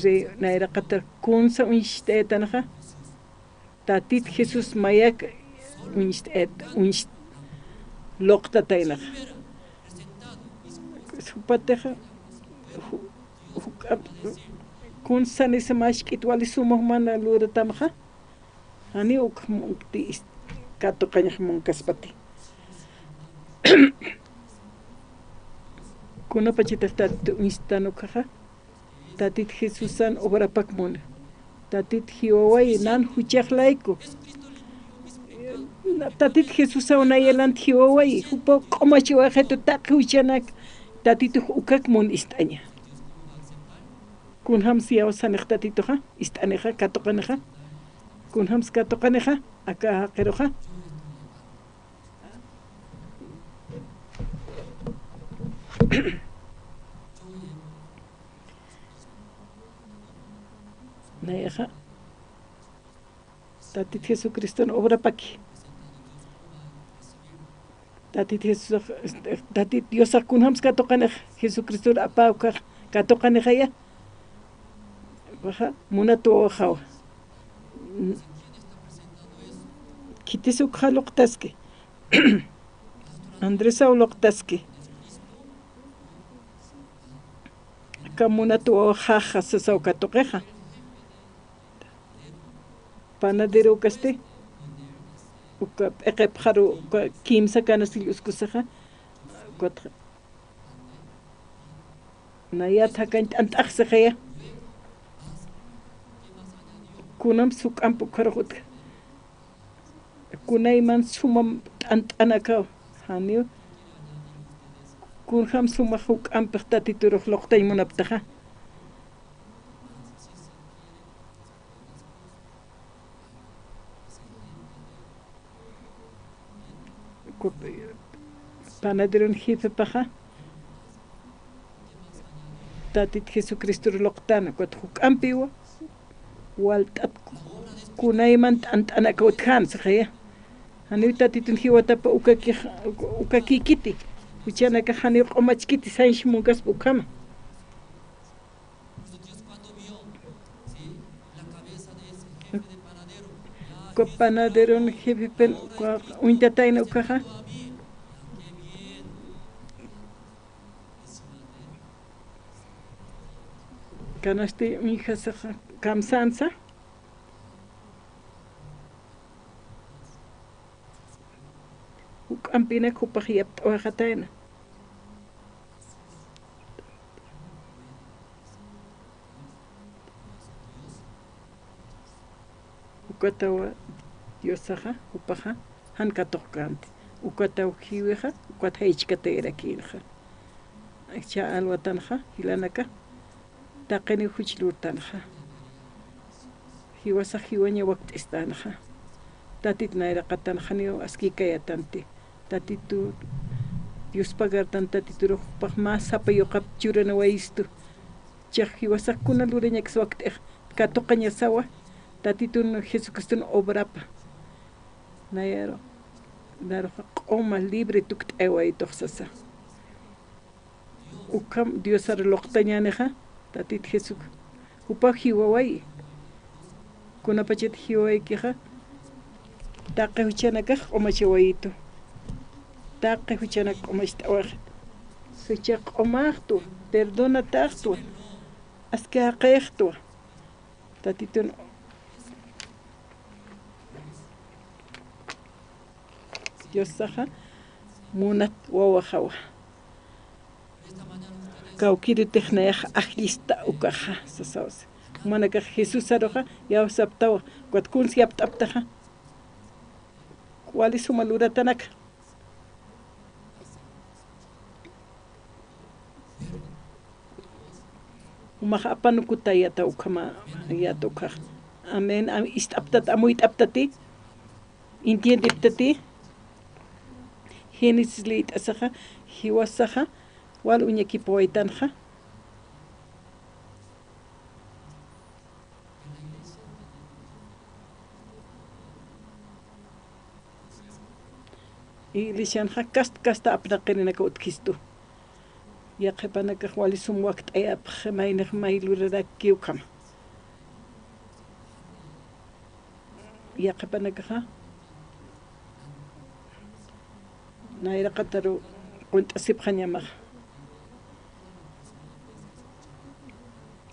rey nayraqatar kunsa uñst'ayatanxa, Tatit Jesús mayak uñst'ayat, uñst-, luqtataynaxa. Jupatixa, ju-, juk'amp-, kunsa nisa mask'it wali suma jumana luratamxa, janiw uk munkti is-, katuqañax munkaspati. Kunapachatix Tatit uñst'an ukaxa, Tatit Jesusan obrapak muni. Tatit jiwawayi, nan juchax layku. Na-, Tatit Jesusaw nayalanti jiwawayi, jupaw q'umachiwayitu taqi juchanak, Tatitux ukak mun ist'aña. Kunjams iyawsanix Tatituxa, ist'anixa, katuqanixa. Kunjams katuqanixa, aka jaqiruxa. Nayaxa, Tatit Jesucriston obrapaki. Tatit Jesús, Tatit Diosax kunjams katuqanix, Jesucristor apäwkax katuqanixaya. Waxa, munat wawaxawa. Khitis ukxa luqtaski. Andresaw luqtaski. Aka munat wawaxaxa sasaw katuqixa. Panadero ukasti. Uka p'iqipxaru, uka kimsa canastillo uskusixa. Ukatxa. Nayat jakañ t'ant'axsixaya. Kunjams juk'amp ukharux utja. Kunayman suma t'ant'anakaw, janiw. Kunjam suma juk'ampix Tatiturux luqtañ munaptaxa. Panaderon jefepaxa, Tatit Jesucristor luqtana, ukat juk'ampiwa, walt'at kunayman t'ant'anaka utjan, sixaya. Janiw Tatitun jiwatapa ukakix, ukakïkiti, juchanakax janiw q'umachkiti, sañs munkaspa ukhama. Uka panaderon jefepan uka uñtatayna ukaxa. Canastillo uñjasaxa kamsansa. Juk'ampinak jupax yapt'awayxatayna. Ukatawa Diosaxa, jupaxa, jan katuqkänti. Ukataw jiwixa, ukat jaychkatayarakïnxa. Jichha alwatanxa, jilanaka, taqiniw juch lurtanxa. Jiwasax jiwaña wakt'istanxa. Tatit nayraqatanxaniw askïkayatanti. Tatitu, Diospa cartan Tatiturux jupax mä sapa yuqap churanawayistu. Jichhax jiwasax kuna lurañakas wakt'ix, katuqañasawa, Tatitun Jesucriston obrapa. Nayaru, naruxa q'uma libre tukt'ayawaytux sasa. Ukham Diosar luqtañänixa, Tatit Jesuc, jupaw jiwawayi. Kunapachat jiwawaykixa, taqi juchanakax q'umachawayitu. Taqi juchanak q'umacht'awaxit. Jucha q'umaxtwa, perdonataxtwa, aski jaqïxtwa. Tatitun Diosaxa munat wawaxawa. Kawkïritix nayax ajllista ukaxa, sasawsi. Jumanakax Jesusaruxa iyawsaptawa, ukat kuns yapt'aptaxa. Wali suma luratanaka. Jumax apanukutayata ukhama, yata ukhax. Amén. Am, ist'aptat, amuyt'aptati. Entiendiptati. Génesis liyt'asaxa, jiwasaxa, wal uñakipawaytanxa. Iglesianxa kasta, kasta apnaqirinaka utjistu. Yaqhipanakax wali sum wakt'ayapx, maynix may luraraki ukhama. Yaqhipanakaxa nayraqataru qunt'asipxañamaxa.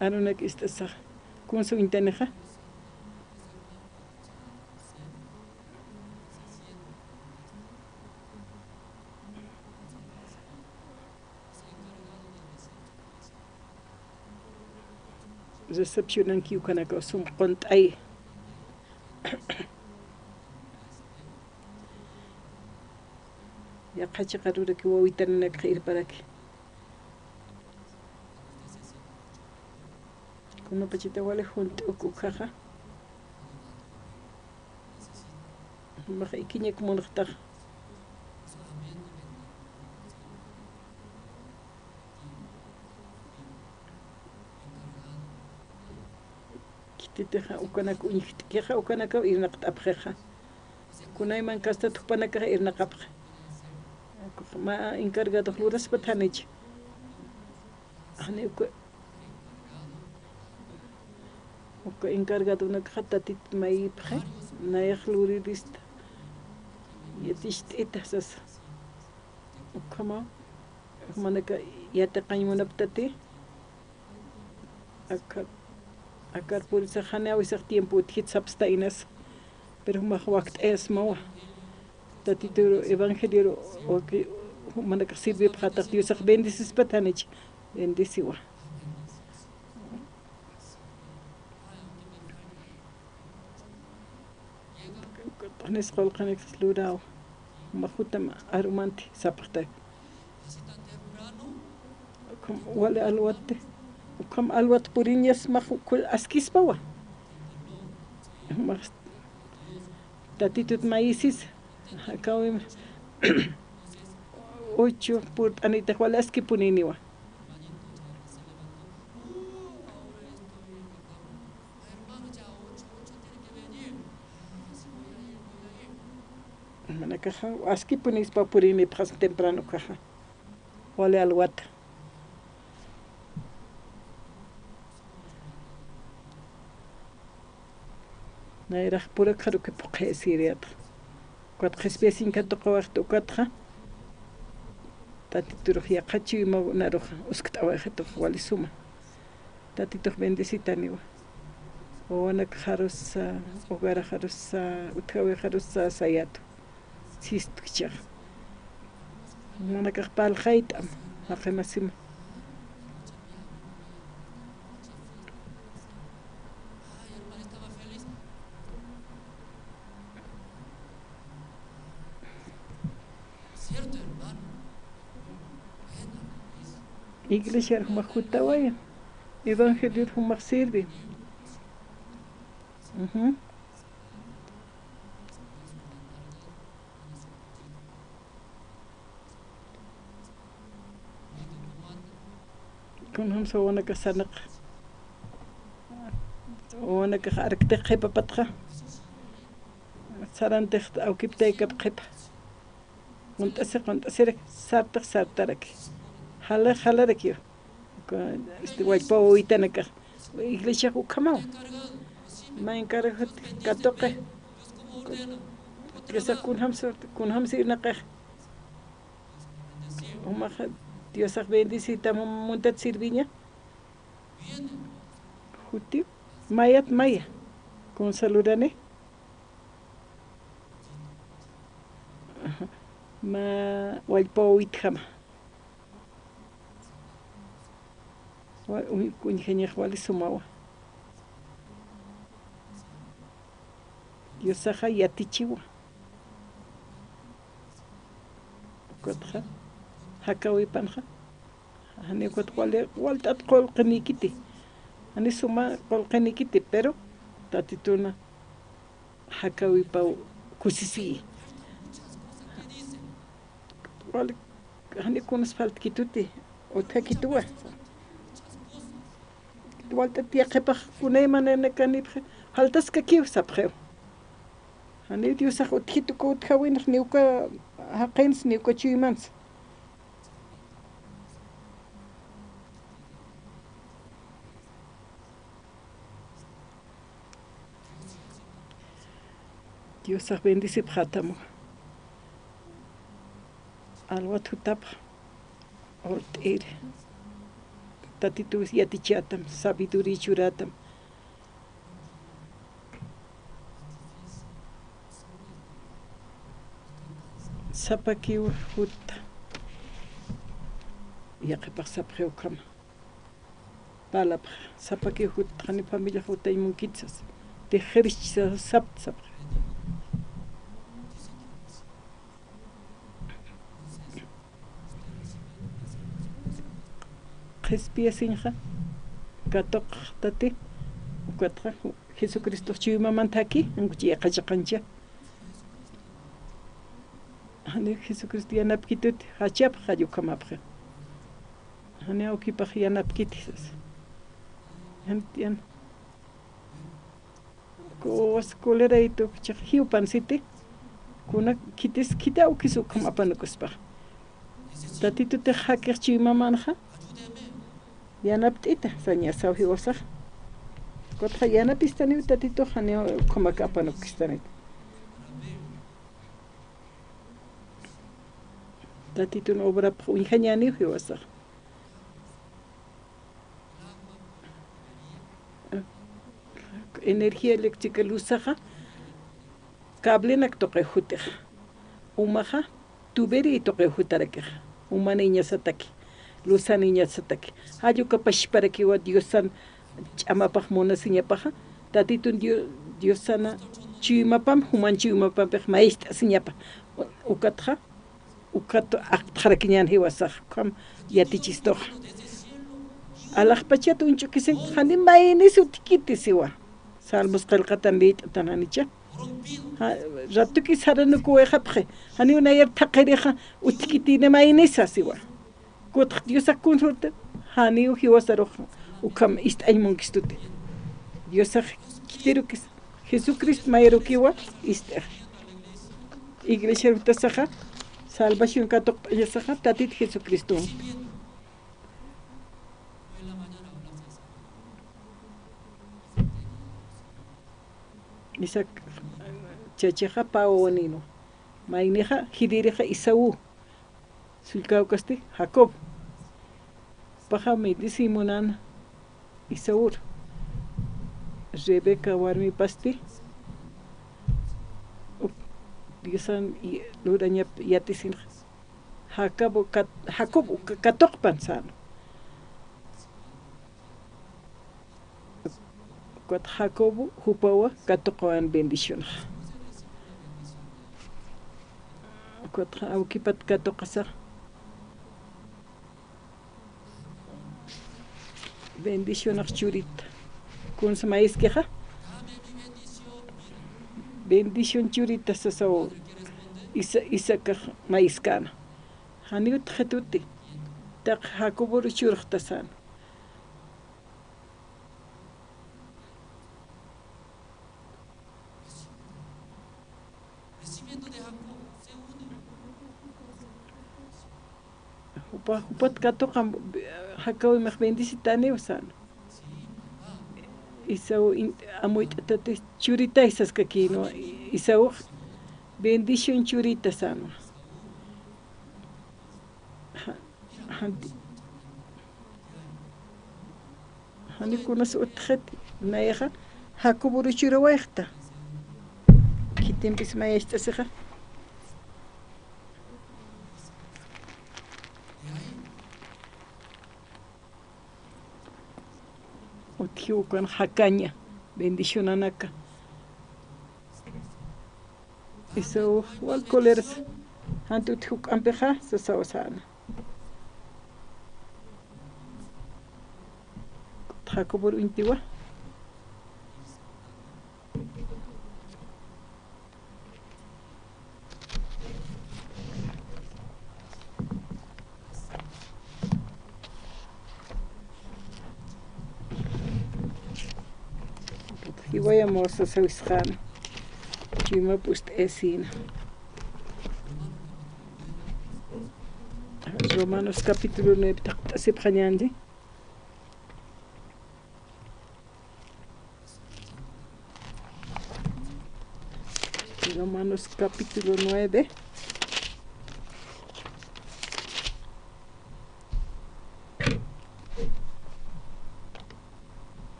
Arunak ist'asaxa. Kunsa uñtanixa. Recepcionanki ukanaka sum qunt'ay. Yaqha chiqaruraki wawitaninakxa irparaki. Kunapachita wali junt'uk ukhaxa. Jumax ikiñak munxtax. Khititixa ukanak uñjt'kixa ukanakaw irnaqt'apxixa. Kunayman kastat jupanakax irnaqapxi. Mä encargadox luraspat janich. Jani uka, uka encargadonakxa Tatit mayipxi, nayax lurirista. Yaticht'ita sasa. Ukhama, jumanaka yatiqañ munaptati. Aka, akar purisax janiw isax tiempo utjit sapsta inas. Pero jumax wakt'ayasmawa. Tatituru evangelioru waki, jumanakax sirvipxatax Diosax bendecispat janich. Bendeciwa. Tanis qulqanik luraw. Majutam arumanti sapxta. Ukham wali alwatti. Ukham alwat puriñas max ukhul askispawa. Max Tatitut mayisis. Akawim ocho purt'anitix wali askipuniniwa. Manakaxa askipunispa purinipxas temprano kaxa. Wali alwata. Nayrax purakxaruki phuqhi Siriata. Ukat qhispiyasiñ katuqawaxta ukatxa. Tatiturux yaqhachiw ima narux uskt'awayxitux wali suma. Tatitux bendecitaniwa. Wawanakxarusa, hogarxarusa, utjawixarusa sayatu. Sistkchax. Manakax parlxayt'am, jaqimasima. Iglesiar jumax jutawaya, evangelior jumax sirvi. Ujú. Kunjamsa wawanakax sarnaq, wawanakax arktix qhipapatxa, sarantix awkiptaykap qhipa. Qunt'asi, qunt'asirak, sartix, sartaraki. Jala, jalarakiw. Este, wallpa wawitanakax. Iglesiax ukhamaw. Mä encargado katuqi. Diosax kunjamsa, kunjamsa irnaqix. Jumaxa, Diosax bendecita, muntat sirviña. Juti, mayat maya. Kunsa lurani. Mä wallpa wawitjama. Wa-, uy-, uñjañax wali sumawa. Diosaxa yatichiwa. Ukatxa, jakawipanxa. Jani ukat wali, walt'at qullqinikiti. Jani suma qullqinikiti, pero Tatituna jakäwipaw kusisiyi. Wal, jani kunas faltkituti, utjakituwa. Walt'at yaqhipax kunaymananakanipxi, faltaskakiw sapxiw. Jani Diosax utjituku utjawinx, niwka jaqinsa, niwka chuymansa. Diosax bendecipxätam. Alwat jutapx, urt'ir. Tatituw yatichätam, sabiduría churätam. Sapakiw jutta. Yaqhipax sapxiw ukhama. Palabra, sapakiw jutta, jani familiax jutañ munkit sas. Tixirich sas, sapta, sapta. Qhispiyasiñxa katuqtati, ukatxa Jesucristox chuymaman thakhi, ankuchi yaqhachaqancha. Jani Jesucristo yanapkituti, jachapx jall ukhamapxi. Jani awkipax yanapkiti sas. Jan, jan. Kuwas kuleraytu, chiq jiwpan siti. Kuna khitis, khiti awkis ukham apanukuspax. Tatitutix jakix chuymamanxa. Yanapt'ita, sañasaw jiwasax. Kutxa yanapistaniw Tatitux, janiw ukhamak apanukistanit. Tatitun obrapx uñjañäniw jiwasax. Energía eléctrica luzaxa, cablenak tuqiw jutixa. Umaxa, tubería tuqiw jutarakixa. Uman iñasataki, luzan iñasataki. Jall uka pachparakiwa Diosan ch'amapax munasiñapaxa. Tatitun Dio-, Diosana chuymapam, juman chuymapampix mayacht'asiñapa. Ukatxa, ukat aptxarakiñän jiwasax, ukham yatichistuxa. Alaxpachat uñch'ukisin, jani maynis utjkiti siwa. Salmos qillqatan liyt'atan janicha. Ja, ratukis saranukuwayxapxi, janiw nayar thaqhirixa utjkitini maynisa siwa. Kutx Diosax kunsurta, janiw jiwasarux ukham ist'añ munkistuti. Diosax khitirukis, Jesucristo mayarukiwa ist'ix. Iglesiar jutasaxa, salvación katuqt'añasaxa, Tatit Jesucriston. Isaac, chachixa pä wawaninu. Maynixa, jilïrixa Esaú. Sullkawkasti Jacob. Paxa bendeciy munäna Esaur. Rebeca warmipasti. Diosan i-, lurañap yatisinxa. Jacob kat-, Jacob ka-, katuqpan säna. Ukat Jacobo jupawa katuqawan bendicionxa. Ukat awkipat katuqasax. Bendicionax churita. Kunsa mayiskixa. Bendición churita sasaw Isa-, Isaacx mayiskäna. Janiw utjxituti. Taq Jacoboru churxta säna. Jupa, jupat katuqam, Jacobimax bendecitaniw säna. Esaú in-, amuyt'atati churitay saskakïnwa, Esaúx bendición churita sänwa. Ja-, janti-, jani kunas utjxit, nayaxa Jacoboru churawayxta. Khitimpis mayacht'asixa. Utji ukan jakaña, bendicionanaka. Esaú wal coleras, janti utji juk'ampixa, sasaw säna. Jacobor uñtiwa. Jiwayamaw sasawisxäna, chuyma p'ust'ayasïna. Romanos capítulo nueve taqt'asipxañäni. Romanos capítulo nueve.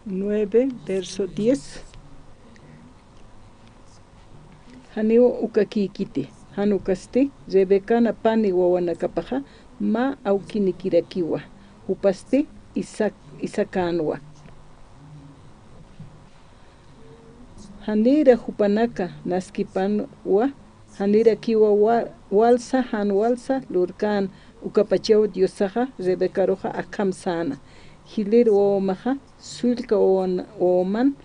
Nueve, verso diez. Janiw ukakïkiti, jan ukasti Rebecan pani wawanakapaxa mä awkinikirakiwa, jupasti Isaac, Isaacänwa. Janïra jupanaka naskipanwa, janïrakiwa wa-, walsa, jan walsa lurkän, ukapachaw Diosaxa Rebecaruxa akham säna. Jilïr wawamaxa sullka wawan-, wawaman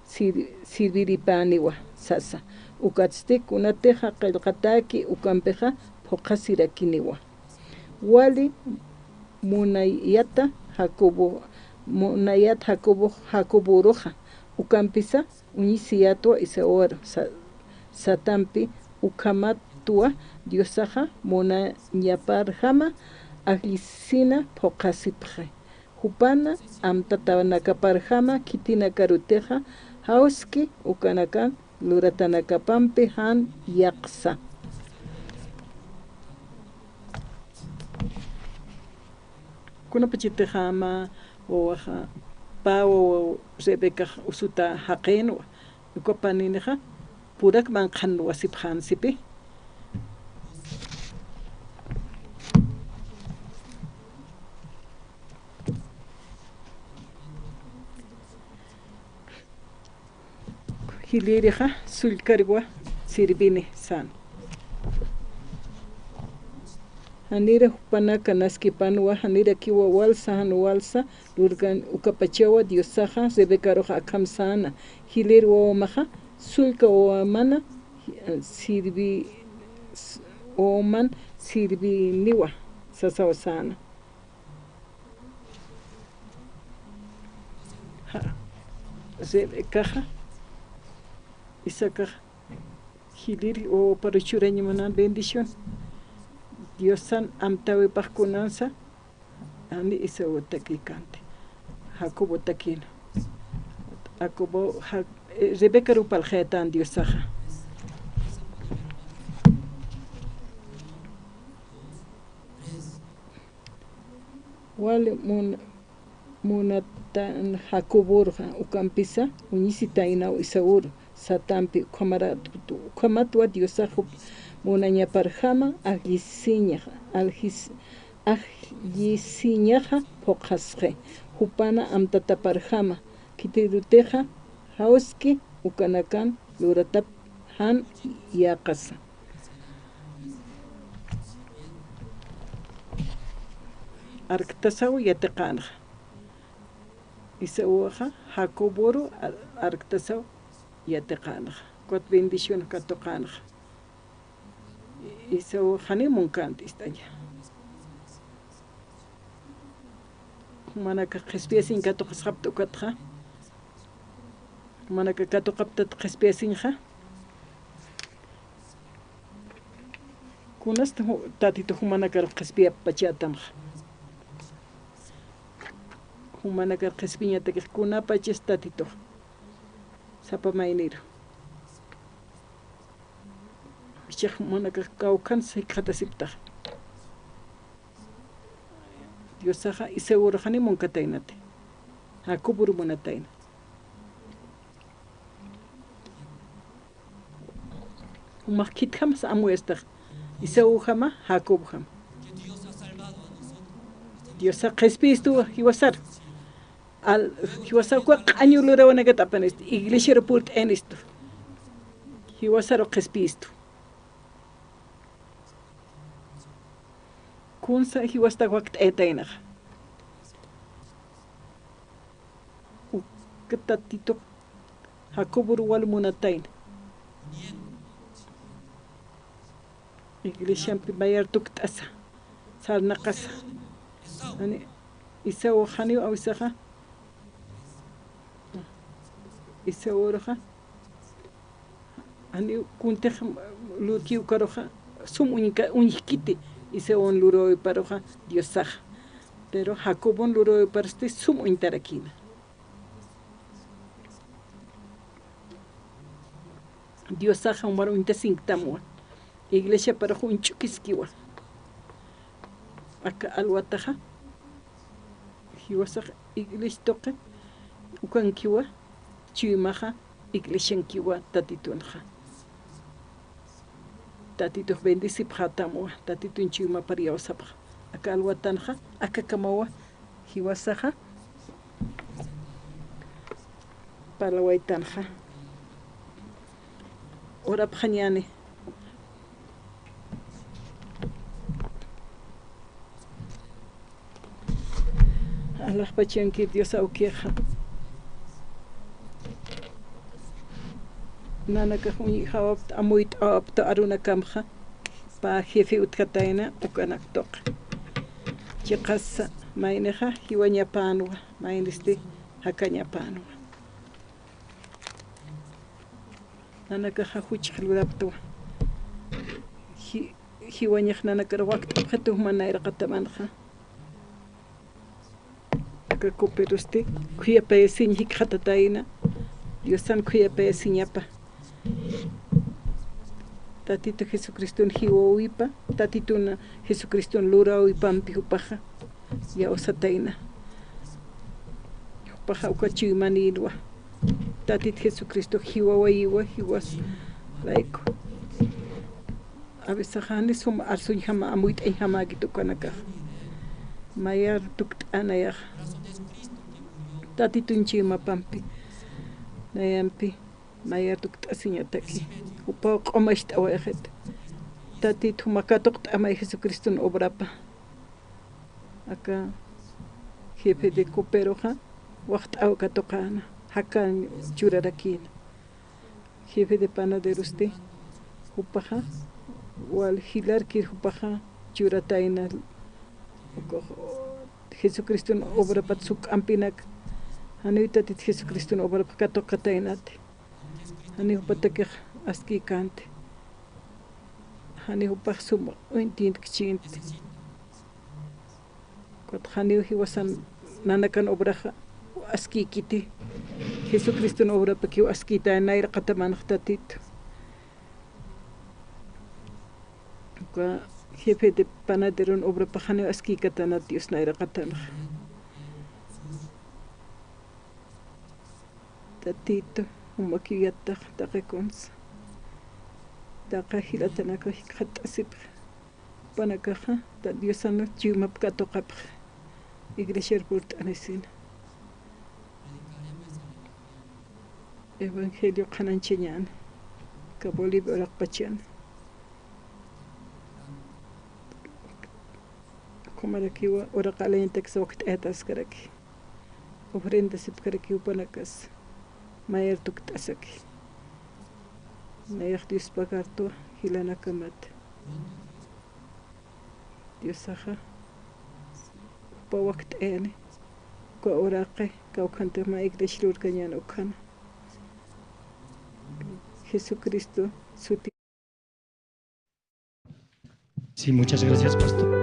sir-, sirviripäniwa sasa. Ukatsti kunatixa qillqatäki ukampixa phuqhasirakiniwa. Wali munayata Jacobo, munayat Jacobo, Jacoboruxa, ukampisa uñisiyatwa Esaúru, sa-, satampi ukhamatwa Diosaxa munañaparjama ajllisina phuqhasipxi. Jupana amtatanakaparjama khitinakarutixa jawski ukanakan luratanakapampi jan yaqsa. Kunapachatixa mä wawaxa, pä wawaw Rebecax usuta jaqïnwa, uka paninixa purak manqhan wasipxän sipi. Jilïrixa sullkarwa sirvini sän. Janïra jupanaka naskipanwa, janïrakiwa walsa, jan walsa lurkän, ukapachawa Diosaxa Rebecaruxa akham säna. Jilïr wawamaxa sullka wawamana sirvi-, wawaman sirviniwa sasaw säna. Ja, Rebecaxa, Isaacaxa, jilïr wawaparu churañ munan bendición. Diosan amtäwipax kunansa, jani Esaú takïkänti. Jacobo takïna. Jacobo, Ja-, eh, Rebecaruw parlxayatän Diosaxa. Wali mun-, munatan Jacoborxa, ukampisa uñisitaynaw Esaúru, satampi ukhamara-, ukhamatwa Diosax jup munañaparjama ajllisiñaxa, aljis-, ajllisiñaxa phuqhasxi, jupana amtataparjama, khitirutixa jawski ukanakan luratap jan yäqasa. Arktasaw yatiqänxa. Esaúxa Jacoboru ar-, arktasaw yatiqänxa. Ukat bendición katuqänxa. Esaú janiw munkänti ist'aña. Jumanakax qhispiyasiñ katuqasxapta ukatxa. Jumanakax katuqaptat qhispiyasiñxa. Kunasti ju-, Tatitux jumanakar qhispiyapachätamxa. Jumanakar qhispiñatakix kunapachas Tatitux. Sapa mayniru. Jichhax jumanakax kawkhan jikxatasiptax. Diosaxa Esaúru janiw munkataynati. Jacobor munatayna. Jumax khitjamas amuyästax. Esaújama, Jacobjama. Diosax qhispiyistuwa jiwasar. Al, jiwasa uka q'añu lurawanakata apanistu, iglesiaru purt'ayanistu. Jiwasaru qhispistu. Kunsa jiwastak wakt'ayataynaxa. Uka Tatitux Jacobor wal munatayna. Iglesiampi mayar tukt'asa, sarnaqasa. Jani Esaú janiw awisaxa. Esaú uruxa. Janiw kuntix lurki ukaruxa sum uñka, uñjkiti Esaún luräwiparuxa Diosaxa. Pero Jacobon luräwiparusti sum uñtarakïna. Diosaxa jumar uñtasinktamwa. Iglesiaparux uñch'ukiskiwa. Aka alwataxa jiwasax iglesia tuqi ukankiwa, chuymaxa iglesiankiwa Tatitunxa. Tatitux bendecipxätamwa, Tatitun chuymapar iyawsapxa. Aka alwatanxa akakamawa, jiwasaxa parlawaytanxa. Urapxañäni. Alaxpachankir Dios awkixa. Nanakax uñjawapta, amuyt'awapta arunakamxa. Pä jefe utjatayna ukanak tuqi. Chiqasa maynixa jiwañapänwa, maynisti jakañapänwa. Nanakaxa juchx luraptwa. Ji-, jiwañax nanakar wakt'apxitu juman nayraqatamanxa. Aka cooperosti khuyapayasiñ jikxatatayna, Diosan khuyapayasiñapa. Tatitu Jesucriston jiwäwipa, Tatitun Jesucriston luräwipampi jupaxa iyawsatayna. Jupaxa uka chuymanïnwa. Tatit Jesucristo jiwawayiwa, jiwas layku. A veces jani sum arsuñjama, amuyt'añjamäkit ukanakax. Mayar tukt'änayaxa. Tatitun chuymapampi. Nayampi mayar tukt'asiñataki. Jupaw q'umacht'awayxit. Tatit juma katuqt'amay Jesucriston obrapa. Aka jefe de cooperoxa waxt'aw katuqäna, jakan churarakïna. Jefe de panaderosti, jupaxa, wal jilarkir jupaxa churatayna, Jesucriston obrapat suk'ampinak, janiw Tatit Jesucriston obrap katuqataynati, janiw jupatakix askïkänti, janiw jupax sum uñt'intkchïnti. Ukat janiw jiwasan nanakan obraxa askïkiti, Jesucriston obrapakiw askïtay nayraqatamanx Tatitu. Uka jefe de panaderon obrapax janiw askïkatanat Dios nayraqatanxa. Tatitu, jumakiw yattax taqi kunsa. Taqa jilatanakax jikxatt'asipxi. Jupanakaxa, ta Diosan chuymap katuqapxi. Iglesiar purt'anisina. Evangelio qhanañchañäni. Aka Bolivia uraqpachana. Ukhamarakiwa uraqa alayañataksa wakt'ayataskaraki. Ofrendasipkaraki jupanakas. Mayar tukt'asaki. Nayax Dios pagartwa jilanakamata. Diosaxa jupa wakt'ayani. Uka uraqi kawkhantix mä iglesia lurkañäni ukhana. Jesucristo suti. Sí, muchas gracias, pastor.